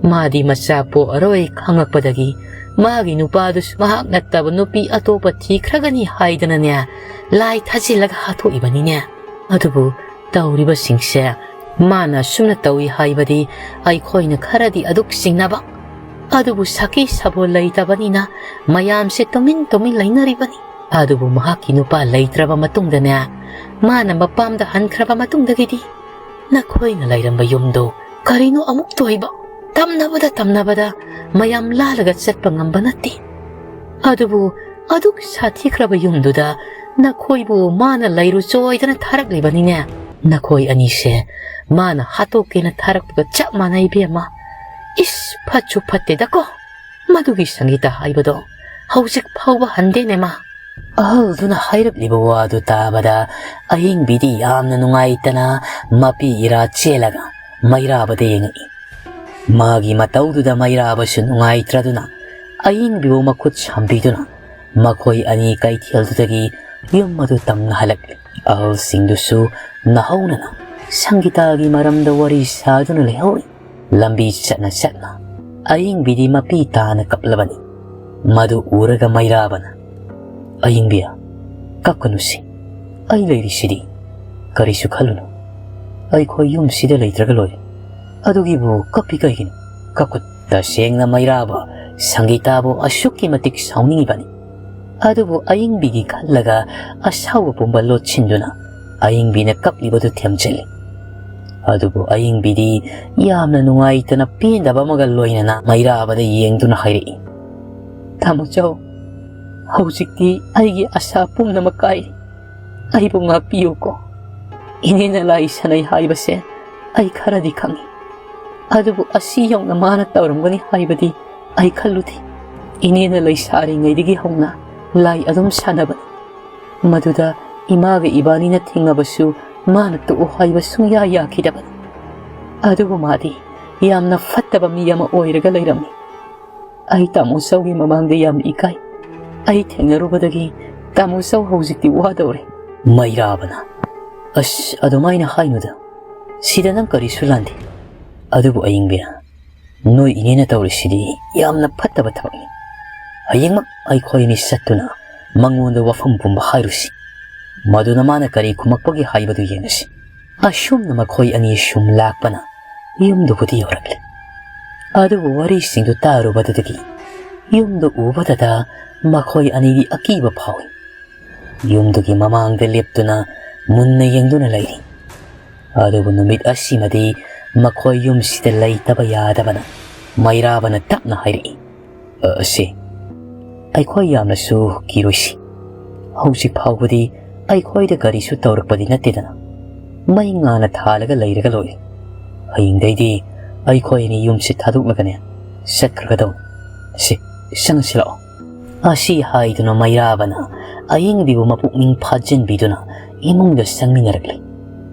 ꯃꯥꯗꯤ ꯃꯆꯥ ꯄꯣꯛꯑꯔꯣꯏ ꯈꯪꯉꯛꯄꯗꯒꯤ ꯃꯥꯒꯤ ꯅꯨꯄꯥꯗꯨꯁꯨ ꯃꯍꯥꯛ ꯅꯠꯇꯕ ꯅꯨꯄꯤ ꯑꯇꯣꯞꯄ ꯊꯤꯈ꯭ꯔꯒꯅꯤ ꯍꯥꯏꯗꯅꯅꯦ, ꯂꯥꯏ ꯊꯥꯖꯤꯜꯂꯒ ꯍꯥꯠꯇꯣꯛꯏꯕꯅꯤꯅꯦ꯫ ꯑꯗꯨꯕꯨ ꯇꯧꯔꯤꯕꯁꯤꯡꯁꯦ ꯃꯥꯅ ꯑꯁꯨꯝꯅ ꯇꯧꯏ ꯍꯥꯏꯕꯗꯤ ꯑꯩꯈꯣꯏꯅ ꯈꯔꯗꯤ ꯑꯗꯨꯛ ꯆꯤꯡꯅꯕ, ꯑꯗꯨꯕꯨ ꯁꯥꯈꯤ ꯁꯥꯕꯣꯜ ꯂꯩꯇꯕꯅꯤꯅ ꯃꯌꯥꯝꯁꯦ ꯇꯨꯃꯤꯟ ꯇꯨꯃꯤꯟ ꯂꯩꯅꯔꯤꯕꯅꯤ꯫ ꯑꯗꯨꯕꯨ ꯃꯍꯥꯛꯀꯤ ꯅꯨꯄꯥ ꯂꯩꯇ꯭ꯔꯕ ꯃꯇꯨꯡꯗꯅꯦ, ꯃꯥꯅ ꯃꯄꯥꯝꯗ ꯍꯟꯈ꯭ꯔꯕ ꯃꯇꯨꯡꯗꯒꯤꯗꯤ ꯅꯈꯣꯏꯅ ꯂꯩꯔꯝꯕ ꯌꯨꯝꯗꯣ ꯀꯔꯤꯅꯣ ꯑꯃꯨꯛ ꯇꯣꯏꯕ? ꯇꯝꯅꯕꯗ ꯇꯝꯅꯕꯗ ꯃꯌꯥꯝ ꯂꯥꯜꯂꯒ ꯆꯠꯄ ꯉꯝꯕ ꯅꯠꯇꯦ꯫ ꯑꯗꯨꯕꯨ ꯑꯗꯨꯛ ꯁꯥꯊꯤꯈ꯭ꯔꯕ ꯌꯨꯝꯗꯨꯗ ꯅꯈꯣꯏꯕꯨ ꯃꯥꯅ ꯂꯩꯔꯨꯆꯣꯏꯗꯅ ꯊꯥꯔꯛꯂꯤꯕꯅꯤꯅꯦ꯫ ꯅꯈꯣꯏ ꯑꯅꯤꯁꯦ ꯃꯥꯅ ꯍꯥꯠꯇꯣꯛꯀꯦꯅ ꯊꯥꯔꯛꯄꯒ ꯆꯞ ꯃꯥꯟꯅꯩ, ꯏꯕꯦꯝꯃ꯫ ꯏꯁ, ꯐꯠꯁꯨ ꯐꯠꯇꯦꯗꯀꯣ꯫ ꯃꯗꯨꯒꯤ ꯁꯪꯒꯤꯇꯥ ꯍꯥꯏꯕꯗꯣ ꯍꯧꯖꯤꯛ ꯐꯥꯎꯕ ꯍꯟꯗꯦꯅꯦ ꯃꯥ꯫ ꯑꯍꯜꯗꯨꯅ ꯍꯥꯏꯔꯛꯂꯤꯕ ꯋꯥꯗꯨ ꯇꯥꯕꯗ ꯑꯌꯤꯡꯕꯤꯗꯤ ꯌꯥꯝꯅ ꯅꯨꯡꯉꯥꯏꯇꯅ ꯃꯄꯤ ꯏꯔꯥ ꯆꯦꯜꯂꯒ ꯃꯩꯔꯥꯕꯗ ꯌꯦꯡꯉꯛꯏ꯫ ꯃꯥꯒꯤ ꯃꯇꯧꯗꯨꯗ ꯃꯩꯔꯥꯕꯁꯨ ꯅꯨꯡꯉꯥꯏꯇ꯭ꯔꯗꯨꯅ ꯑꯌꯤꯡꯕꯤꯕꯨ ꯃꯈꯨꯠ ꯁꯝꯕꯤꯗꯨꯅ ꯃꯈꯣꯏ ꯑꯅꯤ ꯀꯩꯊꯦꯜꯗꯨꯗꯒꯤ ꯌꯨꯝ ꯑꯗꯨ ꯇꯝꯅ ꯍꯜꯂꯛꯂꯤ꯫ ꯑꯍꯜꯁꯤꯡꯗꯨꯁꯨ ꯅꯍꯧꯅꯅ ꯁꯪꯒꯤꯇꯥꯒꯤ ꯃꯔꯝꯗ ꯋꯥꯔꯤ ꯁꯥꯗꯨꯅ ꯂꯩꯍꯧꯔꯤ꯫ ꯂꯝꯕꯤ ꯆꯠꯅ ꯆꯠꯅ ꯑꯌꯤꯡꯕꯤꯗꯤ ꯃꯄꯤ ꯇꯥꯅ ꯀꯞꯂꯕꯅꯤ꯫ ꯃꯗꯨ ꯎꯔꯒ ꯃꯩꯔꯥꯕꯅ, "ꯑꯌꯤꯡꯕꯤ, ꯀꯞꯀꯅꯨꯁꯤ, ꯑꯩ ꯂꯩꯔꯤꯁꯤꯗꯤ꯫ ꯀꯔꯤꯁꯨ ꯈꯜꯂꯨꯅꯨ꯫ ꯑꯩꯈꯣꯏ ꯌꯨꯝꯁꯤꯗ ꯂꯩꯇ꯭ꯔꯒ ꯂꯣꯏꯔꯦ꯫ ꯑꯗꯨꯒꯤꯕꯨ ꯀꯞꯄꯤ ꯀꯩꯒꯤꯅꯣ? ꯀꯞꯀꯅꯨ꯫" ꯇꯁꯦꯡꯅ ꯃꯩꯔꯥꯕ ꯁꯪꯒꯤꯇꯥꯕꯨ ꯑꯁꯨꯛꯀꯤ ꯃꯇꯤꯛ ꯁꯥꯎꯅꯤꯡꯉꯤꯕꯅꯤ꯫ ꯑꯗꯨꯕꯨ ꯑꯌꯤꯡꯕꯤꯒꯤ ꯈꯜꯂꯒ ꯑꯁꯥꯎꯕ ꯄꯨꯝꯕ ꯂꯣꯠꯁꯤꯟꯗꯨꯅ ꯑꯌꯤꯡꯕꯤꯅ ꯀꯞꯂꯤꯕꯗꯨ ꯊꯦꯝꯖꯤꯜꯂꯤ꯫ ꯑꯗꯨꯕꯨ ꯑꯌꯤꯡꯕꯤꯗꯤ ꯌꯥꯝꯅ ꯅꯨꯡꯉꯥꯏꯇꯅ ꯄꯦꯟꯗꯕ ꯑꯃꯒ ꯂꯣꯏꯅꯅ ꯃꯩꯔꯥꯕꯗ ꯌꯦꯡꯗꯨꯅ ꯍꯥꯏꯔꯛꯏ, "ꯇꯥꯃꯣꯆꯧ, ꯍꯧꯖꯤꯛꯇꯤ ꯑꯩꯒꯤ ꯑꯁꯥ ꯄꯨꯝꯅꯃꯛ ꯀꯥꯏꯔꯦ꯫ ꯑꯩꯕꯨ ꯉꯥꯛꯄꯤꯌꯨꯀꯣ꯫ ꯏꯅꯦꯅ ꯂꯥꯏ ꯁꯥꯟꯅꯩ ꯍꯥꯏꯕꯁꯦ ꯑꯩ ꯈꯔꯗꯤ ꯈꯪꯏ꯫ ꯑꯗꯨꯕꯨ ꯑꯁꯤ ꯌꯧꯅ ꯃꯥꯅ ꯇꯧꯔꯝꯒꯅꯤ ꯍꯥꯏꯕꯗꯤ ꯑꯩ ꯈꯜꯂꯨꯗꯦ꯫ ꯏꯅꯦꯅ ꯂꯩꯁꯥꯔꯤꯉꯩꯗꯒꯤ ꯍꯧꯅ ꯂꯥꯏ ꯑꯗꯨꯝ ꯁꯥꯟꯅꯕꯅꯤ꯫ ꯃꯗꯨꯗ ꯏꯃꯥꯒ ꯏꯕꯥꯅꯤꯅ ꯊꯤꯡꯉꯕꯁꯨ ꯃꯥꯅ ꯇꯣꯛꯎ ꯍꯥꯏꯕ ꯁꯨꯡꯌꯥ ꯌꯥꯈꯤꯗꯕꯅꯤ꯫ ꯑꯗꯨꯕꯨ ꯃꯥꯗꯤ ꯌꯥꯝꯅ ꯐꯠꯇꯕ ꯃꯤ ꯑꯃ ꯑꯣꯏꯔꯒ ꯂꯩꯔꯝꯃꯤ꯫ ꯑꯩ ꯇꯥꯃꯣꯆꯧꯒꯤ ꯃꯃꯥꯡꯗ ꯌꯥꯝ ꯏꯀꯥꯏ꯫ ꯑꯩ ꯊꯦꯡꯅꯔꯨꯕꯗꯒꯤ ꯇꯥꯃꯣꯆꯧ ꯍꯧꯖꯤꯛꯇꯤ ꯋꯥꯗꯧꯔꯦ꯫" ꯃꯩꯔꯥꯕꯅ, "ꯑꯁ, ꯑꯗꯨꯃꯥꯏꯅ ꯍꯥꯏꯅꯨꯗ꯫ ꯁꯤꯗ ꯅꯪ ꯀꯔꯤꯁꯨ ꯂꯥꯟꯗꯦ꯫ ꯑꯗꯨꯕꯨ ꯑꯌꯤꯡꯕꯤꯅ, ꯅꯣꯏ ꯏꯅꯦꯅ ꯇꯧꯔꯤꯁꯤꯗꯤ ꯌꯥꯝꯅ ꯐꯠꯇꯕ ꯊꯕꯛꯅꯤ꯫ ꯍꯌꯦꯡꯃꯛ ꯑꯩꯈꯣꯏ ꯑꯅꯤ ꯆꯠꯇꯨꯅ ꯃꯉꯣꯟꯗ ꯋꯥꯐꯝ ꯄꯨꯝꯕ ꯍꯥꯏꯔꯨꯁꯤ꯫ ꯃꯗꯨꯅ ꯃꯥꯅ ꯀꯔꯤ ꯈꯨꯝꯃꯛꯄꯒꯦ ꯍꯥꯏꯕꯗꯨ ꯌꯦꯡꯉꯁꯤ꯫" ꯑꯁꯨꯝꯅ ꯃꯈꯣꯏ ꯑꯅꯤ ꯁꯨꯝ ꯂꯥꯛꯄꯅ ꯌꯨꯝꯗꯨꯕꯨꯗꯤ ꯌꯧꯔꯛꯂꯦ꯫ ꯑꯗꯨꯕꯨ ꯋꯥꯔꯤꯁꯤꯡꯗꯨ ꯇꯥꯔꯨꯕꯗꯨꯗꯒꯤ ꯌꯨꯝꯗꯨ ꯎꯕꯗꯗ ꯃꯈꯣꯏ ꯑꯅꯤꯗꯤ ꯑꯀꯤꯕ ꯐꯥꯎꯏ꯫ ꯌꯨꯝꯗꯨꯒꯤ ꯃꯃꯥꯡꯗ ꯂꯦꯞꯇꯨꯅ ꯃꯨꯟꯅ ꯌꯦꯡꯗꯨꯅ ꯂꯩꯔꯤ꯫ ꯑꯗꯨꯕꯨ ꯅꯨꯃꯤꯠ ꯑꯁꯤꯃꯗꯤ ꯃꯈꯣꯏ ꯌꯨꯝꯁꯤꯗ ꯂꯩꯇꯕ ꯌꯥꯗꯕꯅ ꯃꯩꯔꯥꯕꯅ ꯇꯞꯅ ꯍꯥꯏꯔꯛꯏ, "ꯑ, ꯁꯦ, ꯑꯩꯈꯣꯏ ꯌꯥꯝꯅꯁꯨ ꯀꯤꯔꯣꯏꯁꯤ꯫ ꯍꯧꯖꯤꯛ ꯐꯥꯎꯕꯗꯤ ꯑꯩꯈꯣꯏꯗ ꯀꯔꯤꯁꯨ ꯇꯧꯔꯛꯄꯗꯤ ꯅꯠꯇꯦꯗꯅ꯫ ꯃꯩ ꯉꯥꯅ ꯊꯥꯜꯂꯒ ꯂꯩꯔꯒ ꯂꯣꯏꯔꯦ꯫ ꯍꯌꯦꯡꯗꯩꯗꯤ ꯑꯩꯈꯣꯏ ꯑꯅꯤ ꯌꯨꯝꯁꯤ ꯊꯥꯗꯣꯛꯂꯒꯅꯦ ꯆꯠꯈ꯭ꯔꯒꯗꯧꯅꯤ꯫ ꯁꯦ, ꯆꯪꯁꯤ ꯂꯥꯛꯑꯣ꯫" ꯑꯁꯤ ꯍꯥꯏꯗꯨꯅ ꯃꯩꯔꯥꯕꯅ ꯑꯌꯤꯡꯕꯤꯕꯨ ꯃꯄꯨꯛꯅꯤꯡ ꯐꯥꯖꯤꯟꯕꯤꯗꯨꯅ ꯏꯃꯨꯡꯗ ꯆꯪꯃꯤꯟꯅꯔꯛꯂꯤ꯫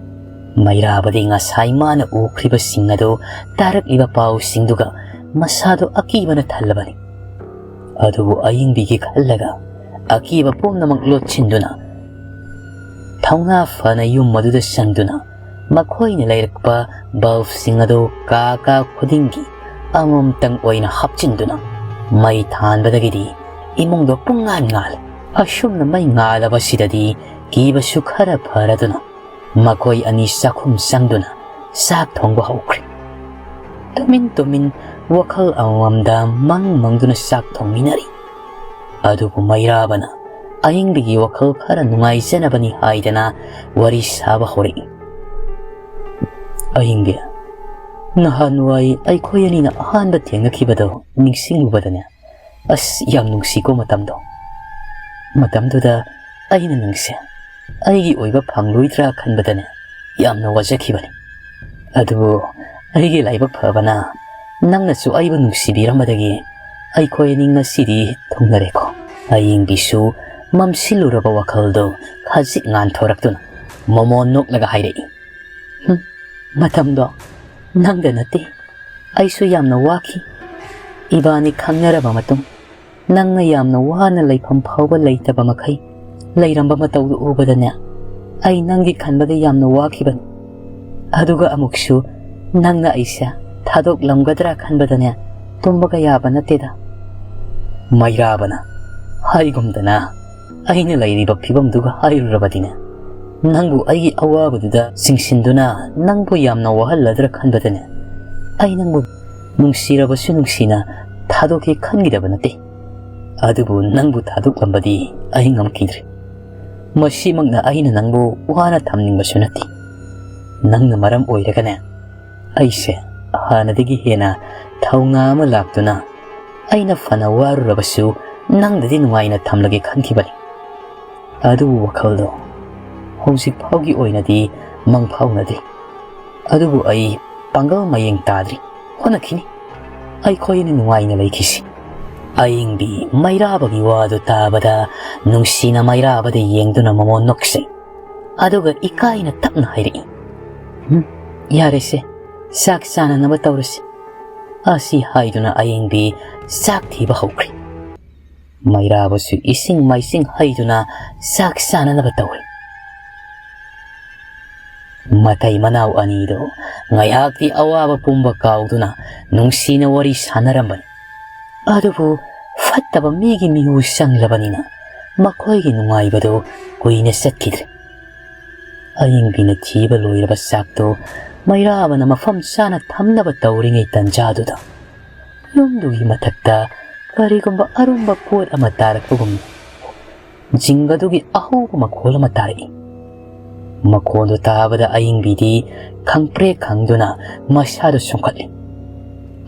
ꯃꯩꯔꯥꯕꯗꯤ ꯉꯁꯥꯏ ꯃꯥꯅ ꯎꯈ꯭ꯔꯤꯕꯁꯤꯡ ꯑꯗꯨ ꯇꯥꯔꯛꯂꯤꯕ ꯄꯥꯎꯁꯤꯡꯗꯨꯒ ꯃꯁꯥꯗꯨ ꯑꯀꯤꯕꯅ ꯊꯜꯂꯕꯅꯤ꯫ ꯑꯗꯨꯕꯨ ꯑꯌꯤꯡꯕꯤꯒꯤ ꯈꯜꯂꯒ ꯑꯀꯤꯕ ꯄꯨꯝꯅꯃꯛ ꯂꯣꯠꯁꯤꯟꯗꯨꯅ ꯊꯧꯅꯥ ꯐꯅ ꯌꯨꯝ ꯑꯗꯨꯗ ꯆꯪꯗꯨꯅ ꯃꯈꯣꯏꯅ ꯂꯩꯔꯛꯄ ꯕꯜꯕꯁꯤꯡ ꯑꯗꯨ ꯀꯥ ꯀꯥ ꯈꯨꯗꯤꯡꯒꯤ ꯑꯃꯃꯝꯇꯪ ꯑꯣꯏꯅ ꯍꯥꯞꯆꯤꯟꯗꯨꯅ ꯃꯩ ꯊꯥꯟꯕꯗꯒꯤꯗꯤ ꯏꯃꯨꯡꯗꯣ ꯄꯨꯡꯉꯥꯟ ꯉꯥꯜꯂꯦ꯫ ꯑꯁꯨꯝꯅ ꯃꯩ ꯉꯥꯜꯂꯕꯁꯤꯗꯗꯤ ꯀꯤꯕꯁꯨ ꯈꯔ ꯐꯔꯗꯨꯅ ꯃꯈꯣꯏ ꯑꯅꯤ ꯆꯥꯛꯈꯨꯝ ꯆꯪꯗꯨꯅ ꯆꯥꯛ ꯊꯣꯡꯕ ꯍꯧꯈ꯭ꯔꯦ꯫ ꯇꯨꯃꯤꯟ ꯇꯨꯃꯤꯟ ꯋꯥꯈꯜ ꯑꯃꯃꯝꯗ ꯃꯪ ꯃꯪꯗꯨꯅ ꯆꯥꯛ ꯊꯣꯡꯃꯤꯟꯅꯔꯤ꯫ ꯑꯗꯨꯕꯨ ꯃꯩꯔꯥꯕꯅ ꯑꯌꯤꯡꯕꯤꯒꯤ ꯋꯥꯈꯜ ꯈꯔ ꯅꯨꯡꯉꯥꯏꯖꯅꯕꯅꯤ ꯍꯥꯏꯗꯅ ꯋꯥꯔꯤ ꯁꯥꯕ ꯍꯧꯔꯛꯏ꯫ ꯑꯌꯤꯡꯕꯤ, ꯅꯍꯥꯟꯋꯥꯏ ꯑꯩꯈꯣꯏ ꯑꯅꯤꯅ ꯑꯍꯥꯟꯕ ꯊꯦꯡꯅꯈꯤꯕꯗꯣ ꯅꯤꯡꯁꯤꯡꯂꯨꯕꯗꯅꯦ, ꯑꯁ, ꯌꯥꯝ ꯅꯨꯡꯁꯤꯀꯣ ꯃꯇꯝꯗꯣ꯫ ꯃꯇꯝꯗꯨꯗ ꯑꯩꯅ ꯅꯪꯁꯦ ꯑꯩꯒꯤ ꯑꯣꯏꯕ ꯐꯪꯂꯣꯏꯗ꯭ꯔꯥ ꯈꯟꯕꯗꯅꯦ, ꯌꯥꯝꯅ ꯋꯥꯖꯈꯤꯕꯅꯤ꯫ ꯑꯗꯨꯕꯨ ꯑꯩꯒꯤ ꯂꯥꯏꯕꯛ ꯐꯕꯅ, ꯅꯪꯅꯁꯨ ꯑꯩꯕꯨ ꯅꯨꯡꯁꯤꯕꯤꯔꯝꯕꯗꯒꯤ ꯑꯩꯈꯣꯏ ꯑꯅꯤ ꯉꯁꯤꯗꯤ ꯊꯨꯡꯅꯔꯦꯀꯣ꯫ ꯑꯌꯤꯡꯕꯤꯁꯨ ꯃꯝꯁꯤꯜꯂꯨꯔꯕ ꯋꯥꯈꯜꯗꯣ ꯈꯖꯤꯛ ꯉꯥꯟꯊꯣꯔꯛꯇꯨꯅ ꯃꯣꯃꯣꯟ ꯅꯣꯛꯂꯒ ꯍꯥꯏꯔꯛꯏ, "ꯍꯨꯝ, ꯃꯇꯝꯗꯣ ꯅꯪꯗ ꯅꯠꯇꯦ, ꯑꯩꯁꯨ ꯌꯥꯝꯅ ꯋꯥꯈꯤ꯫ ꯏꯕꯥꯅꯤ ꯈꯪꯅꯔꯕ ꯃꯇꯨꯡ ꯅꯪꯅ ꯌꯥꯝꯅ ꯋꯥꯅ ꯂꯩꯐꯝ ꯐꯥꯎꯕ ꯂꯩꯇꯕ ꯃꯈꯩ ꯂꯩꯔꯝꯕ ꯃꯇꯧꯗꯨ ꯎꯕꯗꯅꯦ, ꯑꯩ ꯅꯪꯒꯤ ꯈꯟꯕꯗ ꯌꯥꯝꯅ ꯋꯥꯈꯤꯕꯅꯤ꯫ ꯑꯗꯨꯒ ꯑꯃꯨꯛꯁꯨ ꯅꯪꯅ ꯑꯩꯁꯦ ꯊꯥꯗꯣꯛꯂꯝꯒꯗ꯭ꯔꯥ ꯈꯟꯕꯗꯅꯦ, ꯇꯨꯝꯕꯒ ꯌꯥꯕ ꯅꯠꯇꯦꯗ"꯫ ꯃꯩꯔꯥꯕꯅ ꯍꯥꯏꯒꯨꯝꯗꯅ ꯑꯩꯅ ꯂꯩꯔꯤꯕ ꯐꯤꯕꯝꯗꯨꯒ ꯍꯥꯏꯔꯨꯔꯕꯗꯤꯅꯦ, ꯅꯪꯕꯨ ꯑꯩꯒꯤ ꯑꯋꯥꯕꯗꯨꯗ ꯆꯤꯡꯁꯤꯟꯗꯨꯅ ꯅꯪꯕꯨ ꯌꯥꯝꯅ ꯋꯥꯍꯜꯂꯗ꯭ꯔꯥ ꯈꯟꯕꯗꯅꯦ, ꯑꯩ ꯅꯪꯕꯨ ꯅꯨꯡꯁꯤꯔꯕꯁꯨ ꯅꯨꯡꯁꯤꯅ ꯊꯥꯗꯣꯛꯀꯦ ꯈꯟꯈꯤꯗꯕ ꯅꯠꯇꯦ꯫ ꯑꯗꯨꯕꯨ ꯅꯪꯕꯨ ꯊꯥꯗꯣꯛꯂꯝꯕꯗꯤ ꯑꯩ ꯉꯝꯈꯤꯗ꯭ꯔꯦ꯫ ꯃꯁꯤꯃꯛꯅ ꯑꯩꯅ ꯅꯪꯕꯨ ꯋꯥꯅ ꯊꯝꯅꯤꯡꯕꯁꯨ ꯅꯠꯇꯦ꯫ ꯅꯪꯅ ꯃꯔꯝ ꯑꯣꯏꯔꯒꯅꯦ, ꯑꯩꯁꯦ ꯍꯥꯟꯅꯗꯒꯤ ꯍꯦꯟꯅ ꯊꯧꯅꯥ ꯑꯃ ꯂꯥꯛꯇꯨꯅ ꯑꯩꯅ ꯐꯅ ꯋꯥꯔꯨꯔꯕꯁꯨ ꯅꯪꯗꯗꯤ ꯅꯨꯡꯉꯥꯏꯅ ꯊꯝꯂꯒꯦ ꯈꯟꯈꯤꯕꯅꯤ꯫ ꯑꯗꯨꯕꯨ ꯋꯥꯈꯜꯗꯣ ꯍꯧꯖꯤꯛ ꯐꯥꯎꯒꯤ ꯑꯣꯏꯅꯗꯤ ꯃꯪ ꯐꯥꯎꯅꯗꯦ꯫ ꯑꯗꯨꯕꯨ ꯑꯩ ꯄꯥꯡꯒꯜ ꯃꯌꯦꯡ ꯇꯥꯗ꯭ꯔꯤ꯫ ꯍꯣꯠꯅꯈꯤꯅꯤ꯫ ꯑꯩꯈꯣꯏ ꯑꯅꯤ ꯅꯨꯡꯉꯥꯏꯅ ꯂꯩꯈꯤꯁꯤ꯫ ꯑꯌꯤꯡꯕꯤ ꯃꯩꯔꯥꯕꯒꯤ ꯋꯥꯗꯨ ꯇꯥꯕꯗ ꯅꯨꯡꯁꯤꯅ ꯃꯩꯔꯥꯕꯗ ꯌꯦꯡꯗꯨꯅ ꯃꯃꯣꯟ ꯅꯣꯛꯆꯩ꯫ ꯑꯗꯨꯒ ꯏꯀꯥꯏꯅ ꯇꯞꯅ ꯍꯥꯏꯔꯛꯏ, "ꯎꯝ, ꯌꯥꯔꯦꯁꯦ, ꯆꯥꯛ ꯆꯥꯅꯅꯕ ꯇꯧꯔꯁꯤ"꯫ ꯑꯁꯤ ꯍꯥꯏꯗꯨꯅ ꯑꯌꯤꯡꯕꯤ ꯆꯥꯛ ꯊꯤꯕ ꯍꯧꯈ꯭ꯔꯦ꯫ ꯃꯩꯔꯥꯕꯁꯨ ꯏꯁꯤꯡ ꯃꯥꯏꯁꯤꯡ ꯍꯩꯗꯨꯅ ꯆꯥꯛ ꯆꯥꯅꯅꯕ ꯇꯧꯔꯤ꯫ ꯃꯇꯩ ꯃꯅꯥꯎ ꯑꯅꯤꯗꯨ ꯉꯥꯏꯍꯥꯛꯇꯤ ꯑꯋꯥꯕ ꯄꯨꯝꯕ ꯀꯥꯎꯗꯨꯅ ꯅꯨꯡꯁꯤꯅ ꯋꯥꯔꯤ ꯁꯥꯟꯅꯔꯝꯕꯅꯤ꯫ ꯑꯗꯨꯕꯨ ꯐꯠꯇꯕ ꯃꯤꯒꯤ ꯃꯤꯍꯨ ꯆꯪꯂꯕꯅꯤꯅ ꯃꯈꯣꯏꯒꯤ ꯅꯨꯡꯉꯥꯏꯕꯗꯨ ꯀꯨꯏꯅ ꯆꯠꯈꯤꯗ꯭ꯔꯦ꯫ ꯑꯌꯤꯡꯕꯤꯅ ꯊꯤꯕ ꯂꯣꯏꯔꯕ ꯆꯥꯛꯇꯨ ꯃꯩꯔꯥꯕꯅ ꯃꯐꯝ ꯆꯥꯅ ꯊꯝꯅꯕ ꯇꯧꯔꯤꯉꯩ ꯇꯟꯖꯥꯗꯨꯗ ꯌꯨꯝꯗꯨꯒꯤ ꯃꯊꯛꯇ ꯀꯔꯤꯒꯨꯝꯕ ꯑꯔꯨꯝꯕ ꯄꯣꯠ ꯑꯃ ꯇꯥꯔꯛꯄꯒꯨꯝ ꯖꯤꯡꯒꯗꯨꯒꯤ ꯑꯍꯧꯕ ꯃꯈꯣꯜ ꯑꯃ ꯇꯥꯔꯛꯏ꯫ ꯃꯈꯣꯟꯗꯨ ꯇꯥꯕꯗ ꯑꯏꯪꯕꯤꯗꯤ ꯈꯪꯄ꯭ꯔꯦꯛ ꯈꯪꯗꯨꯅ ꯃꯁꯥꯗꯨ ꯁꯨꯡꯈꯠꯂꯤ꯫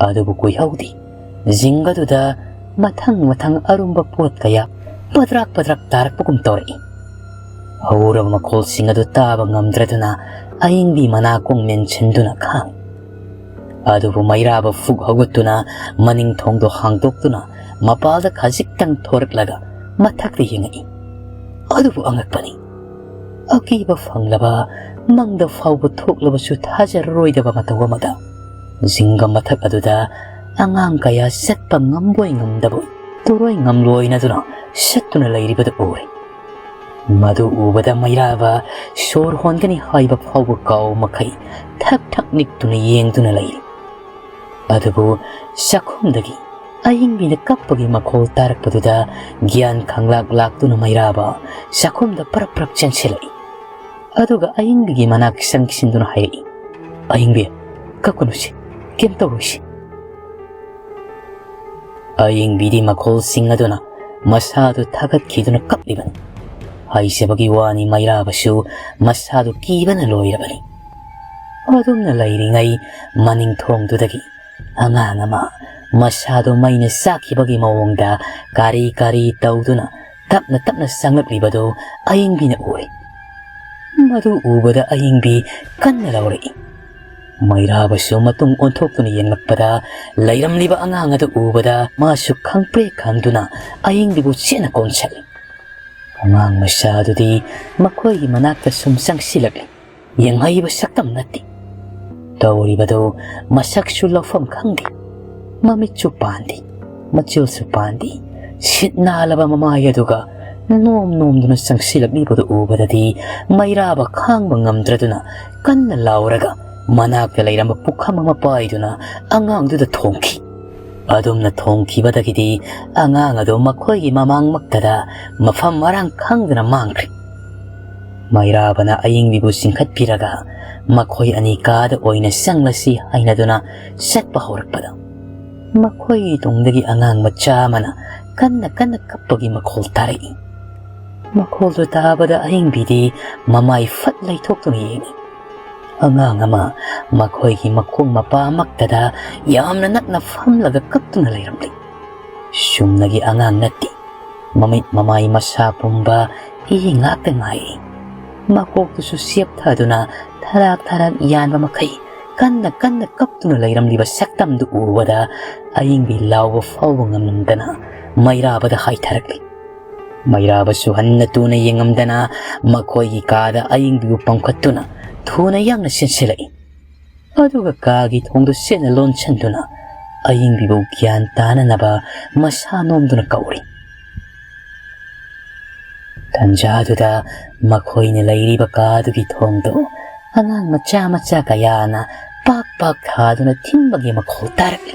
ꯑꯗꯨꯕꯨ ꯀꯨꯏꯍꯧꯗꯦ꯫ ꯖꯤꯡꯒꯗꯨꯗ ꯃꯊꯪ ꯃꯊꯪ ꯑꯔꯨꯝꯕ ꯄꯣꯠ ꯀꯌꯥ ꯄꯗ꯭ꯔꯥꯛ ꯄꯗ꯭ꯔꯥꯛ ꯇꯥꯔꯛꯄꯒꯨꯝ ꯇꯧꯔꯛꯏ꯫ ꯍꯧꯔꯕ ꯃꯈꯣꯜꯁꯤꯡ ꯑꯗꯨ ꯇꯥꯕ ꯉꯝꯗ꯭ꯔꯗꯨꯅ ꯑꯏꯪꯕꯤ ꯃꯅꯥꯀꯣꯡ ꯃꯦꯟꯁꯤꯟꯗꯨꯅ ꯈꯥꯡꯏ꯫ ꯑꯗꯨꯕꯨ ꯃꯩꯔꯥꯕ ꯐꯨꯛ ꯍꯧꯒꯠꯇꯨꯅ ꯃꯅꯤꯡ ꯊꯣꯡꯗꯣ ꯍꯥꯡꯗꯣꯛꯇꯨꯅ ꯃꯄꯥꯜꯗ ꯈꯖꯤꯛꯇꯪ ꯊꯣꯔꯛꯂꯒ ꯃꯊꯛꯇ ꯌꯦꯡꯉꯛꯏ꯫ ꯑꯗꯨꯕꯨ ꯑꯉꯛꯄꯅꯤ, ꯑꯀꯤꯕ ꯐꯪꯂꯕ ꯃꯪꯗ ꯐꯥꯎꯕ ꯊꯣꯛꯂꯕꯁꯨ ꯊꯥꯖꯔꯔꯣꯏꯗꯕ ꯃꯇꯧ ꯑꯃꯗ ꯖꯤꯡꯒ ꯃꯊꯛ ꯑꯗꯨꯗ ꯑꯉꯥꯡ ꯀꯌꯥ ꯆꯠꯄ ꯉꯝꯕꯣꯏ ꯉꯝꯗꯕꯣꯏ, ꯇꯨꯔꯣꯏ ꯉꯝꯂꯣꯏꯅꯗꯨꯅ ꯁꯠꯇꯨꯅ ꯂꯩꯔꯤꯕꯗꯨ ꯎꯔꯦ꯫ ꯃꯗꯨ ꯎꯕꯗ ꯃꯩꯔꯥꯕ ꯁꯣꯔ ꯍꯣꯟꯒꯅꯤ ꯍꯥꯏꯕ ꯐꯥꯎꯕ ꯀꯥꯎ ꯃꯈꯩ ꯊꯛ ꯊꯛ ꯅꯤꯛꯇꯨꯅ ꯌꯦꯡꯗꯨꯅ ꯂꯩꯔꯤ꯫ ꯑꯗꯨꯕꯨ ꯆꯥꯛꯈꯨꯝꯗꯒꯤ ꯑꯏꯪꯕꯤꯅ ꯀꯞꯄꯒꯤ ꯃꯈꯣꯜ ꯇꯥꯔꯛꯄꯗꯨꯗ ꯒ꯭ꯌꯥꯟ ꯈꯪꯂꯥꯛ ꯂꯥꯛꯇꯨꯅ ꯃꯩꯔꯥꯕ ꯆꯥꯛꯈꯨꯝꯗ ꯄꯔꯞ ꯄꯔꯞ ꯆꯦꯟꯁꯤꯜꯂꯛꯏ꯫ ꯑꯗꯨꯒ ꯑꯏꯪꯕꯤꯒꯤ ꯃꯅꯥꯛ ꯆꯪꯁꯤꯟꯗꯨꯅ ꯍꯥꯏꯔꯛꯏ, "ꯑꯏꯪꯕꯤ, ꯀꯞꯀꯅꯨꯁꯤ, ꯀꯩꯝ ꯇꯧꯔꯣꯏꯁꯤ꯫" ꯑꯏꯪꯕꯤꯗꯤ ꯃꯈꯣꯜꯁꯤꯡ ꯑꯗꯨꯅ ꯃꯁꯥꯗꯨ ꯊꯥꯒꯠꯈꯤꯗꯨꯅ ꯀꯞꯂꯤꯕꯅꯤ꯫ ꯍꯥꯏꯖꯕꯒꯤ ꯋꯥꯅꯤ, ꯃꯩꯔꯥꯕꯁꯨ ꯃꯁꯥꯗꯨ ꯀꯤꯕꯅ ꯂꯣꯏꯔꯕꯅꯤ꯫ ꯑꯗꯨꯝꯅ ꯂꯩꯔꯤꯉꯩ ꯃꯅꯤꯡ ꯊꯣꯡꯗꯨꯗꯒꯤ ꯑꯉꯥꯡ ꯑꯃ ꯃꯁꯥꯗꯨ ꯃꯩꯅ ꯆꯥꯛꯈꯤꯕꯒꯤ ꯃꯑꯣꯡꯗ ꯀꯥꯔꯤ ꯀꯥꯔꯤ ꯇꯧꯗꯨꯅ ꯇꯞꯅ ꯇꯞꯅ ꯆꯪꯂꯛꯂꯤꯕꯗꯨ ꯑꯏꯪꯕꯤꯅ ꯎꯔꯦ꯫ ꯃꯗꯨ ꯎꯕꯗ ꯑꯏꯪꯕꯤ ꯀꯟꯅ ꯂꯥꯎꯔꯛꯏ꯫ ꯃꯩꯔꯥꯕꯁꯨ ꯃꯇꯨꯡ ꯑꯣꯟꯊꯣꯛꯇꯨꯅ ꯌꯦꯡꯂꯛꯄꯗ, ꯂꯩꯔꯝꯂꯤꯕ ꯑꯉꯥꯡ ꯑꯗꯨ ꯎꯕꯗ ꯃꯥꯁꯨ ꯈꯪꯄ꯭ꯔꯦꯛ ꯈꯪꯗꯨꯅ ꯑꯏꯪꯕꯤꯕꯨ ꯆꯦꯠꯅ ꯀꯣꯟꯁꯤꯜꯂꯤ꯫ ꯑꯉꯥꯡ ꯃꯆꯥ ꯑꯗꯨꯗꯤ ꯃꯈꯣꯏꯒꯤ ꯃꯅꯥꯛꯇ ꯁꯨꯝ ꯆꯪꯁꯤꯜꯂꯛꯂꯤ꯫ ꯌꯦꯡꯍꯩꯕ ꯁꯛꯇꯝ ꯅꯠꯇꯦ꯫ ꯇꯧꯔꯤꯕꯗꯨ ꯃꯁꯛꯁꯨ ꯂꯧꯐꯝ ꯈꯪꯗꯦ꯫ ꯃꯃꯤꯠꯁꯨ ꯄꯥꯟꯗꯦ, ꯃꯆꯤꯜꯁꯨ ꯄꯥꯟꯗꯦ꯫ ꯁꯤꯠ ꯅꯥꯜꯂꯕ ꯃꯃꯥꯏ ꯑꯗꯨꯒ ꯅꯣꯝ ꯅꯣꯝꯗꯨꯅ ꯆꯪꯁꯤꯜꯂꯛꯂꯤꯕꯗꯨ ꯎꯕꯗꯗꯤ ꯃꯩꯔꯥꯕ ꯈꯥꯡꯕ ꯉꯝꯗ꯭ꯔꯗꯨꯅ ꯀꯟꯅ ꯂꯥꯎꯔꯒ ꯃꯅꯥꯛꯇ ꯂꯩꯔꯝꯕ ꯄꯨꯈꯝ ꯑꯃ ꯄꯥꯏꯗꯨꯅ ꯑꯉꯥꯡꯗꯨꯗ ꯊꯣꯝꯈꯤ꯫ ꯑꯗꯨꯝꯅ ꯊꯣꯝꯈꯤꯕꯗꯒꯤꯗꯤ ꯑꯉꯥꯡ ꯑꯗꯨ ꯃꯈꯣꯏꯒꯤ ꯃꯃꯥꯡꯃꯛꯇꯗ ꯃꯐꯝ ꯃꯔꯥꯡ ꯈꯪꯗꯅ ꯃꯥꯡꯈ꯭ꯔꯦ꯫ ꯃꯩꯔꯥꯕꯅ ꯑꯏꯪꯕꯤꯕꯨ ꯆꯤꯡꯈꯠꯄꯤꯔꯒ ꯃꯈꯣꯏ ꯑꯅꯤ ꯀꯥꯗ ꯑꯣꯏꯅ ꯆꯪꯂꯁꯤ ꯍꯥꯏꯅꯗꯨꯅ ꯆꯠꯄ ꯍꯧꯔꯛꯄꯗ, ꯃꯈꯣꯏꯒꯤ ꯇꯨꯡꯗꯒꯤ ꯑꯉꯥꯡ ꯃꯆꯥ ꯑꯃꯅ ꯀꯟꯅ ꯀꯟꯅ ꯀꯞꯄꯒꯤ ꯃꯈꯣꯜ ꯇꯥꯔꯛꯏ꯫ ꯃꯈꯣꯜꯗꯨ ꯇꯥꯕꯗ ꯑꯌꯤꯡꯕꯤꯗꯤ ꯃꯃꯥꯏ ꯐꯠ ꯂꯩꯊꯣꯛꯇꯨꯅ ꯌꯦꯡꯏ꯫ ꯑꯉꯥꯡ ꯑꯃ ꯃꯈꯣꯏꯒꯤ ꯃꯈꯣꯡ ꯃꯄꯥꯃꯛꯇꯗ ꯌꯥꯝꯅ ꯅꯛꯅ ꯐꯝꯂꯒ ꯀꯞꯇꯨꯅ ꯂꯩꯔꯝꯂꯤ꯫ ꯆꯨꯝꯅꯒꯤ ꯑꯉꯥꯡ ꯅꯠꯇꯦ꯫ ꯃꯃꯤꯠ ꯃꯃꯥꯏ ꯃꯁꯥ ꯄꯨꯝꯕ ꯏ ꯉꯥꯛꯇ ꯉꯥꯏꯔꯤ꯫ ꯃꯀꯣꯛꯇꯨꯁꯨ ꯆꯦꯞꯊꯗꯨꯅ ꯊꯔꯥꯛ ꯊꯔꯥꯛ ꯌꯥꯟꯕ ꯃꯈꯩ ꯀꯟꯅ ꯀꯟꯅ ꯀꯞꯇꯨꯅ ꯂꯩꯔꯝꯂꯤꯕ ꯁꯛꯇꯝꯗꯨ ꯎꯕꯗ ꯑꯌꯤꯡꯕꯤ ꯂꯥꯎꯕ ꯐꯥꯎꯕ ꯉꯝꯂꯝꯗꯅ ꯃꯩꯔꯥꯕꯗ ꯍꯥꯏꯊꯔꯛꯂꯤ꯫ ꯃꯩꯔꯥꯕꯁꯨ ꯍꯟꯅ ꯇꯨꯅ ꯌꯦꯡꯉꯝꯗꯅ ꯃꯈꯣꯏꯒꯤ ꯀꯥꯗ ꯑꯌꯤꯡꯕꯤꯕꯨ ꯄꯝꯈꯠꯇꯨꯅ ꯊꯨꯅ ꯌꯥꯡꯅ ꯆꯦꯟꯁꯤꯜꯂꯛꯏ꯫ ꯑꯗꯨꯒ ꯀꯥꯒꯤ ꯊꯣꯡꯗꯨ ꯆꯦꯠꯅ ꯂꯣꯟꯁꯤꯟꯗꯨꯅ ꯑꯌꯤꯡꯕꯤꯕꯨ ꯒ꯭ꯌꯥꯟ ꯇꯥꯅꯅꯕ ꯃꯁꯥ ꯅꯣꯝꯗꯨꯅ ꯀꯧꯔꯤ꯫ ꯇꯟꯖꯥꯗꯨꯗ ꯃꯈꯣꯏꯅ ꯂꯩꯔꯤꯕ ꯀꯥꯗꯨꯒꯤ ꯊꯣꯡꯗꯨ ꯑꯉꯥꯡ ꯃꯆꯥ ꯃꯆꯥ ꯀꯌꯥꯅ ꯄꯥꯛ ꯄꯥꯛ ꯊꯥꯗꯨꯅ ꯊꯤꯟꯕꯒꯤ ꯃꯈꯣꯜ ꯇꯥꯔꯛꯂꯤ꯫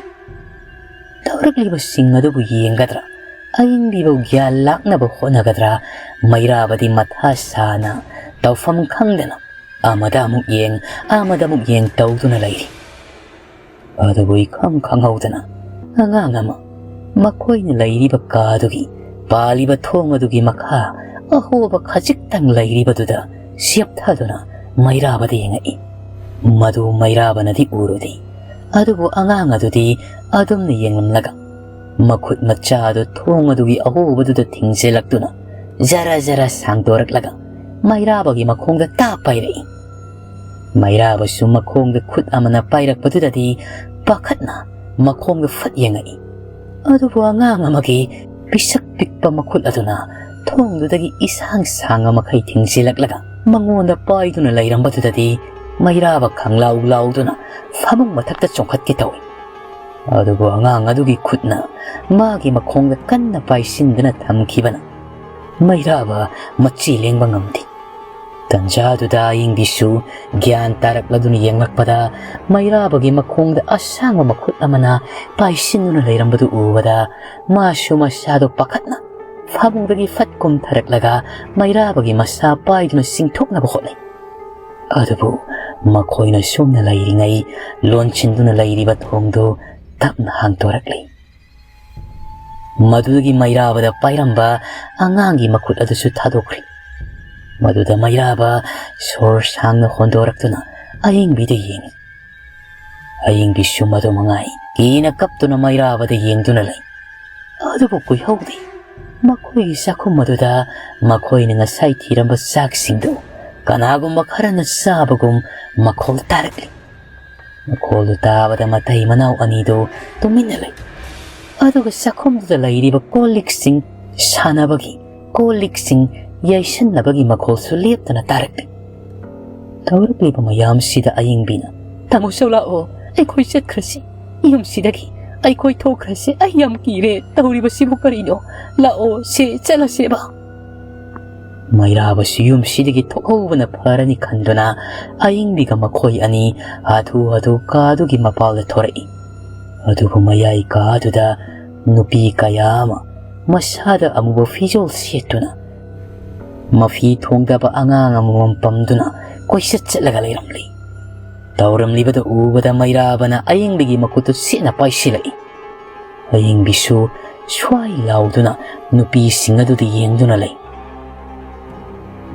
ꯇꯧꯔꯛꯂꯤꯕꯁꯤꯡ ꯑꯗꯨꯕꯨ ꯌꯦꯡꯒꯗ꯭ꯔꯥ, ꯑꯌꯤꯡꯕꯤꯕꯨ ꯒ꯭ꯌꯥꯟ ꯂꯥꯛꯅꯕ ꯍꯣꯠꯅꯒꯗ꯭ꯔꯥ, ꯃꯩꯔꯥꯕꯗꯤ ꯃꯊꯥ ꯁꯥꯅ ꯇꯧꯐꯝ ꯈꯪꯗꯅ ꯑꯃꯗ ꯑꯃꯨꯛ ꯌꯦꯡ, ꯑꯃꯗ ꯑꯃꯨꯛ ꯌꯦꯡ ꯇꯧꯗꯨꯅ ꯂꯩꯔꯤ꯫ ꯑꯗꯨꯕꯨ ꯏꯈꯪ ꯈꯪꯍꯧꯗꯅ ꯑꯉꯥꯡ ꯑꯃ ꯃꯈꯣꯏꯅ ꯂꯩꯔꯤꯕ ꯀꯥꯗꯨꯒꯤ ꯄꯥꯜꯂꯤꯕ ꯊꯣꯡ ꯑꯗꯨꯒꯤ ꯃꯈꯥ ꯑꯍꯣꯕ ꯈꯖꯤꯛꯇꯪ ꯂꯩꯔꯤꯕꯗꯨꯗ ꯆꯦꯞꯊꯗꯨꯅ ꯃꯩꯔꯥꯕꯗ ꯌꯦꯡꯉꯛꯏ꯫ ꯃꯗꯨ ꯃꯩꯔꯥꯕꯅꯗꯤ ꯎꯔꯨꯗꯦ꯫ ꯑꯗꯨꯕꯨ ꯑꯉꯥꯡ ꯑꯗꯨꯗꯤ ꯑꯗꯨꯝꯅ ꯌꯦꯡꯂꯝꯂꯒ ꯃꯈꯨꯠ ꯃꯆꯥ ꯑꯗꯨ ꯊꯣꯡ ꯑꯗꯨꯒꯤ ꯑꯍꯣꯕꯗꯨꯗ ꯊꯤꯡꯖꯤꯜꯂꯛꯇꯨꯅ ꯖꯔ ꯖꯔ ꯁꯥꯡꯗꯣꯔꯛꯂꯒ ꯃꯩꯔꯥꯕꯒꯤ ꯃꯈꯣꯡꯗ ꯇꯥ ꯄꯥꯏꯔꯛꯏ꯫ ꯃꯩꯔꯥꯕꯁꯨ ꯃꯈꯣꯡꯗ ꯈꯨꯠ ꯑꯃꯅ ꯄꯥꯏꯔꯛꯄꯗꯨꯗꯗꯤ ꯄꯥꯈꯠꯅ ꯃꯈꯣꯡꯗ ꯐꯠ ꯌꯦꯡꯉꯛꯏ꯫ ꯑꯗꯨꯕꯨ ꯑꯉꯥꯡ ꯑꯃꯒꯤ ꯄꯤꯁꯛ ꯄꯤꯛꯄ ꯃꯈꯨꯠ ꯑꯗꯨꯅ ꯊꯣꯡꯗꯨꯗꯒꯤ ꯏꯁꯥꯡ ꯁꯥꯡꯕ ꯃꯈꯩ ꯊꯤꯡꯖꯤꯜꯂꯛꯂꯒ ꯃꯉꯣꯟꯗ ꯄꯥꯏꯗꯨꯅ ꯂꯩꯔꯝꯕꯗꯨꯗꯗꯤ ꯃꯩꯔꯥꯕ ꯈꯪꯂꯥꯎ ꯂꯥꯎꯗꯨꯅ ꯐꯃꯨꯡ ꯃꯊꯛꯇ ꯆꯣꯡꯈꯠꯀꯦ ꯇꯧꯏ꯫ ꯑꯗꯨꯕꯨ ꯑꯉꯥꯡ ꯑꯗꯨꯒꯤ ꯈꯨꯠꯅ ꯃꯥꯒꯤ ꯃꯈꯣꯡꯗ ꯀꯟꯅ ꯄꯥꯏꯁꯤꯟꯗꯨꯅ ꯊꯝꯈꯤꯕꯅ ꯃꯩꯔꯥꯕ ꯃꯆꯤ ꯂꯦꯡꯕ ꯉꯝꯗꯦ꯫ ꯇꯟꯖꯥꯗꯨꯗ ꯑꯌꯤꯡꯕꯤꯁꯨ ꯒ꯭ꯌꯥꯟ ꯇꯥꯔꯛꯂꯗꯨꯅ ꯌꯦꯡꯂꯛꯄꯗ ꯃꯩꯔꯥꯕꯒꯤ ꯃꯈꯣꯡꯗ ꯑꯁꯥꯡꯕ ꯃꯈꯨꯠ ꯑꯃꯅ ꯄꯥꯏꯁꯤꯟꯗꯨꯅ ꯂꯩꯔꯝꯕꯗꯨ ꯎꯕꯗ ꯃꯥꯁꯨ ꯃꯁꯥꯗꯣ ꯄꯥꯈꯠꯅ ꯐꯃꯨꯡꯗꯒꯤ ꯐꯠ ꯀꯨꯝꯊꯔꯛꯂꯒ ꯃꯩꯔꯥꯕꯒꯤ ꯃꯁꯥ ꯄꯥꯏꯗꯨꯅ ꯆꯤꯡꯊꯣꯛꯅꯕ ꯍꯣꯠꯅꯩ꯫ ꯑꯗꯨꯕꯨ ꯃꯈꯣꯏꯅ ꯁꯨꯝꯅ ꯂꯩꯔꯤꯉꯩ ꯂꯣꯟꯁꯤꯟꯗꯨꯅ ꯂꯩꯔꯤꯕ ꯊꯣꯡꯗꯨ ꯇꯞꯅ ꯍꯥꯡꯗꯣꯔꯛꯂꯤ꯫ ꯃꯗꯨꯗꯒꯤ ꯃꯩꯔꯥꯕꯗ ꯄꯥꯏꯔꯝꯕ ꯑꯉꯥꯡꯒꯤ ꯃꯈꯨꯠ ꯑꯗꯨꯁꯨ ꯊꯥꯗꯣꯛꯈ꯭ꯔꯦ꯫ ꯃꯗꯨꯗ ꯃꯩꯔꯥꯕ ꯁꯣꯔ ꯁꯥꯡꯅ ꯍꯣꯟꯗꯣꯔꯛꯇꯨꯅ ꯑꯌꯤꯡꯕꯤꯗ ꯌꯦꯡꯏ꯫ ꯑꯌꯤꯡꯕꯤꯁꯨ ꯃꯗꯨ ꯃꯉꯥꯏ ꯀꯤꯅ ꯀꯞꯇꯨꯅ ꯃꯩꯔꯥꯕꯗ ꯌꯦꯡꯗꯨꯅ ꯂꯩ꯫ ꯑꯗꯨꯕꯨ ꯀꯨꯏꯍꯧꯗꯦ꯫ ꯃꯈꯣꯏꯒꯤ ꯆꯥꯛꯈꯨꯝ ꯑꯗꯨꯗ ꯃꯈꯣꯏꯅ ꯉꯁꯥꯏ ꯊꯤꯔꯝꯕ ꯆꯥꯛꯁꯤꯡꯗꯨ ꯀꯅꯥꯒꯨꯝꯕ ꯈꯔꯅ ꯆꯥꯕꯒꯨꯝ ꯃꯈꯣꯜ ꯇꯥꯔꯛꯂꯤ꯫ ꯃꯈꯣꯜꯗꯨ ꯇꯥꯕꯗ ꯃꯇꯩ ꯃꯅꯥꯎ ꯑꯅꯤꯗꯨ ꯇꯨꯃꯤꯟꯅ ꯂꯩ꯫ ꯑꯗꯨꯒ ꯆꯥꯛꯈꯨꯝꯗꯨꯗ ꯂꯩꯔꯤꯕ ꯀꯣꯜ ꯂꯤꯛꯁꯤꯡ ꯁꯥꯟꯅꯕꯒꯤ, ꯀꯣꯜ ꯂꯤꯛꯁꯤꯡ ꯌꯩꯁꯟꯅꯕꯒꯤ ꯃꯈꯣꯜꯁꯨ ꯂꯦꯞꯇꯅ ꯇꯥꯔꯛꯂꯤ꯫ ꯇꯧꯔꯛꯂꯤꯕ ꯃꯌꯥꯝꯁꯤꯗ ꯑꯌꯤꯡꯕꯤꯅ, "ꯇꯥꯃꯣ ꯆꯧ ꯂꯥꯛꯑꯣ, ꯑꯩꯈꯣꯏ ꯆꯠꯈ꯭ꯔꯁꯤ꯫ ꯌꯨꯝꯁꯤꯗꯒꯤ ꯑꯩꯈꯣꯏ ꯊꯣꯛꯈ꯭ꯔꯁꯤ꯫ ꯑꯩ ꯌꯥꯝ ꯀꯤꯔꯦ꯫ ꯇꯧꯔꯤꯕꯁꯤꯕꯨ ꯀꯔꯤꯅꯣ? ꯂꯥꯛꯑꯣ, ꯁꯦ ꯆꯠꯂꯁꯦꯕ꯫" ꯃꯩꯔꯥꯕꯁꯨ ꯌꯨꯝꯁꯤꯗꯒꯤ ꯊꯣꯛꯍꯧꯕꯅ ꯐꯔꯅꯤ ꯈꯟꯗꯨꯅ ꯑꯌꯤꯡꯕꯤꯒ ꯃꯈꯣꯏ ꯑꯅꯤ ꯍꯥꯊꯨ ꯍꯥꯊꯨ ꯀꯥꯗꯨꯒꯤ ꯃꯄꯥꯜꯗ ꯊꯣꯔꯛꯏ꯫ ꯑꯗꯨꯕꯨ ꯃꯌꯥꯏ ꯀꯥꯗꯨꯗ ꯅꯨꯄꯤ ꯀꯌꯥ ꯑꯃ ꯃꯁꯥꯗ ꯑꯃꯨꯕ ꯐꯤꯖꯣꯜ ꯁꯦꯠꯇꯨꯅ ꯃꯐꯤ ꯊꯣꯡꯗꯕ ꯑꯉꯥꯡ ꯑꯃꯃꯝ ꯄꯝꯗꯨꯅ ꯀꯣꯏꯆꯠ ꯆꯠꯂꯒ ꯂꯩꯔꯝꯂꯤ꯫ ꯇꯧꯔꯝꯂꯤꯕꯗꯨ ꯎꯕꯗ ꯃꯩꯔꯥꯕꯅ ꯑꯌꯤꯡꯕꯤꯒꯤ ꯃꯈꯨꯠꯇꯨ ꯆꯦꯠꯅ ꯄꯥꯏꯁꯤꯜꯂꯛꯏ꯫ ꯑꯌꯤꯡꯕꯤꯁꯨ ꯁ꯭ꯋꯥꯏ ꯂꯥꯎꯗꯨꯅ ꯅꯨꯄꯤꯁꯤꯡ ꯑꯗꯨꯗ ꯌꯦꯡꯗꯨꯅ ꯂꯩ꯫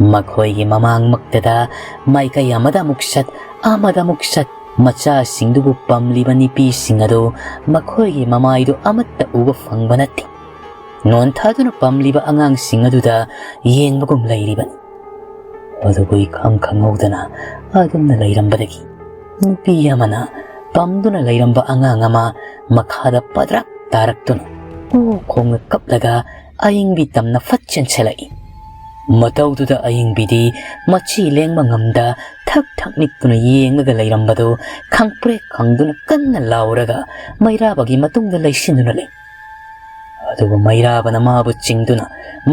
ꯃꯈꯣꯏꯒꯤ ꯃꯃꯥꯡꯃꯛꯇꯗ ꯃꯥꯏꯀꯩ ꯑꯃꯗ ꯑꯃꯨꯛ ꯆꯠ, ꯑꯃꯗ ꯑꯃꯨꯛ ꯆꯠ, ꯃꯆꯥꯁꯤꯡꯗꯨꯕꯨ ꯄꯝꯂꯤꯕ ꯅꯨꯄꯤꯁꯤꯡ ꯑꯗꯨ ꯃꯈꯣꯏꯒꯤ ꯃꯃꯥꯏꯗꯨ ꯑꯃꯠꯇ ꯎꯕ ꯐꯪꯕ ꯅꯠꯇꯦ꯫ ꯅꯣꯟꯊꯥꯗꯨꯅ ꯄꯝꯂꯤꯕ ꯑꯉꯥꯡꯁꯤꯡ ꯑꯗꯨꯗ ꯌꯦꯡꯕꯒꯨꯝ ꯂꯩꯔꯤꯕꯅꯤ꯫ ꯑꯗꯨꯕꯨ ꯏꯈꯪ ꯈꯪꯍꯧꯗꯅ ꯑꯗꯨꯝꯅ ꯂꯩꯔꯝꯕꯗꯒꯤ ꯅꯨꯄꯤ ꯑꯃꯅ ꯄꯝꯗꯨꯅ ꯂꯩꯔꯝꯕ ꯑꯉꯥꯡ ꯑꯃ ꯃꯈꯥꯗ ꯄꯗ꯭ꯔꯛ ꯇꯥꯔꯛꯇꯨꯅ ꯑꯣ ꯈꯣꯡꯅ ꯀꯞꯂꯒ ꯑꯌꯤꯡꯕꯤ ꯇꯝꯅ ꯐꯠ ꯆꯦꯟꯁꯤꯜꯂꯛꯏ꯫ ꯃꯇꯧꯗꯨꯗ ꯑꯌꯤꯡꯕꯤꯗꯤ ꯃꯆꯤ ꯂꯦꯡꯕ ꯉꯝꯗ ꯊꯛ ꯊꯛ ꯅꯤꯛꯇꯨꯅ ꯌꯦꯡꯂꯒ ꯂꯩꯔꯝꯕꯗꯨ ꯈꯪꯄ꯭ꯔꯦꯛ ꯈꯪꯗꯨꯅ ꯀꯟꯅ ꯂꯥꯎꯔꯒ ꯃꯩꯔꯥꯕꯒꯤ ꯃꯇꯨꯡꯗ ꯂꯩꯁꯤꯟꯗꯨꯅ ꯂꯩ꯫ ꯑꯗꯨꯕꯨ ꯃꯩꯔꯥꯕꯅ ꯃꯥꯕꯨ ꯆꯤꯡꯗꯨꯅ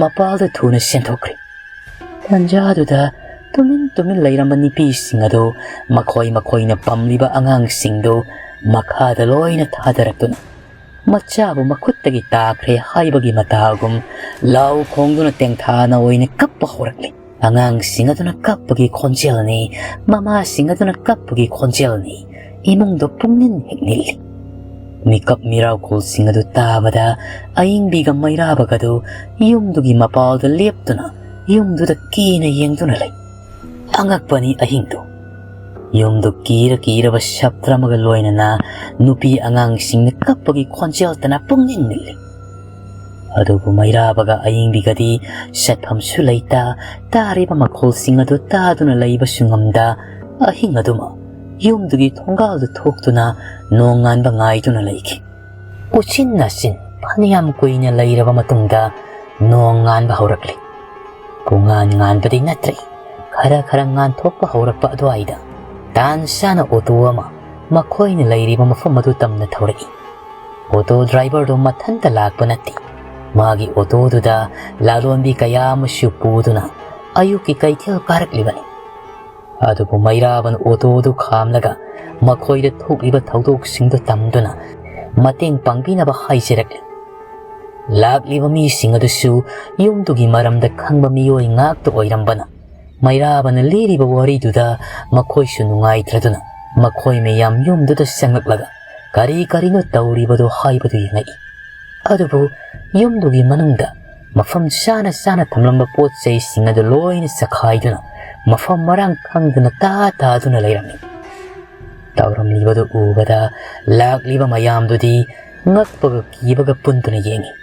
ꯃꯄꯥꯜꯗ ꯊꯨꯅ ꯆꯦꯟꯊꯣꯛꯈ꯭ꯔꯦ꯫ ꯇꯟꯖꯥꯗꯨꯗ ꯇꯨꯃꯤꯟ ꯇꯨꯃꯤꯟ ꯂꯩꯔꯝꯕ ꯅꯨꯄꯤꯁꯤꯡ ꯑꯗꯨ ꯃꯈꯣꯏ ꯃꯈꯣꯏꯅ ꯄꯝꯂꯤꯕ ꯑꯉꯥꯡꯁꯤꯡꯗꯨ ꯃꯈꯥꯗ ꯂꯣꯏꯅ ꯊꯥꯗꯔꯛꯇꯨꯅ ꯃꯆꯥꯕꯨ ꯃꯈꯨꯠꯇꯒꯤ ꯇꯥꯈ꯭ꯔꯦ ꯍꯥꯏꯕꯒꯤ ꯃꯇꯥꯒꯨꯝ ꯂꯥꯎ ꯈꯣꯡꯗꯨꯅ ꯇꯦꯡꯊꯥꯅ ꯑꯣꯏꯅ ꯀꯞꯄ ꯍꯧꯔꯛꯂꯤ꯫ ꯑꯉꯥꯡꯁꯤꯡ ꯑꯗꯨꯅ ꯀꯞꯄꯒꯤ ꯈꯣꯟꯖꯦꯜꯅꯤ, ꯃꯃꯥꯁꯤꯡ ꯑꯗꯨꯅ ꯀꯞꯄꯒꯤ ꯈꯣꯟꯖꯦꯜꯅꯤ꯫ ꯏꯃꯨꯡꯗꯣ ꯄꯨꯡꯅꯤꯟ ꯍꯦꯛ ꯅꯤꯜꯂꯤ꯫ ꯃꯤꯀꯞ ꯃꯤꯔꯥꯎꯈꯣꯜꯁꯤꯡ ꯑꯗꯨ ꯇꯥꯕꯗ ꯑꯏꯪꯕꯤꯒ ꯃꯩꯔꯥꯕꯒꯗꯨ ꯌꯨꯝꯗꯨꯒꯤ ꯃꯄꯥꯜꯗ ꯂꯦꯞꯇꯨꯅ ꯌꯨꯝꯗꯨꯗ ꯀꯤꯅ ꯌꯦꯡꯗꯨꯅ ꯂꯩ꯫ ꯑꯉꯛꯄꯅꯤ ꯑꯍꯤꯡꯗꯨ꯫ ꯌꯨꯝꯗꯨ ꯀꯤꯔ ꯀꯤꯔꯕ ꯁꯞꯇ꯭ꯔ ꯑꯃꯒ ꯂꯣꯏꯅꯅ ꯅꯨꯄꯤ ꯑꯉꯥꯡꯁꯤꯡꯅ ꯀꯞꯄꯒꯤ ꯈꯣꯟꯖꯦꯜꯇꯅ ꯄꯨꯡꯅꯤꯜ ꯅꯤꯜꯂꯤ꯫ ꯑꯗꯨꯕꯨ ꯃꯩꯔꯥꯕꯒ ꯑꯏꯪꯕꯤꯒꯗꯤ ꯆꯠꯐꯝꯁꯨ ꯂꯩꯇ, ꯇꯥꯔꯤꯕ ꯃꯈꯣꯜꯁꯤꯡ ꯑꯗꯨ ꯇꯥꯗꯨꯅ ꯂꯩꯕꯁꯨ ꯉꯝꯗ, ꯑꯍꯤꯡ ꯑꯗꯨꯃ ꯌꯨꯝꯗꯨꯒꯤ ꯊꯣꯡꯒꯥꯜꯗ ꯊꯣꯛꯇꯨꯅ ꯅꯣꯡꯉꯥꯟꯕ ꯉꯥꯏꯗꯨꯅ ꯂꯩꯈꯤ꯫ ꯎꯆꯤꯟ ꯅꯥꯆꯤꯟ ꯐꯅꯌꯥꯝ ꯀꯨꯏꯅ ꯂꯩꯔꯕ ꯃꯇꯨꯡꯗ ꯅꯣꯡ ꯉꯥꯟꯕ ꯍꯧꯔꯛꯂꯤ꯫ ꯄꯨꯡꯉꯥꯟ ꯉꯥꯟꯕꯗꯤ ꯅꯠꯇ꯭ꯔꯦ, ꯈꯔ ꯈꯔ ꯉꯥꯟꯊꯣꯛꯄ ꯍꯧꯔꯛꯄ ꯑꯗꯨꯋꯥꯏꯗ ꯇꯥꯟ ꯆꯥꯅ ꯑꯣꯇꯣ ꯑꯃ ꯃꯈꯣꯏꯅ ꯂꯩꯔꯤꯕ ꯃꯐꯝ ꯑꯗꯨ ꯇꯝꯅ ꯊꯧꯔꯛꯏ꯫ ꯑꯣꯇꯣ ꯗ꯭ꯔꯥꯏꯚꯔꯗꯨ ꯃꯊꯟꯇ ꯂꯥꯛꯄ ꯅꯠꯇꯦ, ꯃꯥꯒꯤ ꯑꯣꯇꯣꯗꯨꯗ ꯂꯥꯂꯣꯟꯕꯤ ꯀꯌꯥ ꯑꯃꯁꯨ ꯄꯨꯗꯨꯅ ꯑꯌꯨꯛꯀꯤ ꯀꯩꯊꯦꯜ ꯀꯥꯔꯛꯂꯤꯕꯅꯤ꯫ ꯑꯗꯨꯕꯨ ꯃꯩꯔꯥꯕꯅ ꯑꯣꯇꯣꯗꯨ ꯈꯥꯝꯂꯒ ꯃꯈꯣꯏꯗ ꯊꯣꯛꯂꯤꯕ ꯊꯧꯗꯣꯛꯁꯤꯡꯗꯨ ꯇꯝꯗꯨꯅ ꯃꯇꯦꯡ ꯄꯥꯡꯕꯤꯅꯕ ꯍꯥꯏꯖꯔꯛꯂꯤ꯫ ꯂꯥꯛꯂꯤꯕ ꯃꯤꯁꯤꯡ ꯑꯗꯨꯁꯨ ꯌꯨꯝꯗꯨꯒꯤ ꯃꯔꯝꯗ ꯈꯪꯕ ꯃꯤꯑꯣꯏ ꯉꯥꯛꯇ ꯑꯣꯏꯔꯝꯕꯅ, ꯃꯩꯔꯥꯕꯅ ꯂꯤꯔꯤꯕ ꯋꯥꯔꯤꯗꯨꯗ ꯃꯈꯣꯏꯁꯨ ꯅꯨꯡꯉꯥꯏꯇ꯭ꯔꯗꯨꯅ ꯃꯈꯣꯏ ꯃꯌꯥꯝ ꯌꯨꯝꯗꯨꯗ ꯆꯪꯂꯛꯂꯒ ꯀꯔꯤ ꯀꯔꯤꯅꯣ ꯇꯧꯔꯤꯕꯗꯨ ꯍꯥꯏꯕꯗꯨ ꯌꯦꯡꯉꯛꯏ꯫ ꯑꯗꯨꯕꯨ ꯌꯨꯝꯗꯨꯒꯤ ꯃꯅꯨꯡꯗ ꯃꯐꯝ ꯆꯥꯅ ꯆꯥꯅ ꯊꯝꯂꯝꯕ ꯄꯣꯠ ꯆꯩꯁꯤꯡ ꯑꯗꯨ ꯂꯣꯏꯅ ꯆꯈꯥꯏꯗꯨꯅ ꯃꯐꯝ ꯃꯔꯥꯡ ꯈꯪꯗꯅ ꯇꯥ ꯇꯥꯗꯨꯅ ꯂꯩꯔꯝꯃꯤ꯫ ꯇꯧꯔꯝꯂꯤꯕꯗꯨ ꯎꯕꯗ ꯂꯥꯛꯂꯤꯕ ꯃꯌꯥꯝꯗꯨꯗꯤ ꯉꯛꯄꯒ ꯀꯤꯕꯒ ꯄꯨꯟꯗꯨꯅ ꯌꯦꯡꯉꯤ꯫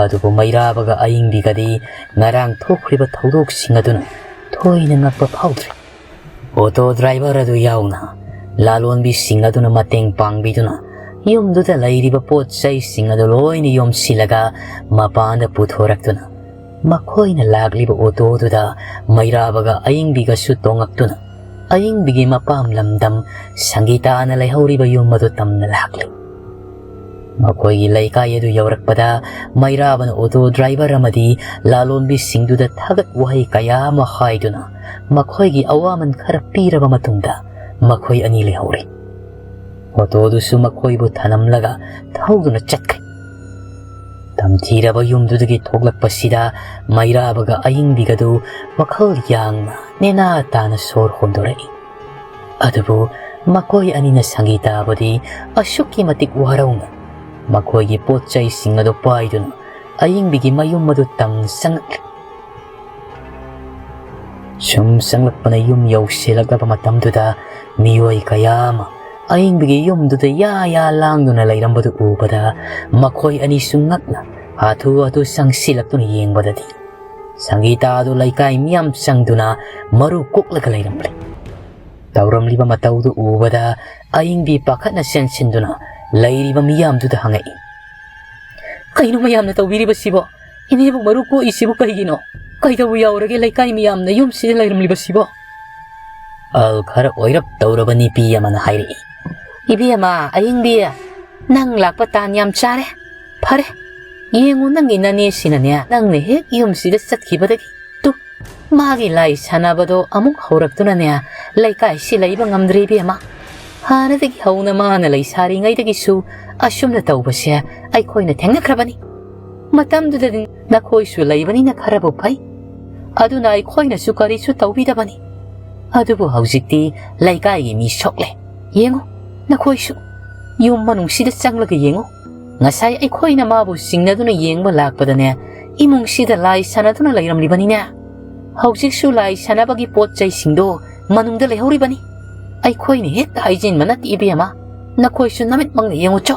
ꯑꯗꯨꯕꯨ ꯃꯩꯔꯥꯕꯒ ꯑꯏꯪꯕꯤꯒꯗꯤ ꯉꯔꯥꯡ ꯊꯣꯛꯈ꯭ꯔꯤꯕ ꯊꯧꯗꯣꯛꯁꯤꯡ ꯑꯗꯨꯅ ꯊꯣꯏꯅ ꯉꯛꯄ ꯐꯥꯎꯗ꯭ꯔꯤ꯫ ꯑꯣꯇꯣ ꯗ꯭ꯔꯥꯏꯚꯔ ꯑꯗꯨ ꯌꯥꯎꯅ ꯂꯥꯂꯣꯟꯕꯤꯁꯤꯡ ꯑꯗꯨꯅ ꯃꯇꯦꯡ ꯄꯥꯡꯕꯤꯗꯨꯅ ꯌꯨꯝꯗꯨꯗ ꯂꯩꯔꯤꯕ ꯄꯣꯠ ꯆꯩꯁꯤꯡ ꯑꯗꯨ ꯂꯣꯏꯅ ꯌꯣꯝꯁꯤꯜꯂꯒ ꯃꯄꯥꯟꯗ ꯄꯨꯊꯣꯔꯛꯇꯨꯅ ꯃꯈꯣꯏꯅ ꯂꯥꯛꯂꯤꯕ ꯑꯣꯇꯣꯗꯨꯗ ꯃꯩꯔꯥꯕꯒ ꯑꯏꯪꯕꯤꯒꯁꯨ ꯇꯣꯡꯉꯛꯇꯨꯅ ꯑꯏꯪꯕꯤꯒꯤ ꯃꯄꯥꯝ ꯂꯝꯗꯝ ꯁꯪꯒꯤꯇꯥꯅ ꯂꯩꯍꯧꯔꯤꯕ ꯌꯨꯝ ꯑꯗꯨ ꯇꯝꯅ ꯂꯥꯛꯂꯤ꯫ ꯃꯈꯣꯏꯒꯤ ꯂꯩꯀꯥꯏ ꯑꯗꯨ ꯌꯧꯔꯛꯄꯗ ꯃꯩꯔꯥꯕꯅ ꯑꯣꯇꯣ ꯗ꯭ꯔꯥꯏꯚꯔ ꯑꯃꯗꯤ ꯂꯥꯂꯣꯟꯕꯤꯁꯤꯡꯗꯨꯗ ꯊꯥꯒꯠ ꯋꯥꯍꯩ ꯀꯌꯥ ꯑꯃ ꯍꯥꯏꯗꯨꯅ ꯃꯈꯣꯏꯒꯤ ꯑꯋꯥꯃꯟ ꯈꯔ ꯄꯤꯔꯕ ꯃꯇꯨꯡꯗ ꯃꯈꯣꯏ ꯑꯅꯤ ꯂꯩꯍꯧꯔꯦ꯫ ꯑꯣꯇꯣꯗꯨꯁꯨ ꯃꯈꯣꯏꯕꯨ ꯊꯅꯝꯂꯒ ꯊꯧꯗꯨꯅ ꯆꯠꯈ꯭ꯔꯦ꯫ ꯇꯝꯊꯤꯔꯕ ꯌꯨꯝꯗꯨꯗꯒꯤ ꯊꯣꯛꯂꯛꯄꯁꯤꯗ ꯃꯩꯔꯥꯕꯒ ꯑꯏꯪꯕꯤꯒꯗꯨ ꯋꯥꯈꯜ ꯌꯥꯡꯅ ꯅꯦꯅꯥ ꯇꯥꯅ ꯁꯣꯔ ꯍꯣꯟꯗꯣꯔꯛꯏ꯫ ꯑꯗꯨꯕꯨ ꯃꯈꯣꯏ ꯑꯅꯤꯅ ꯁꯪꯒꯤꯇꯥꯕꯨꯗꯤ ꯑꯁꯨꯛꯀꯤ ꯃꯇꯤꯛ ꯋꯥꯔꯧꯅ ꯃꯈꯣꯏꯒꯤ ꯄꯣꯠ ꯆꯩꯁꯤꯡ ꯑꯗꯨ ꯄꯥꯏꯗꯨꯅ ꯑꯌꯤꯡꯕꯤꯒꯤ ꯃꯌꯨꯝ ꯑꯗꯨ ꯇꯝꯅ ꯆꯪꯂꯛꯂꯤ꯫ ꯁꯨꯝ ꯆꯪꯂꯛꯄꯅ ꯌꯨꯝ ꯌꯧꯁꯤꯜꯂꯛꯂꯕ ꯃꯇꯝꯗꯨꯗ ꯃꯤꯑꯣꯏ ꯀꯌꯥ ꯑꯃ ꯑꯌꯤꯡꯕꯤꯒꯤ ꯌꯨꯝꯗꯨꯗ ꯌꯥ ꯌꯥ ꯂꯥꯡꯗꯨꯅ ꯂꯩꯔꯝꯕꯗꯨ ꯎꯕꯗ ꯃꯈꯣꯏ ꯑꯅꯤꯁꯨ ꯉꯛꯅ ꯍꯥꯊꯨ ꯍꯥꯊꯨ ꯆꯪꯁꯤꯜꯂꯛꯇꯨꯅ ꯌꯦꯡꯕꯗꯗꯤ ꯁꯪꯒꯤꯇꯥ ꯑꯗꯨ ꯂꯩꯀꯥꯏ ꯃꯤꯌꯥꯝ ꯆꯪꯗꯨꯅ ꯃꯔꯨ ꯀꯣꯛꯂꯒ ꯂꯩꯔꯝꯂꯦ꯫ ꯇꯧꯔꯝꯂꯤꯕ ꯃꯇꯧꯗꯨ ꯎꯕꯗ ꯑꯏꯪꯕꯤ ꯄꯥꯈꯠꯅ ꯆꯦꯟꯁꯤꯟꯗꯨꯅ ꯂꯩꯔꯤꯕ ꯃꯤꯌꯥꯝꯗꯨꯗ ꯍꯪꯉꯛꯏ, "ꯀꯩꯅꯣ ꯃꯌꯥꯝꯅ ꯇꯧꯕꯤꯔꯤꯕꯁꯤꯕꯣ? ꯏꯅꯦꯕꯨ ꯃꯔꯨ ꯀꯣꯛꯏꯁꯤꯕꯨ ꯀꯩꯒꯤꯅꯣ? ꯀꯩꯗꯧꯕ ꯌꯥꯎꯔꯒꯦ ꯂꯩꯀꯥꯏ ꯃꯤꯌꯥꯝꯅ ꯌꯨꯝꯁꯤꯗ ꯂꯩꯔꯝꯂꯤꯕꯁꯤꯕꯣ?" ꯑꯍꯜ ꯈꯔ ꯑꯣꯏꯔꯞ ꯇꯧꯔꯕ ꯅꯨꯄꯤ ꯑꯃꯅ ꯍꯥꯏꯔꯛꯏ, "ꯏꯕꯦꯝꯃ ꯑꯏꯪꯕꯤ, ꯅꯪ ꯂꯥꯛꯄ ꯇꯥꯟ ꯌꯥꯝ ꯆꯥꯔꯦ꯫ ꯐꯔꯦ, ꯌꯦꯡꯉꯨ, ꯅꯪꯒꯤ ꯅꯅꯦꯁꯤꯅꯅꯦ, ꯅꯪꯅ ꯍꯦꯛ ꯌꯨꯝꯁꯤꯗ ꯆꯠꯈꯤꯕꯗꯒꯤ ꯇꯨ ꯃꯥꯒꯤ ꯂꯥꯏ ꯁꯥꯟꯅꯕꯗꯣ ꯑꯃꯨꯛ ꯍꯧꯔꯛꯇꯨꯅꯅꯦ, ꯂꯩꯀꯥꯏꯁꯤ ꯂꯩꯕ ꯉꯝꯗ꯭ꯔꯦ ꯏꯕꯦꯝꯃ꯫ ꯍꯥꯟꯅꯗꯒꯤ ꯍꯧꯅ ꯃꯥꯅ ꯂꯩꯁꯥꯔꯤꯉꯩꯗꯒꯤꯁꯨ ꯑꯁꯨꯝꯅ ꯇꯧꯕꯁꯦ ꯑꯩꯈꯣꯏꯅ ꯊꯦꯡꯅꯈ꯭ꯔꯕꯅꯤ꯫ ꯃꯇꯝꯗꯨꯗꯗꯤ ꯅꯈꯣꯏꯁꯨ ꯂꯩꯕꯅꯤꯅ ꯈꯔꯕꯨ ꯐꯩ꯫ ꯑꯗꯨꯅ ꯑꯩꯈꯣꯏꯅꯁꯨ ꯀꯔꯤꯁꯨ ꯇꯧꯕꯤꯗꯕꯅꯤ꯫ ꯑꯗꯨꯕꯨ ꯍꯧꯖꯤꯛꯇꯤ ꯂꯩꯀꯥꯏꯒꯤ ꯃꯤ ꯁꯣꯛꯂꯦ꯫ ꯌꯦꯡꯉꯨ, ꯅꯈꯣꯏꯁꯨ ꯌꯨꯝ ꯃꯅꯨꯡꯁꯤꯗ ꯆꯪꯂꯒ ꯌꯦꯡꯉꯨ꯫ ꯉꯁꯥꯏ ꯑꯩꯈꯣꯏꯅ ꯃꯥꯕꯨ ꯆꯤꯡꯅꯗꯨꯅ ꯌꯦꯡꯕ ꯂꯥꯛꯄꯗꯅꯦ, ꯏꯃꯨꯡꯁꯤꯗ ꯂꯥꯏ ꯁꯥꯟꯅꯗꯨꯅ ꯂꯩꯔꯝꯂꯤꯕꯅꯤꯅꯦ꯫ ꯍꯧꯖꯤꯛꯁꯨ ꯂꯥꯏ ꯁꯥꯟꯅꯕꯒꯤ ꯄꯣꯠ ꯆꯩꯁꯤꯡꯗꯣ ꯃꯅꯨꯡꯗ ꯂꯩꯍꯧꯔꯤꯕꯅꯤ꯫ ꯑꯩꯈꯣꯏꯅ ꯍꯦꯛꯇ ꯍꯥꯏꯖꯤꯟꯕ ꯅꯠꯇꯦ ꯏꯕꯦꯝꯃ, ꯅꯈꯣꯏꯁꯨ ꯅꯃꯤꯠꯃꯛꯅ ꯌꯦꯡꯉꯨꯆꯣ꯫"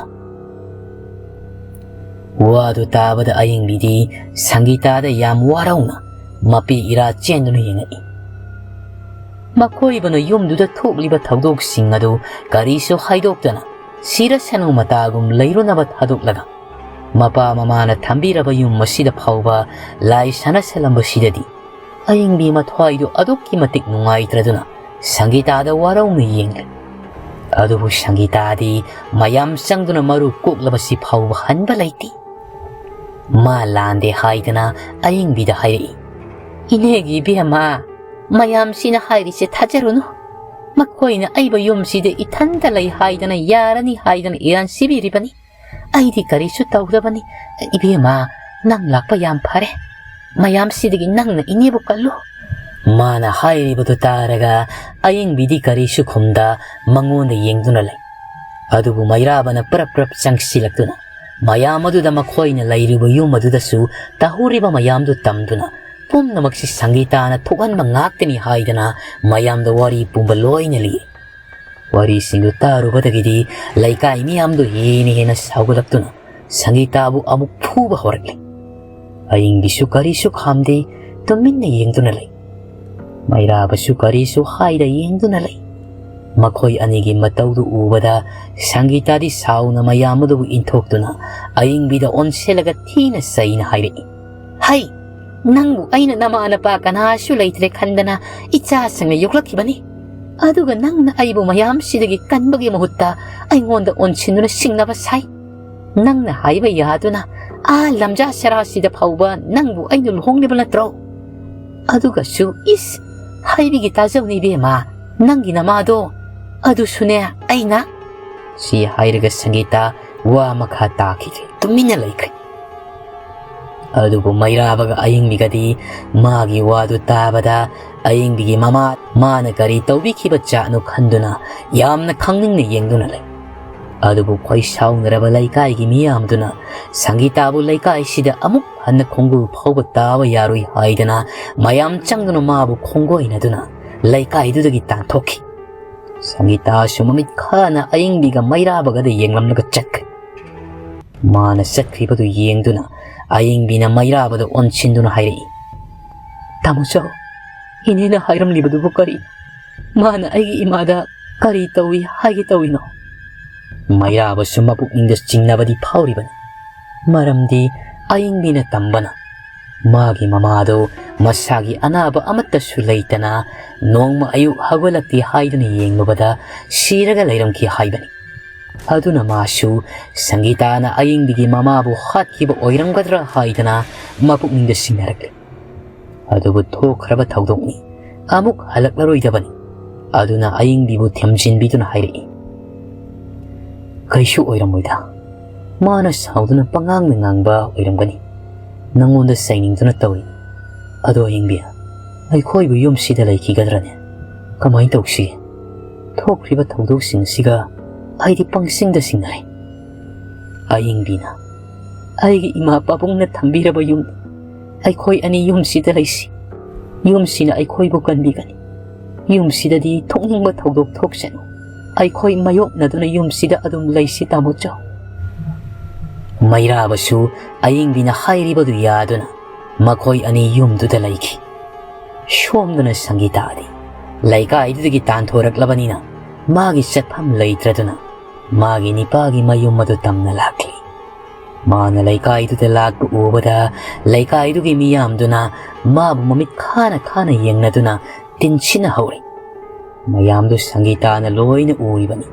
ꯋꯥꯗꯨ ꯇꯥꯕꯗ ꯑꯌꯤꯡꯕꯤꯗꯤ ꯁꯪꯒꯤꯇꯥꯗ ꯌꯥꯝ ꯋꯥꯔꯧꯅ ꯃꯄꯤ ꯏꯔꯥ ꯆꯦꯟꯗꯨꯅ ꯌꯦꯡꯉꯛꯏ꯫ ꯃꯈꯣꯏꯕꯨꯅ ꯌꯨꯝꯗꯨꯗ ꯊꯣꯛꯂꯤꯕ ꯊꯧꯗꯣꯛꯁꯤꯡ ꯑꯗꯨ ꯀꯔꯤꯁꯨ ꯍꯥꯏꯗꯣꯛꯇꯅ ꯁꯤꯔꯁꯅꯨ ꯃꯇꯥꯒꯨꯝ ꯂꯩꯔꯨꯅꯕ ꯊꯥꯗꯣꯛꯂꯒ ꯃꯄꯥ ꯃꯃꯥꯅ ꯊꯝꯕꯤꯔꯕ ꯌꯨꯝ ꯑꯁꯤꯗ ꯐꯥꯎꯕ ꯂꯥꯏ ꯁꯥꯟꯅꯁꯜꯂꯝꯕꯁꯤꯗꯗꯤ ꯑꯌꯤꯡꯕꯤ ꯃꯊ꯭ꯋꯥꯏꯗꯨ ꯑꯗꯨꯛꯀꯤ ꯃꯇꯤꯛ ꯅꯨꯡꯉꯥꯏꯇ꯭ꯔꯗꯨꯅ ꯁꯪꯒꯤꯇꯥꯗ ꯋꯥꯔꯧꯅ ꯌꯦꯡꯂꯦ꯫ ꯑꯗꯨꯕꯨ ꯁꯪꯒꯤꯇꯥꯗꯤ ꯃꯌꯥꯝ ꯆꯪꯗꯨꯅ ꯃꯔꯨ ꯀꯣꯛꯂꯕꯁꯤ ꯐꯥꯎꯕ ꯍꯟꯕ ꯂꯩꯇꯦ꯫ ꯃꯥ ꯂꯥꯟꯗꯦ ꯍꯥꯏꯗꯅ ꯑꯌꯤꯡꯕꯤꯗ ꯍꯥꯏꯔꯛꯏ, "ꯏꯅꯦꯒꯤ ꯏꯕꯦꯝꯃ, ꯃꯌꯥꯝꯁꯤꯅ ꯍꯥꯏꯔꯤꯁꯦ ꯊꯥꯖꯔꯨꯅꯨ꯫ ꯃꯈꯣꯏꯅ ꯑꯩꯕꯨ ꯌꯨꯝꯁꯤꯗ ꯏꯊꯟꯇ ꯂꯩ ꯍꯥꯏꯗꯅ, ꯌꯥꯔꯅꯤ ꯍꯥꯏꯗꯅ ꯏꯔꯥꯟ ꯁꯤꯕꯤꯔꯤꯕꯅꯤ꯫ ꯑꯩꯗꯤ ꯀꯔꯤꯁꯨ ꯇꯧꯗꯕꯅꯤ꯫ ꯏꯕꯦꯝꯃ, ꯅꯪ ꯂꯥꯛꯄ ꯌꯥꯝ ꯐꯔꯦ꯫ ꯃꯌꯥꯝꯁꯤꯗꯒꯤ ꯅꯪꯅ ꯏꯅꯦꯕꯨ ꯀꯜꯂꯨ꯫ ꯃꯥꯅ ꯍꯥꯏꯔꯤꯕꯗꯨ ꯇꯥꯔꯒ ꯑꯌꯤꯡꯕꯤꯗꯤ ꯀꯔꯤꯁꯨ ꯈꯨꯝꯗ ꯃꯉꯣꯟꯗ ꯌꯦꯡꯗꯨꯅ ꯂꯩ꯫ ꯑꯗꯨꯕꯨ ꯃꯩꯔꯥꯕꯅ ꯄ꯭ꯔꯞ ꯄ꯭ꯔꯞ ꯆꯪꯁꯤꯜꯂꯛꯇꯨꯅ ꯃꯌꯥꯝ ꯑꯗꯨꯗ ꯃꯈꯣꯏꯅ ꯂꯩꯔꯤꯕ ꯌꯨꯝ ꯑꯗꯨꯗꯁꯨ ꯇꯧꯍꯧꯔꯤꯕ ꯃꯌꯥꯝꯗꯨ ꯇꯝꯗꯨꯅ ꯄꯨꯝꯅꯃꯛꯁꯤ ꯁꯪꯒꯤꯇꯥꯅ ꯊꯣꯛꯍꯟꯕ ꯉꯥꯛꯇꯅꯤ ꯍꯥꯏꯗꯅ ꯃꯌꯥꯝꯗ ꯋꯥꯔꯤ ꯄꯨꯝꯕ ꯂꯣꯏꯅ ꯂꯤꯔꯤ꯫ ꯋꯥꯔꯤꯁꯤꯡꯗꯨ ꯇꯥꯔꯨꯕꯗꯒꯤꯗꯤ ꯂꯩꯀꯥꯏ ꯃꯤꯌꯥꯝꯗꯨ ꯍꯦꯟꯅ ꯍꯦꯟꯅ ꯁꯥꯎꯒꯠꯂꯛꯇꯨꯅ ꯁꯪꯒꯤꯇꯥꯕꯨ ꯑꯃꯨꯛ ꯐꯨꯕ ꯍꯧꯔꯛꯂꯦ꯫ ꯑꯌꯤꯡꯕꯤꯁꯨ ꯀꯔꯤꯁꯨ ꯈꯥꯝꯗꯦ, ꯇꯨꯃꯤꯟꯅ ꯌꯦꯡꯗꯨꯅ ꯂꯩ꯫ ꯃꯩꯔꯥꯕꯁꯨ ꯀꯔꯤꯁꯨ ꯍꯥꯏꯗ ꯌꯦꯡꯗꯨꯅ ꯂꯩ꯫ ꯃꯈꯣꯏ ꯑꯅꯤꯒꯤ ꯃꯇꯧꯗꯨ ꯎꯕꯗ ꯁꯪꯒꯤꯇꯥꯗꯤ ꯁꯥꯎꯅ ꯃꯌꯥꯝ ꯑꯗꯨꯕꯨ ꯏꯟꯊꯣꯛꯇꯨꯅ ꯑꯌꯤꯡꯕꯤꯗ ꯑꯣꯟꯁꯤꯜꯂꯒ ꯊꯤꯅ ꯆꯩꯅ ꯍꯥꯏꯔꯛꯏ꯫ "ꯍꯩ, ꯅꯪꯕꯨ ꯑꯩꯅ ꯅꯃꯥ ꯅꯄꯥ ꯀꯅꯥꯁꯨ ꯂꯩꯇ꯭ꯔꯦ ꯈꯟꯗꯅ ꯏꯆꯥꯁꯤꯡꯅ ꯌꯣꯛꯂꯛꯈꯤꯕꯅꯤ꯫ ꯑꯗꯨꯒ ꯅꯪꯅ ꯑꯩꯕꯨ ꯃꯌꯥꯝꯁꯤꯗꯒꯤ ꯀꯟꯕꯒꯤ ꯃꯍꯨꯠꯇ ꯑꯩꯉꯣꯟꯗ ꯑꯣꯟꯁꯤꯟꯗꯨꯅ ꯁꯤꯡꯅꯕ ꯁꯥꯏ꯫ ꯅꯪꯅ ꯍꯥꯏꯕ ꯌꯥꯗꯨꯅ ꯑꯥ ꯂꯝꯖꯥ ꯁꯔꯥꯁꯤꯗ ꯐꯥꯎꯕ ꯅꯪꯕꯨ ꯑꯩꯅ ꯂꯨꯍꯣꯡꯂꯤꯕ ꯅꯠꯇ꯭ꯔꯣ? ꯑꯗꯨꯒꯁꯨ ꯏꯁ, ꯍꯥꯏꯕꯤꯒꯦ ꯇꯥꯖꯧꯅꯦ ꯏꯕꯦꯝꯃ, ꯅꯪꯒꯤ ꯅꯃꯥꯗꯣ ꯑꯗꯨꯁꯨꯅꯦ ꯑꯩꯅ"꯫ ꯁꯤ ꯍꯥꯏꯔꯒ ꯁꯪꯒꯤꯇꯥ ꯋꯥ ꯃꯈꯥ ꯇꯥꯈꯤꯗ꯭ꯔꯦ, ꯇꯨꯃꯤꯟꯅ ꯂꯩꯈ꯭ꯔꯦ꯫ ꯑꯗꯨꯕꯨ ꯃꯩꯔꯥꯕꯒ ꯑꯌꯤꯡꯕꯤꯒꯗꯤ ꯃꯥꯒꯤ ꯋꯥꯗꯨ ꯇꯥꯕꯗ ꯑꯌꯤꯡꯕꯤꯒꯤ ꯃꯃꯥ ꯃꯥꯅ ꯀꯔꯤ ꯇꯧꯕꯤꯈꯤꯕ ꯖꯥꯠꯅꯣ ꯈꯟꯗꯨꯅ ꯌꯥꯝꯅ ꯈꯪꯅꯤꯡꯅ ꯌꯦꯡꯗꯨꯅ ꯂꯩ꯫ ꯑꯗꯨꯕꯨ ꯈꯣꯏ ꯁꯥꯎꯅꯔꯕ ꯂꯩꯀꯥꯏꯒꯤ ꯃꯤꯌꯥꯝꯗꯨꯅ ꯁꯪꯒꯤꯇꯥꯕꯨ ꯂꯩꯀꯥꯏꯁꯤꯗ ꯑꯃꯨꯛ ꯍꯟꯅ ꯈꯣꯡꯒꯨꯜ ꯐꯥꯎꯕ ꯇꯥꯕ ꯌꯥꯔꯣꯏ ꯍꯥꯏꯗꯅ ꯃꯌꯥꯝ ꯆꯪꯗꯨꯅ ꯃꯥꯕꯨ ꯈꯣꯡꯒꯣꯏꯅꯗꯨꯅ ꯂꯩꯀꯥꯏꯗꯨꯗꯒꯤ ꯇꯥꯟꯊꯣꯛꯈꯤ꯫ ꯁꯪꯒꯤꯇꯥꯁꯨ ꯃꯃꯤꯠ ꯈꯥꯅ ꯑꯌꯤꯡꯕꯤꯒ ꯃꯩꯔꯥꯕꯒꯗ ꯌꯦꯡꯂꯝꯂꯒ ꯆꯠꯈ꯭ꯔꯦ꯫ ꯃꯥꯅ ꯆꯠꯈ꯭ꯔꯤꯕꯗꯨ ꯌꯦꯡꯗꯨꯅ ꯑꯌꯤꯡꯕꯤꯅ ꯃꯩꯔꯥꯕꯗ ꯑꯣꯟꯁꯤꯟꯗꯨꯅ ꯍꯥꯏꯔꯛꯏ, "ꯇꯥꯃꯣꯆꯧ, ꯏꯅꯦꯅ ꯍꯥꯏꯔꯝꯂꯤꯕꯗꯨꯕꯨ ꯀꯔꯤ? ꯃꯥꯅ ꯑꯩꯒꯤ ꯏꯃꯥꯗ ꯀꯔꯤ ꯇꯧꯏ ꯍꯥꯏꯒꯦ ꯇꯧꯏꯅꯣ?" ꯃꯩꯔꯥꯕꯁꯨ ꯃꯄꯨꯛꯅꯤꯡꯗ ꯆꯤꯡꯅꯕꯗꯤ ꯐꯥꯎꯔꯤꯕꯅꯤ꯫ ꯃꯔꯝꯗꯤ ꯑꯌꯤꯡꯕꯤꯅ ꯇꯝꯕꯅ ꯃꯥꯒꯤ ꯃꯃꯥꯗꯨ ꯃꯁꯥꯒꯤ ꯑꯅꯥꯕ ꯑꯃꯠꯇꯁꯨ ꯂꯩꯇꯅ ꯅꯣꯡꯃ ꯑꯌꯨꯛ ꯍꯧꯒꯠꯂꯛꯇꯦ ꯍꯥꯏꯗꯨꯅ ꯌꯦꯡꯂꯨꯕꯗ ꯁꯤꯔꯒ ꯂꯩꯔꯝꯈꯤ ꯍꯥꯏꯕꯅꯤ꯫ ꯑꯗꯨꯅ ꯃꯥꯁꯨ ꯁꯪꯒꯤꯇꯥꯅ ꯑꯌꯤꯡꯕꯤꯒꯤ ꯃꯃꯥꯕꯨ ꯍꯥꯠꯈꯤꯕ ꯑꯣꯏꯔꯝꯒꯗ꯭ꯔꯥ ꯍꯥꯏꯗꯅ ꯃꯄꯨꯛꯅꯤꯡꯗ ꯆꯤꯡꯅꯔꯛꯂꯤ꯫ ꯑꯗꯨꯕꯨ ꯊꯣꯛꯈ꯭ꯔꯕ ꯊꯧꯗꯣꯛꯅꯤ, ꯑꯃꯨꯛ ꯍꯜꯂꯛꯂꯔꯣꯏꯗꯕꯅꯤ꯫ ꯑꯗꯨꯅ ꯑꯌꯤꯡꯕꯤꯕꯨ ꯊꯦꯝꯖꯤꯟꯕꯤꯗꯨꯅ ꯍꯥꯏꯔꯛꯏ, "ꯀꯩꯁꯨ ꯑꯣꯏꯔꯝꯃꯣꯏꯗ꯫ ꯃꯥꯅ ꯁꯥꯎꯗꯨꯅ ꯄꯉꯥꯡꯗ ꯉꯥꯡꯕ ꯑꯣꯏꯔꯝꯒꯅꯤ꯫ ꯅꯪꯉꯣꯟꯗ ꯆꯩꯅꯤꯡꯗꯨꯅ ꯇꯧꯔꯤ꯫ ꯑꯗꯣ ꯑꯌꯤꯡꯕꯤ, ꯑꯩꯈꯣꯏꯕꯨ ꯌꯨꯝꯁꯤꯗ ꯂꯩꯈꯤꯒꯗ꯭ꯔꯅꯦ? ꯀꯃꯥꯏꯅ ꯇꯧꯁꯤ? ꯊꯣꯛꯈ꯭ꯔꯤꯕ ꯊꯧꯗꯣꯛꯁꯤꯡ ꯑꯁꯤꯒ ꯑꯩꯗꯤ ꯄꯪꯁꯤꯡꯗ ꯁꯤꯡꯅꯩ꯫ ꯑꯌꯤꯡꯕꯤꯅ, "ꯑꯩꯒꯤ ꯏꯃꯥ ꯄꯥꯕꯨꯡꯅ ꯊꯝꯕꯤꯔꯕ ꯌꯨꯝ, ꯑꯩꯈꯣꯏ ꯑꯅꯤ ꯌꯨꯝꯁꯤꯗ ꯂꯩꯁꯤ꯫ ꯌꯨꯝꯁꯤꯅ ꯑꯩꯈꯣꯏꯕꯨ ꯀꯟꯕꯤꯒꯅꯤ꯫ ꯌꯨꯝꯁꯤꯗꯗꯤ ꯊꯣꯛꯅꯤꯡꯕ ꯊꯧꯗꯣꯛ ꯊꯣꯛꯁꯅꯨ꯫ ꯑꯩꯈꯣꯏ ꯃꯥꯌꯣꯛꯅꯗꯨꯅ ꯌꯨꯝꯁꯤꯗ ꯑꯗꯨꯝ ꯂꯩꯁꯤ, ꯇꯥꯃꯣꯆꯧ꯫" ꯃꯩꯔꯥꯕꯁꯨ ꯑꯌꯤꯡꯕꯤꯅ ꯍꯥꯏꯔꯤꯕꯗꯨ ꯌꯥꯗꯨꯅ ꯃꯈꯣꯏ ꯑꯅꯤ ꯌꯨꯝꯗꯨꯗ ꯂꯩꯈꯤ꯫ ꯁꯣꯝꯗꯅ ꯁꯪꯒꯤꯇꯥꯗꯤ ꯂꯩꯀꯥꯏꯗꯨꯗꯒꯤ ꯇꯥꯟꯊꯣꯔꯛꯂꯕꯅꯤꯅ ꯃꯥꯒꯤ ꯆꯠꯐꯝ ꯂꯩꯇ꯭ꯔꯗꯨꯅ ꯃꯥꯒꯤ ꯅꯤꯄꯥꯒꯤ ꯃꯌꯨꯝ ꯑꯗꯨ ꯇꯝꯅ ꯂꯥꯛꯂꯤ꯫ ꯃꯥꯅ ꯂꯩꯀꯥꯏꯗꯨꯗ ꯂꯥꯛꯄ ꯎꯕꯗ ꯂꯩꯀꯥꯏꯗꯨꯒꯤ ꯃꯤꯌꯥꯝꯗꯨꯅ ꯃꯥꯕꯨ ꯃꯃꯤꯠ ꯈꯥꯅ ꯈꯥꯅ ꯌꯦꯡꯅꯗꯨꯅ ꯇꯤꯟꯁꯤꯟꯅꯍꯧꯔꯤ꯫ ꯃꯌꯥꯝꯗꯨ ꯁꯪꯒꯤꯇꯥꯅ ꯂꯣꯏꯅ ꯎꯔꯤꯕꯅꯤ꯫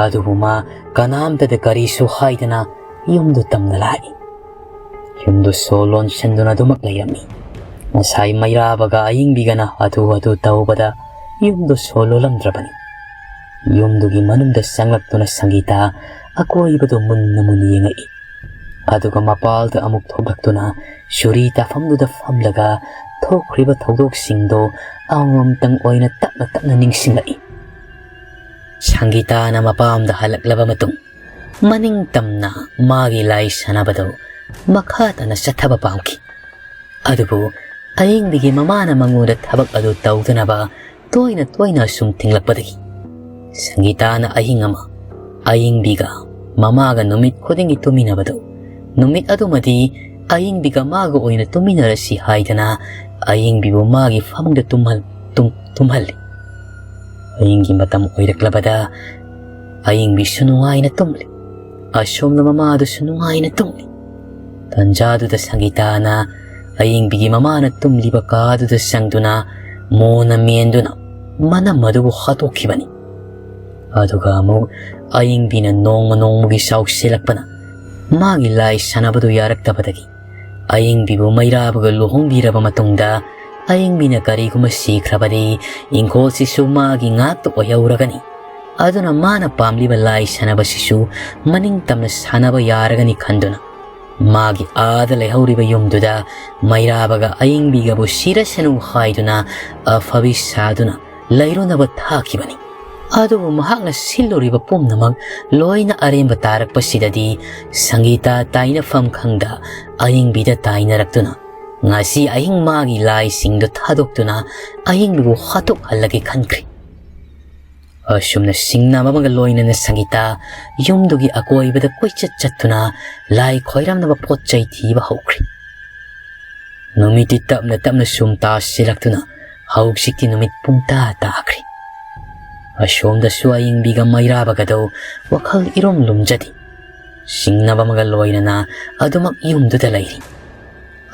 ꯑꯗꯨꯕꯨ ꯃꯥ ꯀꯅꯥꯝꯇꯗ ꯀꯔꯤꯁꯨ ꯍꯥꯏꯗꯅ ꯌꯨꯝꯗꯨ ꯇꯝꯅ ꯂꯥꯛꯏ꯫ ꯌꯨꯝꯗꯨ ꯁꯣ ꯂꯣꯟꯁꯤꯟꯗꯨꯅ ꯑꯗꯨꯃꯛ ꯂꯩꯔꯝꯃꯤ꯫ ꯉꯁꯥꯏ ꯃꯩꯔꯥꯕꯒ ꯑꯌꯤꯡꯕꯤꯒꯅ ꯍꯥꯊꯨ ꯍꯥꯊꯨ ꯇꯧꯕꯗ ꯌꯨꯝꯗꯨ ꯁꯣ ꯂꯣꯜꯂꯝꯗ꯭ꯔꯕꯅꯤ꯫ ꯌꯨꯝꯗꯨꯒꯤ ꯃꯅꯨꯡꯗ ꯆꯪꯂꯛꯇꯨꯅ ꯁꯪꯒꯤꯇꯥ ꯑꯀꯣꯏꯕꯗꯨ ꯃꯨꯟꯅ ꯃꯨꯟꯅ ꯌꯦꯡꯉꯛꯏ꯫ ꯑꯗꯨꯒ ꯃꯄꯥꯜꯗ ꯑꯃꯨꯛ ꯊꯣꯛꯂꯛꯇꯨꯅ ꯆꯨꯔꯤ ꯇꯥꯐꯝꯗꯨꯗ ꯐꯝꯂꯒ ꯊꯣꯛꯈ꯭ꯔꯤꯕ ꯊꯧꯗꯣꯛꯁꯤꯡꯗꯣ ꯑꯃꯃꯝꯇꯪ ꯑꯣꯏꯅ ꯇꯞꯅ ꯇꯞꯅ ꯅꯤꯡꯁꯤꯡꯂꯛꯏ꯫ ꯁꯪꯒꯤꯇꯥꯅ ꯃꯄꯥꯝꯗ ꯍꯜꯂꯛꯂꯕ ꯃꯇꯨꯡ ꯃꯅꯤꯡ ꯇꯝꯅ ꯃꯥꯒꯤ ꯂꯥꯏ ꯁꯥꯟꯅꯕꯗꯨ ꯃꯈꯥ ꯇꯥꯅ ꯆꯠꯊꯕ ꯄꯥꯝꯈꯤ꯫ ꯑꯗꯨꯕꯨ ꯑꯌꯤꯡꯕꯤꯒꯤ ꯃꯃꯥꯅ ꯃꯉꯣꯟꯗ ꯊꯕꯛ ꯑꯗꯨ ꯇꯧꯗꯅꯕ ꯇꯣꯏꯅ ꯇꯣꯏꯅ ꯑꯁꯨꯝ ꯊꯤꯡꯂꯛꯄꯗꯒꯤ ꯁꯪꯒꯤꯇꯥꯅ ꯑꯍꯤꯡ ꯑꯃ ꯑꯌꯤꯡꯕꯤꯒ ꯃꯃꯥꯒ ꯅꯨꯃꯤꯠ ꯈꯨꯗꯤꯡꯒꯤ ꯇꯨꯝꯃꯤꯟꯅꯕꯗꯨ ꯅꯨꯃꯤꯠ ꯑꯗꯨꯃꯗꯤ ꯑꯌꯤꯡꯕꯤꯒ ꯃꯥꯒ ꯑꯣꯏꯅ ꯇꯨꯝꯃꯤꯟꯅꯔꯁꯤ ꯍꯥꯏꯗꯅ ꯑꯌꯤꯡꯕꯤꯕꯨ ꯃꯥꯒꯤ ꯐꯃꯨꯡꯗ ꯇꯨꯝꯍꯜ-, ꯇꯨꯝ-, ꯇꯨꯝꯍꯜꯂꯤ꯫ ꯑꯍꯤꯡꯒꯤ ꯃꯇꯝ ꯑꯣꯏꯔꯛꯂꯕꯗ ꯑꯌꯤꯡꯕꯤꯁꯨ ꯅꯨꯡꯉꯥꯏꯅ ꯇꯨꯝꯂꯤ꯫ ꯑꯁꯣꯝꯅ ꯃꯃꯥꯗꯨꯁꯨ ꯅꯨꯡꯉꯥꯏꯅ ꯇꯨꯝꯂꯤ꯫ ꯇꯟꯖꯥꯗꯨꯗ ꯁꯪꯒꯤꯇꯥꯅ ꯑꯌꯤꯡꯕꯤꯒꯤ ꯃꯃꯥꯅ ꯇꯨꯝꯂꯤꯕ ꯀꯥꯗꯨꯗ ꯆꯪꯗꯨꯅ ꯃꯣꯟꯅ ꯃꯦꯟꯗꯨꯅ ꯃꯅꯝ ꯑꯗꯨꯕꯨ ꯍꯥꯠꯇꯣꯛꯈꯤꯕꯅꯤ꯫ ꯑꯗꯨꯒ ꯑꯃꯨꯛ ꯑꯌꯤꯡꯕꯤꯅ ꯅꯣꯡꯃ ꯅꯣꯡꯃꯒꯤ ꯆꯥꯎꯁꯤꯜꯂꯛꯄꯅ ꯃꯥꯒꯤ ꯂꯥꯏ ꯁꯥꯟꯅꯕꯗꯨ ꯌꯥꯔꯛꯇꯕꯗꯒꯤ ꯑꯌꯤꯡꯕꯤꯕꯨ ꯃꯩꯔꯥꯕꯒ ꯂꯨꯍꯣꯡꯕꯤꯔꯕ ꯃꯇꯨꯡꯗ ꯑꯌꯤꯡꯕꯤꯅ ꯀꯔꯤꯒꯨꯝꯕ ꯁꯤꯈ꯭ꯔꯕꯗꯤ ꯏꯪꯈꯣꯜꯁꯤꯁꯨ ꯃꯥꯒꯤ ꯉꯥꯛꯇ ꯑꯣꯏꯍꯧꯔꯒꯅꯤ꯫ ꯑꯗꯨꯅ ꯃꯥꯅ ꯄꯥꯝꯂꯤꯕ ꯂꯥꯏ ꯁꯥꯟꯅꯕꯁꯤꯁꯨ ꯃꯅꯤꯡ ꯇꯝꯅ ꯁꯥꯟꯅꯕ ꯌꯥꯔꯒꯅꯤ ꯈꯟꯗꯨꯅ ꯃꯥꯒꯤ ꯑꯥꯗ ꯂꯩꯍꯧꯔꯤꯕ ꯌꯨꯝꯗꯨꯗ ꯃꯩꯔꯥꯕꯒ ꯑꯌꯤꯡꯕꯤꯒꯕꯨ ꯁꯤꯔꯁꯅꯨ ꯍꯥꯏꯗꯨꯅ ꯑꯐꯕꯤ ꯁꯥꯗꯨꯅ ꯂꯩꯔꯨꯅꯕ ꯊꯥꯈꯤꯕꯅꯤ꯫ ꯑꯗꯨꯕꯨ ꯃꯍꯥꯛꯅ ꯁꯤꯜꯂꯨꯔꯤꯕ ꯄꯨꯝꯅꯃꯛ ꯂꯣꯏꯅ ꯑꯔꯦꯝꯕ ꯇꯥꯔꯛꯄꯁꯤꯗꯗꯤ ꯁꯪꯒꯤꯇꯥ ꯇꯥꯏꯅꯐꯝ ꯈꯪꯗ ꯑꯌꯤꯡꯕꯤꯗ ꯇꯥꯏꯅꯔꯛꯇꯨꯅ ꯉꯁꯤ ꯑꯍꯤꯡ ꯃꯥꯒꯤ ꯂꯥꯏꯁꯤꯡꯗꯨ ꯊꯥꯗꯣꯛꯇꯨꯅ ꯑꯌꯤꯡꯕꯤꯕꯨ ꯍꯥꯠꯇꯣꯛꯍꯜꯂꯒꯦ ꯈꯟꯈ꯭ꯔꯤ꯫ ꯑꯁꯨꯝꯅ ꯁꯤꯡꯅꯕ ꯑꯃꯒ ꯂꯣꯏꯅꯅ ꯁꯪꯒꯤꯇꯥ ꯌꯨꯝꯗꯨꯒꯤ ꯑꯀꯣꯏꯕꯗ ꯀꯣꯏꯆꯠ ꯆꯠꯇꯨꯅ ꯂꯥꯏ ꯈꯣꯏꯔꯝꯅꯕ ꯄꯣꯠ ꯆꯩ ꯊꯤꯕ ꯍꯧꯈ꯭ꯔꯤ꯫ ꯅꯨꯃꯤꯠꯇꯤ ꯇꯞꯅ ꯇꯞꯅ ꯁꯨꯝ ꯇꯥꯁꯤꯜꯂꯛꯇꯨꯅ ꯍꯧꯖꯤꯛꯇꯤ ꯅꯨꯃꯤꯠ ꯄꯨꯡꯇꯥ ꯇꯥꯈ꯭ꯔꯦ꯫ ꯑꯁꯣꯝꯗꯁꯨ ꯑꯌꯤꯡꯕꯤꯒ ꯃꯩꯔꯥꯕꯒꯗꯣ ꯋꯥꯈꯜ ꯏꯔꯨꯝ ꯂꯨꯝꯖꯗꯦ꯫ ꯁꯤꯡꯅꯕ ꯑꯃꯒ ꯂꯣꯏꯅꯅ ꯑꯗꯨꯃꯛ ꯌꯨꯝꯗꯨꯗ ꯂꯩꯔꯤ꯫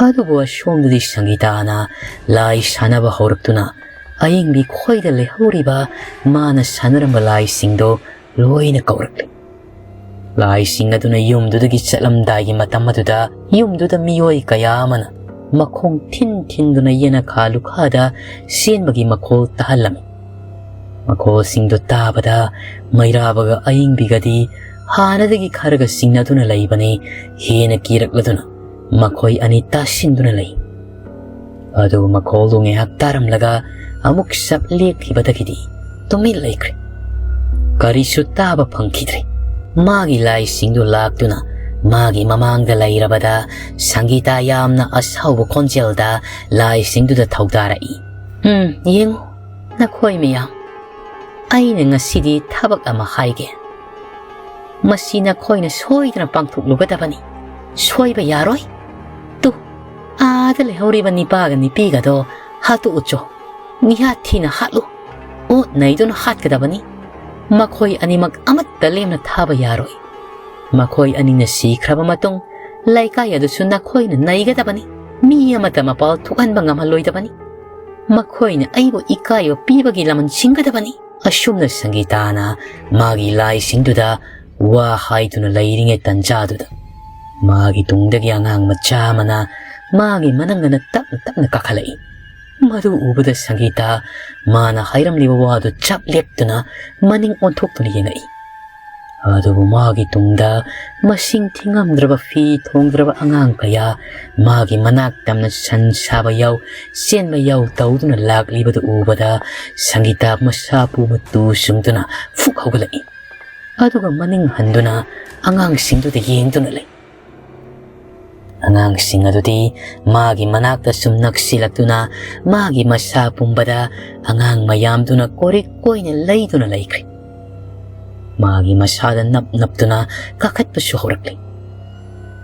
ꯑꯗꯨꯕꯨ ꯑꯁꯣꯝꯗꯗꯤ ꯁꯪꯒꯤꯇꯥꯅ ꯂꯥꯏ ꯁꯥꯟꯅꯕ ꯍꯧꯔꯛꯇꯨꯅ ꯑꯌꯤꯡꯕꯤ ꯈꯣꯏꯗ ꯂꯩꯍꯧꯔꯤꯕ ꯃꯥꯅ ꯁꯥꯟꯅꯔꯝꯕ ꯂꯥꯏꯁꯤꯡꯗꯣ ꯂꯣꯏꯅ ꯀꯧꯔꯛꯂꯤ꯫ ꯂꯥꯏꯁꯤꯡ ꯑꯗꯨꯅ ꯌꯨꯝꯗꯨꯗꯒꯤ ꯆꯠꯂꯝꯗꯥꯏꯒꯤ ꯃꯇꯝ ꯑꯗꯨꯗ ꯌꯨꯝꯗꯨꯗ ꯃꯤꯑꯣꯏ ꯀꯌꯥ ꯑꯃꯅ ꯃꯈꯣꯡ ꯊꯤꯟ ꯊꯤꯟꯗꯨꯅ ꯌꯦꯅꯈꯥ ꯂꯨꯈꯥꯗ ꯆꯦꯟꯕꯒꯤ ꯃꯈꯣꯜ ꯇꯥꯍꯜꯂꯝꯃꯤ꯫ ꯃꯈꯣꯜꯁꯤꯡꯗꯨ ꯇꯥꯕꯗ ꯃꯩꯔꯥꯕꯒ ꯑꯌꯤꯡꯕꯤꯒꯗꯤ ꯍꯥꯟꯅꯗꯒꯤ ꯈꯔꯒ ꯆꯤꯡꯅꯗꯨꯅ ꯂꯩꯕꯅꯤ꯫ ꯍꯦꯟꯅ ꯀꯤꯔꯛꯂꯗꯨꯅ ꯃꯈꯣꯏ ꯑꯅꯤ ꯇꯥꯁꯤꯟꯗꯨꯅ ꯂꯩ꯫ ꯑꯗꯨ ꯃꯈꯣꯜꯗꯨ ꯉꯥꯏꯍꯥꯛ ꯇꯥꯔꯝꯂꯒ ꯑꯃꯨꯛ ꯆꯞ ꯂꯦꯞꯈꯤꯕꯗꯒꯤꯗꯤ ꯇꯨꯃꯤꯟ ꯂꯩꯈ꯭ꯔꯦ꯫ ꯀꯔꯤꯁꯨ ꯇꯥꯕ ꯐꯪꯈꯤꯗ꯭ꯔꯦ꯫ ꯃꯥꯒꯤ ꯂꯥꯏꯁꯤꯡꯗꯨ ꯂꯥꯛꯇꯨꯅ ꯃꯥꯒꯤ ꯃꯃꯥꯡꯗ ꯂꯩꯔꯕꯗ ꯁꯪꯒꯤꯇꯥ ꯌꯥꯝꯅ ꯑꯁꯥꯎꯕ ꯈꯣꯟꯖꯦꯜꯗ ꯂꯥꯏꯁꯤꯡꯗꯨꯗ ꯊꯧꯗꯥꯔꯛꯏ꯫ "ꯎꯝ, ꯌꯦꯡꯉꯨ, ꯅꯈꯣꯏ ꯃꯌꯥꯝ, ꯑꯩꯅ ꯉꯁꯤꯗꯤ ꯊꯕꯛ ꯑꯃ ꯍꯥꯏꯒꯦ꯫ ꯃꯁꯤ ꯅꯈꯣꯏꯅ ꯁꯣꯏꯗꯅ ꯄꯥꯡꯊꯣꯛꯂꯨꯒꯗꯕꯅꯤ꯫ ꯁꯣꯏꯕ ꯌꯥꯔꯣꯏ꯫ ꯇꯨ, ꯑꯥꯗ ꯂꯩꯍꯧꯔꯤꯕ ꯅꯤꯄꯥꯒ ꯅꯤꯄꯤꯒꯗꯣ ꯍꯥꯠꯇꯣꯛꯎꯆꯣ꯫ ꯃꯤꯍꯥꯠ ꯊꯤꯅ ꯍꯥꯠꯂꯨ꯫ ꯑꯣꯠ ꯅꯩꯗꯨꯅ ꯍꯥꯠꯀꯗꯕꯅꯤ꯫ ꯃꯈꯣꯏ ꯑꯅꯤꯃꯛ ꯑꯃꯠꯇ ꯂꯦꯝꯅ ꯊꯥꯕ ꯌꯥꯔꯣꯏ꯫ ꯃꯈꯣꯏ ꯑꯅꯤꯅ ꯁꯤꯈ꯭ꯔꯕ ꯃꯇꯨꯡ, ꯂꯩꯀꯥꯏ ꯑꯗꯨꯁꯨ ꯅꯈꯣꯏꯅ ꯅꯩꯒꯗꯕꯅꯤ꯫ ꯃꯤ ꯑꯃꯠꯇ ꯃꯄꯥꯜ ꯊꯣꯛꯍꯟꯕ ꯉꯝꯍꯜꯂꯣꯏꯗꯕꯅꯤ꯫ ꯃꯈꯣꯏꯅ ꯑꯩꯕꯨ ꯏꯀꯥꯏꯕ ꯄꯤꯕꯒꯤ ꯂꯃꯟ ꯁꯤꯡꯒꯗꯕꯅꯤ꯫" ꯑꯁꯨꯝꯅ ꯁꯪꯒꯤꯇꯥꯅ ꯃꯥꯒꯤ ꯂꯥꯏꯁꯤꯡꯗꯨꯗ ꯋꯥ ꯍꯥꯏꯗꯨꯅ ꯂꯩꯔꯤꯉꯩ ꯇꯟꯖꯥꯗꯨꯗ ꯃꯥꯒꯤ ꯇꯨꯡꯗꯒꯤ ꯑꯉꯥꯡ ꯃꯆꯥ ꯑꯃꯅ ꯃꯥꯒꯤ ꯃꯅꯪꯒꯟꯗ ꯇꯞꯅ ꯇꯞꯅ ꯀꯥꯈꯠꯂꯛꯏ꯫ ꯃꯗꯨ ꯎꯕꯗ ꯁꯪꯒꯤꯇꯥ ꯃꯥꯅ ꯍꯥꯏꯔꯝꯂꯤꯕ ꯋꯥꯗꯨ ꯆꯞ ꯂꯦꯞꯇꯨꯅ ꯃꯅꯤꯡ ꯑꯣꯟꯊꯣꯛꯇꯨꯅ ꯌꯦꯡꯉꯛꯏ꯫ ꯑꯗꯨꯕꯨ ꯃꯥꯒꯤ ꯇꯨꯡꯗ ꯃꯁꯤꯡ ꯊꯤꯉꯝꯗ꯭ꯔꯕ ꯐꯤ ꯊꯣꯡꯗ꯭ꯔꯕ ꯑꯉꯥꯡ ꯀꯌꯥ ꯃꯥꯒꯤ ꯃꯅꯥꯛ ꯇꯝꯅ ꯁꯟ ꯁꯥꯕ ꯌꯥꯎ, ꯆꯦꯟꯕ ꯌꯥꯎ ꯇꯧꯗꯨꯅ ꯂꯥꯛꯂꯤꯕꯗꯨ ꯎꯕꯗ ꯁꯪꯒꯤꯇꯥ ꯃꯁꯥ ꯄꯨꯕ ꯇꯨ ꯁꯨꯡꯗꯨꯅ ꯐꯨꯛ ꯍꯧꯒꯠꯂꯛꯏ꯫ ꯑꯗꯨꯒ ꯃꯅꯤꯡ ꯍꯟꯗꯨꯅ ꯑꯉꯥꯡꯁꯤꯡꯗꯨꯗ ꯌꯦꯡꯗꯨꯅ ꯂꯩ꯫ ꯑꯉꯥꯡꯁꯤꯡ ꯑꯗꯨꯗꯤ ꯃꯥꯒꯤ ꯃꯅꯥꯛꯇ ꯁꯨꯝ ꯅꯛꯁꯤꯜꯂꯛꯇꯨꯅ ꯃꯥꯒꯤ ꯃꯁꯥ ꯄꯨꯝꯕꯗ ꯑꯉꯥꯡ ꯃꯌꯥꯝꯗꯨꯅ ꯀꯣꯔꯤꯛ ꯀꯣꯏꯅ ꯂꯩꯗꯨꯅ ꯂꯩꯈ꯭ꯔꯦ꯫ ꯃꯥꯒꯤ ꯃꯁꯥꯗ ꯅꯞ ꯅꯞꯇꯨꯅ ꯀꯥꯈꯠꯄꯁꯨ ꯍꯧꯔꯛꯂꯦ꯫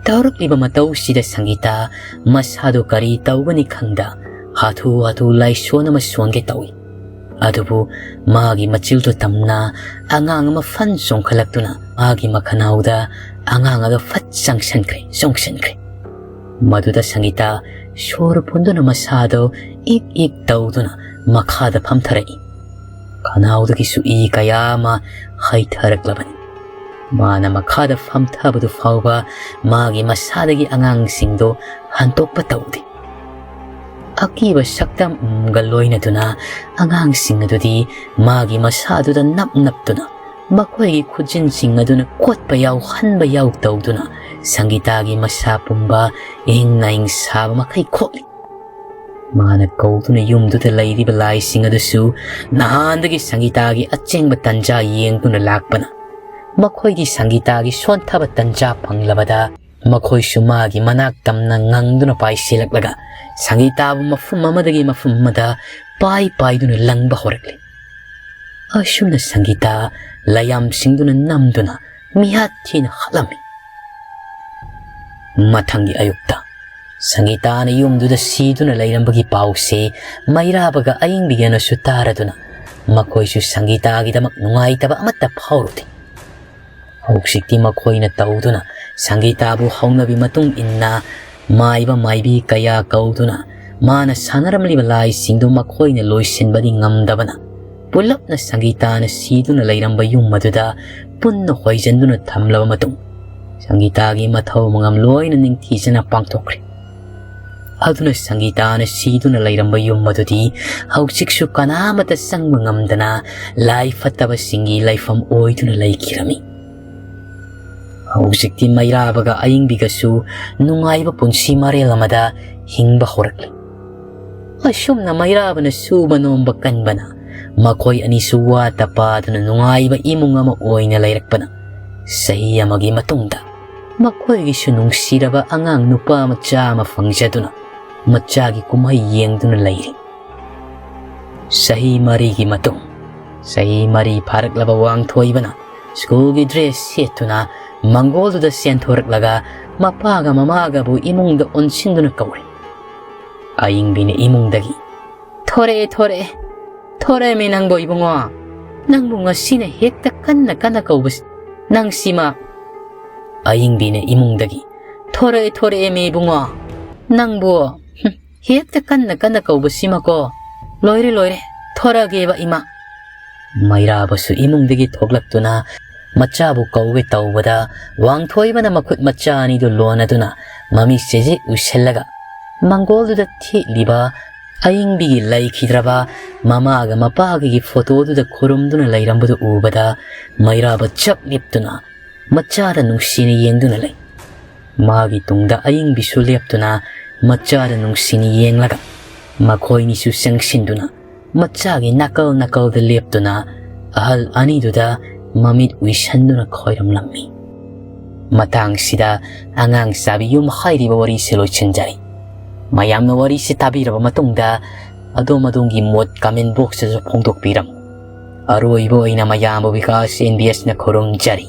ꯇꯧꯔꯛꯂꯤꯕ ꯃꯇꯧꯁꯤꯗ ꯁꯪꯒꯤꯇꯥ ꯃꯁꯥꯗꯨ ꯀꯔꯤ ꯇꯧꯒꯅꯤ ꯈꯪꯗ ꯍꯥꯊꯨ ꯍꯥꯊꯨ ꯂꯥꯏꯁꯣꯟ ꯑꯃ ꯁꯣꯟꯒꯦ ꯇꯧꯏ꯫ ꯑꯗꯨꯕꯨ ꯃꯥꯒꯤ ꯃꯆꯤꯜꯗꯨ ꯇꯝꯅ ꯑꯉꯥꯡ ꯑꯃ ꯐꯟ ꯆꯣꯡꯈꯠꯂꯛꯇꯨꯅ ꯃꯥꯒꯤ ꯃꯈꯅꯥꯎꯗ ꯑꯉꯥꯡ ꯑꯗꯨ ꯐꯠ ꯆꯪꯁꯟꯈ꯭ꯔꯦ, ꯆꯣꯡꯁꯟꯈ꯭ꯔꯦ꯫ ꯃꯗꯨꯗ ꯁꯪꯒꯤꯇꯥ ꯁꯣꯔ ꯐꯨꯟꯗꯨꯅ ꯃꯁꯥꯗꯨ ꯏꯛ ꯏꯛ ꯇꯧꯗꯨꯅ ꯃꯈꯥꯗ ꯐꯝꯊꯔꯛꯏ꯫ ꯈꯅꯥꯎꯗꯒꯤꯁꯨ ꯏ ꯀꯌꯥ ꯑꯃ ꯍꯩꯊꯔꯛꯂꯕꯅꯤ꯫ ꯃꯥꯅ ꯃꯈꯥꯗ ꯐꯝꯊꯕꯗꯨ ꯐꯥꯎꯕ ꯃꯥꯒꯤ ꯃꯁꯥꯗꯒꯤ ꯑꯉꯥꯡꯁꯤꯡꯗꯨ ꯍꯟꯗꯣꯛꯄ ꯇꯧꯗꯦ꯫ ꯑꯀꯤꯕ ꯁꯛꯇꯝꯒ ꯂꯣꯏꯅꯗꯨꯅ ꯑꯉꯥꯡꯁꯤꯡ ꯑꯗꯨꯗꯤ ꯃꯥꯒꯤ ꯃꯁꯥꯗꯨꯗ ꯅꯞ ꯅꯞꯇꯨꯅ ꯃꯈꯣꯏꯒꯤ ꯈꯨꯖꯤꯟꯁꯤꯡ ꯑꯗꯨꯅ ꯀꯣꯠꯄ ꯌꯥꯎ ꯍꯟꯕ ꯌꯥꯎ ꯇꯧꯗꯨꯅ ꯁꯪꯒꯤꯇꯥꯒꯤ ꯃꯁꯥ ꯄꯨꯝꯕ ꯏꯪ ꯅꯥꯏꯪ ꯁꯥꯕ ꯃꯈꯩ ꯈꯣꯛꯂꯤ꯫ ꯃꯥꯅ ꯀꯧꯗꯨꯅ ꯌꯨꯝꯗꯨꯗ ꯂꯩꯔꯤꯕ ꯂꯥꯏꯁꯤꯡ ꯑꯗꯨꯁꯨ ꯅꯍꯥꯟꯗꯒꯤ ꯁꯪꯒꯤꯇꯥꯒꯤ ꯑꯆꯦꯡꯕ ꯇꯟꯖꯥ ꯌꯦꯡꯗꯨꯅ ꯂꯥꯛꯄꯅ ꯃꯈꯣꯏꯗꯤ ꯁꯪꯒꯤꯇꯥꯒꯤ ꯁꯣꯟꯊꯕ ꯇꯟꯖꯥ ꯐꯪꯂꯕꯗ ꯃꯈꯣꯏꯁꯨ ꯃꯥꯒꯤ ꯃꯅꯥꯛ ꯇꯝꯅ ꯉꯪꯗꯨꯅ ꯄꯥꯏꯁꯤꯜꯂꯛꯂꯒ ꯁꯪꯒꯤꯇꯥꯕꯨ ꯃꯐꯝ ꯑꯃꯗꯒꯤ ꯃꯐꯝ ꯑꯃꯗ ꯄꯥꯏ ꯄꯥꯏꯗꯨꯅ ꯂꯪꯕ ꯍꯧꯔꯛꯂꯤ꯫ ꯑꯁꯨꯝꯅ ꯁꯪꯒꯤꯇꯥ ꯂꯥꯏꯌꯥꯝꯁꯤꯡꯗꯨꯅ ꯅꯝꯗꯨꯅ ꯃꯤꯍꯥꯠ ꯊꯤꯅ ꯍꯥꯠꯂꯝꯃꯤ꯫ ꯃꯊꯪꯒꯤ ꯑꯌꯨꯛꯇ ꯁꯪꯒꯤꯇꯥꯅ ꯌꯨꯝꯗꯨꯗ ꯁꯤꯗꯨꯅ ꯂꯩꯔꯝꯕꯒꯤ ꯄꯥꯎꯁꯦ ꯃꯩꯔꯥꯕꯒ ꯑꯏꯪꯕꯤꯒꯅꯁꯨ ꯇꯥꯔꯗꯨꯅ ꯃꯈꯣꯏꯁꯨ ꯁꯪꯒꯤꯇꯥꯒꯤꯗꯃꯛ ꯅꯨꯡꯉꯥꯏꯇꯕ ꯑꯃꯠꯇ ꯐꯥꯎꯔꯨꯗꯦ꯫ ꯍꯧꯖꯤꯛꯇꯤ ꯃꯈꯣꯏꯅ ꯇꯧꯗꯨꯅ ꯁꯪꯒꯤꯇꯥꯕꯨ ꯍꯧꯅꯕꯤ ꯃꯇꯨꯡ ꯏꯟꯅ ꯃꯥꯏꯕ ꯃꯥꯏꯕꯤ ꯀꯌꯥ ꯀꯧꯗꯨꯅ ꯃꯥꯅ ꯁꯥꯟꯅꯔꯝꯂꯤꯕ ꯂꯥꯏꯁꯤꯡꯗꯨ ꯃꯈꯣꯏꯅ ꯂꯣꯏꯁꯤꯟꯕꯗꯤ ꯉꯝꯗꯕꯅ ꯄꯨꯂꯞꯅ ꯁꯪꯒꯤꯇꯥꯅ ꯁꯤꯗꯨꯅ ꯂꯩꯔꯝꯕ ꯌꯨꯝ ꯑꯗꯨꯗ ꯄꯨꯟꯅ ꯍꯣꯏꯖꯟꯗꯨꯅ ꯊꯝꯂꯕ ꯃꯇꯨꯡ ꯁꯪꯒꯤꯇꯥꯒꯤ ꯃꯊꯧ ꯃꯉꯝ ꯂꯣꯏꯅ ꯅꯤꯡꯊꯤꯖꯅ ꯄꯥꯡꯊꯣꯛꯈ꯭ꯔꯦ꯫ ꯑꯗꯨꯅ ꯁꯪꯒꯤꯇꯥꯅ ꯁꯤꯗꯨꯅ ꯂꯩꯔꯝꯕ ꯌꯨꯝ ꯑꯗꯨꯗꯤ ꯍꯧꯖꯤꯛꯁꯨ ꯀꯅꯥꯃꯠꯇ ꯆꯪꯕ ꯉꯝꯗꯅ ꯂꯥꯏ ꯐꯠꯇꯕꯁꯤꯡꯒꯤ ꯂꯩꯐꯝ ꯑꯣꯏꯗꯨꯅ ꯂꯩꯈꯤꯔꯝꯃꯤ꯫ ꯍꯧꯖꯤꯛꯇꯤ ꯃꯩꯔꯥꯕꯒ ꯑꯏꯪꯕꯤꯒꯁꯨ ꯅꯨꯡꯉꯥꯏꯕ ꯄꯨꯟꯁꯤ ꯃꯔꯦꯜ ꯑꯃꯗ ꯍꯤꯡꯕ ꯍꯧꯔꯛꯂꯤ꯫ ꯑꯁꯨꯝꯅ ꯃꯩꯔꯥꯕꯅ ꯁꯨꯕ ꯅꯣꯝꯕ ꯀꯟꯕꯅ ꯃꯈꯣꯏ ꯑꯅꯤꯁꯨ ꯋꯥꯠꯇ ꯄꯥꯗꯨꯅ ꯅꯨꯡꯉꯥꯏꯕ ꯏꯃꯨꯡ ꯑꯃ ꯑꯣꯏꯅ ꯂꯩꯔꯛꯄꯅ, ꯆꯍꯤ ꯑꯃꯒꯤ ꯃꯇꯨꯡꯗ ꯃꯈꯣꯏꯒꯤꯁꯨ ꯅꯨꯡꯁꯤꯔꯕ ꯑꯉꯥꯡ ꯅꯨꯄꯥ ꯃꯆꯥ ꯑꯃ ꯐꯪꯖꯗꯨꯅ ꯃꯆꯥꯒꯤ ꯀꯨꯝꯍꯩ ꯌꯦꯡꯗꯨꯅ ꯂꯩꯔꯤ꯫ ꯆꯍꯤ ꯃꯔꯤꯒꯤ ꯃꯇꯨꯡ, ꯆꯍꯤ ꯃꯔꯤ ꯐꯥꯔꯛꯂꯕ ꯋꯥꯡꯊꯣꯏꯕꯅ ꯁ꯭ꯀꯨꯜꯒꯤ ꯗ꯭ꯔꯦꯁ ꯁꯦꯠꯇꯨꯅ ꯃꯪꯒꯣꯜꯗꯨꯗ ꯆꯦꯟꯊꯣꯔꯛꯂꯒ ꯃꯄꯥꯒ ꯃꯃꯥꯒꯕꯨ ꯏꯃꯨꯡꯗ ꯑꯣꯟꯁꯤꯟꯗꯨꯅ ꯀꯧꯔꯦ꯫ ꯑꯏꯪꯕꯤꯅ ꯏꯃꯨꯡꯗꯒꯤ, "ꯊꯣꯔꯛꯑꯦ, ꯊꯣꯔꯛꯑꯦ, ꯊꯣꯔꯛꯑꯦꯃꯤ ꯅꯪꯕꯣ ꯏꯕꯨꯡꯉꯣ꯫ ꯅꯪꯕꯨ ꯉꯁꯤꯅ ꯍꯦꯛꯇ ꯀꯟꯅ ꯀꯟꯅ ꯀꯧꯕꯁꯤ ꯅꯪꯁꯤꯃ?" ꯑꯏꯪꯕꯤꯅ ꯏꯃꯨꯡꯗꯒꯤ, "ꯊꯣꯔꯛꯑꯦ, ꯊꯣꯔꯛꯑꯦꯃꯤ ꯏꯕꯨꯡꯉꯣ꯫ ꯅꯪꯕꯨ, ꯍꯨꯝ, ꯍꯦꯛꯇ ꯀꯟꯅ ꯀꯟꯅ ꯀꯧꯕꯁꯤꯃꯀꯣ꯫ ꯂꯣꯏꯔꯦ, ꯂꯣꯏꯔꯦ, ꯊꯣꯔꯛꯑꯒꯦꯕ ꯏꯃꯥ꯫" ꯃꯩꯔꯥꯕꯁꯨ ꯏꯃꯨꯡꯗꯒꯤ ꯊꯣꯛꯂꯛꯇꯨꯅ ꯃꯆꯥꯕꯨ ꯀꯧꯒꯦ ꯇꯧꯕꯗ ꯋꯥꯡꯊꯣꯏꯕꯅ ꯃꯈꯨꯠ ꯃꯆꯥ ꯑꯅꯤꯗꯨ ꯂꯣꯟꯅꯗꯨꯅ ꯃꯃꯤꯠ ꯆꯦꯖꯦꯛ ꯎꯏꯁꯤꯜꯂꯒ ꯃꯪꯒꯣꯜꯗꯨꯗ ꯊꯦꯠꯂꯤꯕ ꯑꯏꯪꯕꯤꯒꯤ ꯂꯩꯈꯤꯗ꯭ꯔꯕ ꯃꯃꯥꯒ ꯃꯄꯥꯒꯒꯤ ꯐꯣꯇꯣꯗꯨꯗ ꯈꯨꯔꯨꯝꯗꯨꯅ ꯂꯩꯔꯝꯕꯗꯨ ꯎꯕꯗ ꯃꯩꯔꯥꯕ ꯆꯞ ꯂꯦꯞꯇꯨꯅ ꯃꯆꯥꯗ ꯅꯨꯡꯁꯤꯅ ꯌꯦꯡꯗꯨꯅ ꯂꯩ꯫ ꯃꯥꯒꯤ ꯇꯨꯡꯗ ꯑꯏꯪꯕꯤꯁꯨ ꯂꯦꯞꯇꯨꯅ ꯃꯆꯥꯗ ꯅꯨꯡꯁꯤꯅ ꯌꯦꯡꯂꯒ ꯃꯈꯣꯏꯅꯤꯁꯨ ꯆꯪꯁꯤꯟꯗꯨꯅ ꯃꯆꯥꯒꯤ ꯅꯥꯀꯜ ꯅꯥꯀꯜꯗ ꯂꯦꯞꯇꯨꯅ ꯑꯍꯜ ꯑꯅꯤꯗꯨꯗ ꯃꯃꯤꯠ ꯎꯏꯁꯟꯗꯨꯅ ꯈꯣꯏꯔꯝꯂꯝꯃꯤ꯫ ꯃꯇꯥꯡꯁꯤꯗ ꯑꯉꯥꯡ ꯆꯥꯕꯤ ꯌꯨꯝ ꯍꯥꯏꯔꯤꯕ ꯋꯥꯔꯤꯁꯤ ꯂꯣꯏꯁꯤꯟꯖꯔꯤ꯫ ꯃꯌꯥꯝꯅ ꯋꯥꯔꯤꯁꯤ ꯇꯥꯕꯤꯔꯕ ꯃꯇꯨꯡꯗ ꯑꯗꯣꯝ ꯑꯗꯣꯝꯒꯤ ꯃꯣꯠ comment boxꯇꯁꯨ ꯐꯣꯡꯗꯣꯛꯄꯤꯔꯝꯃꯨ꯫ ꯑꯔꯣꯏꯕ ꯑꯣꯏꯅ ꯃꯌꯥꯝꯕ ꯕꯤꯀꯥꯁ NBSꯅ ꯈꯨꯔꯨꯝꯖꯔꯤ꯫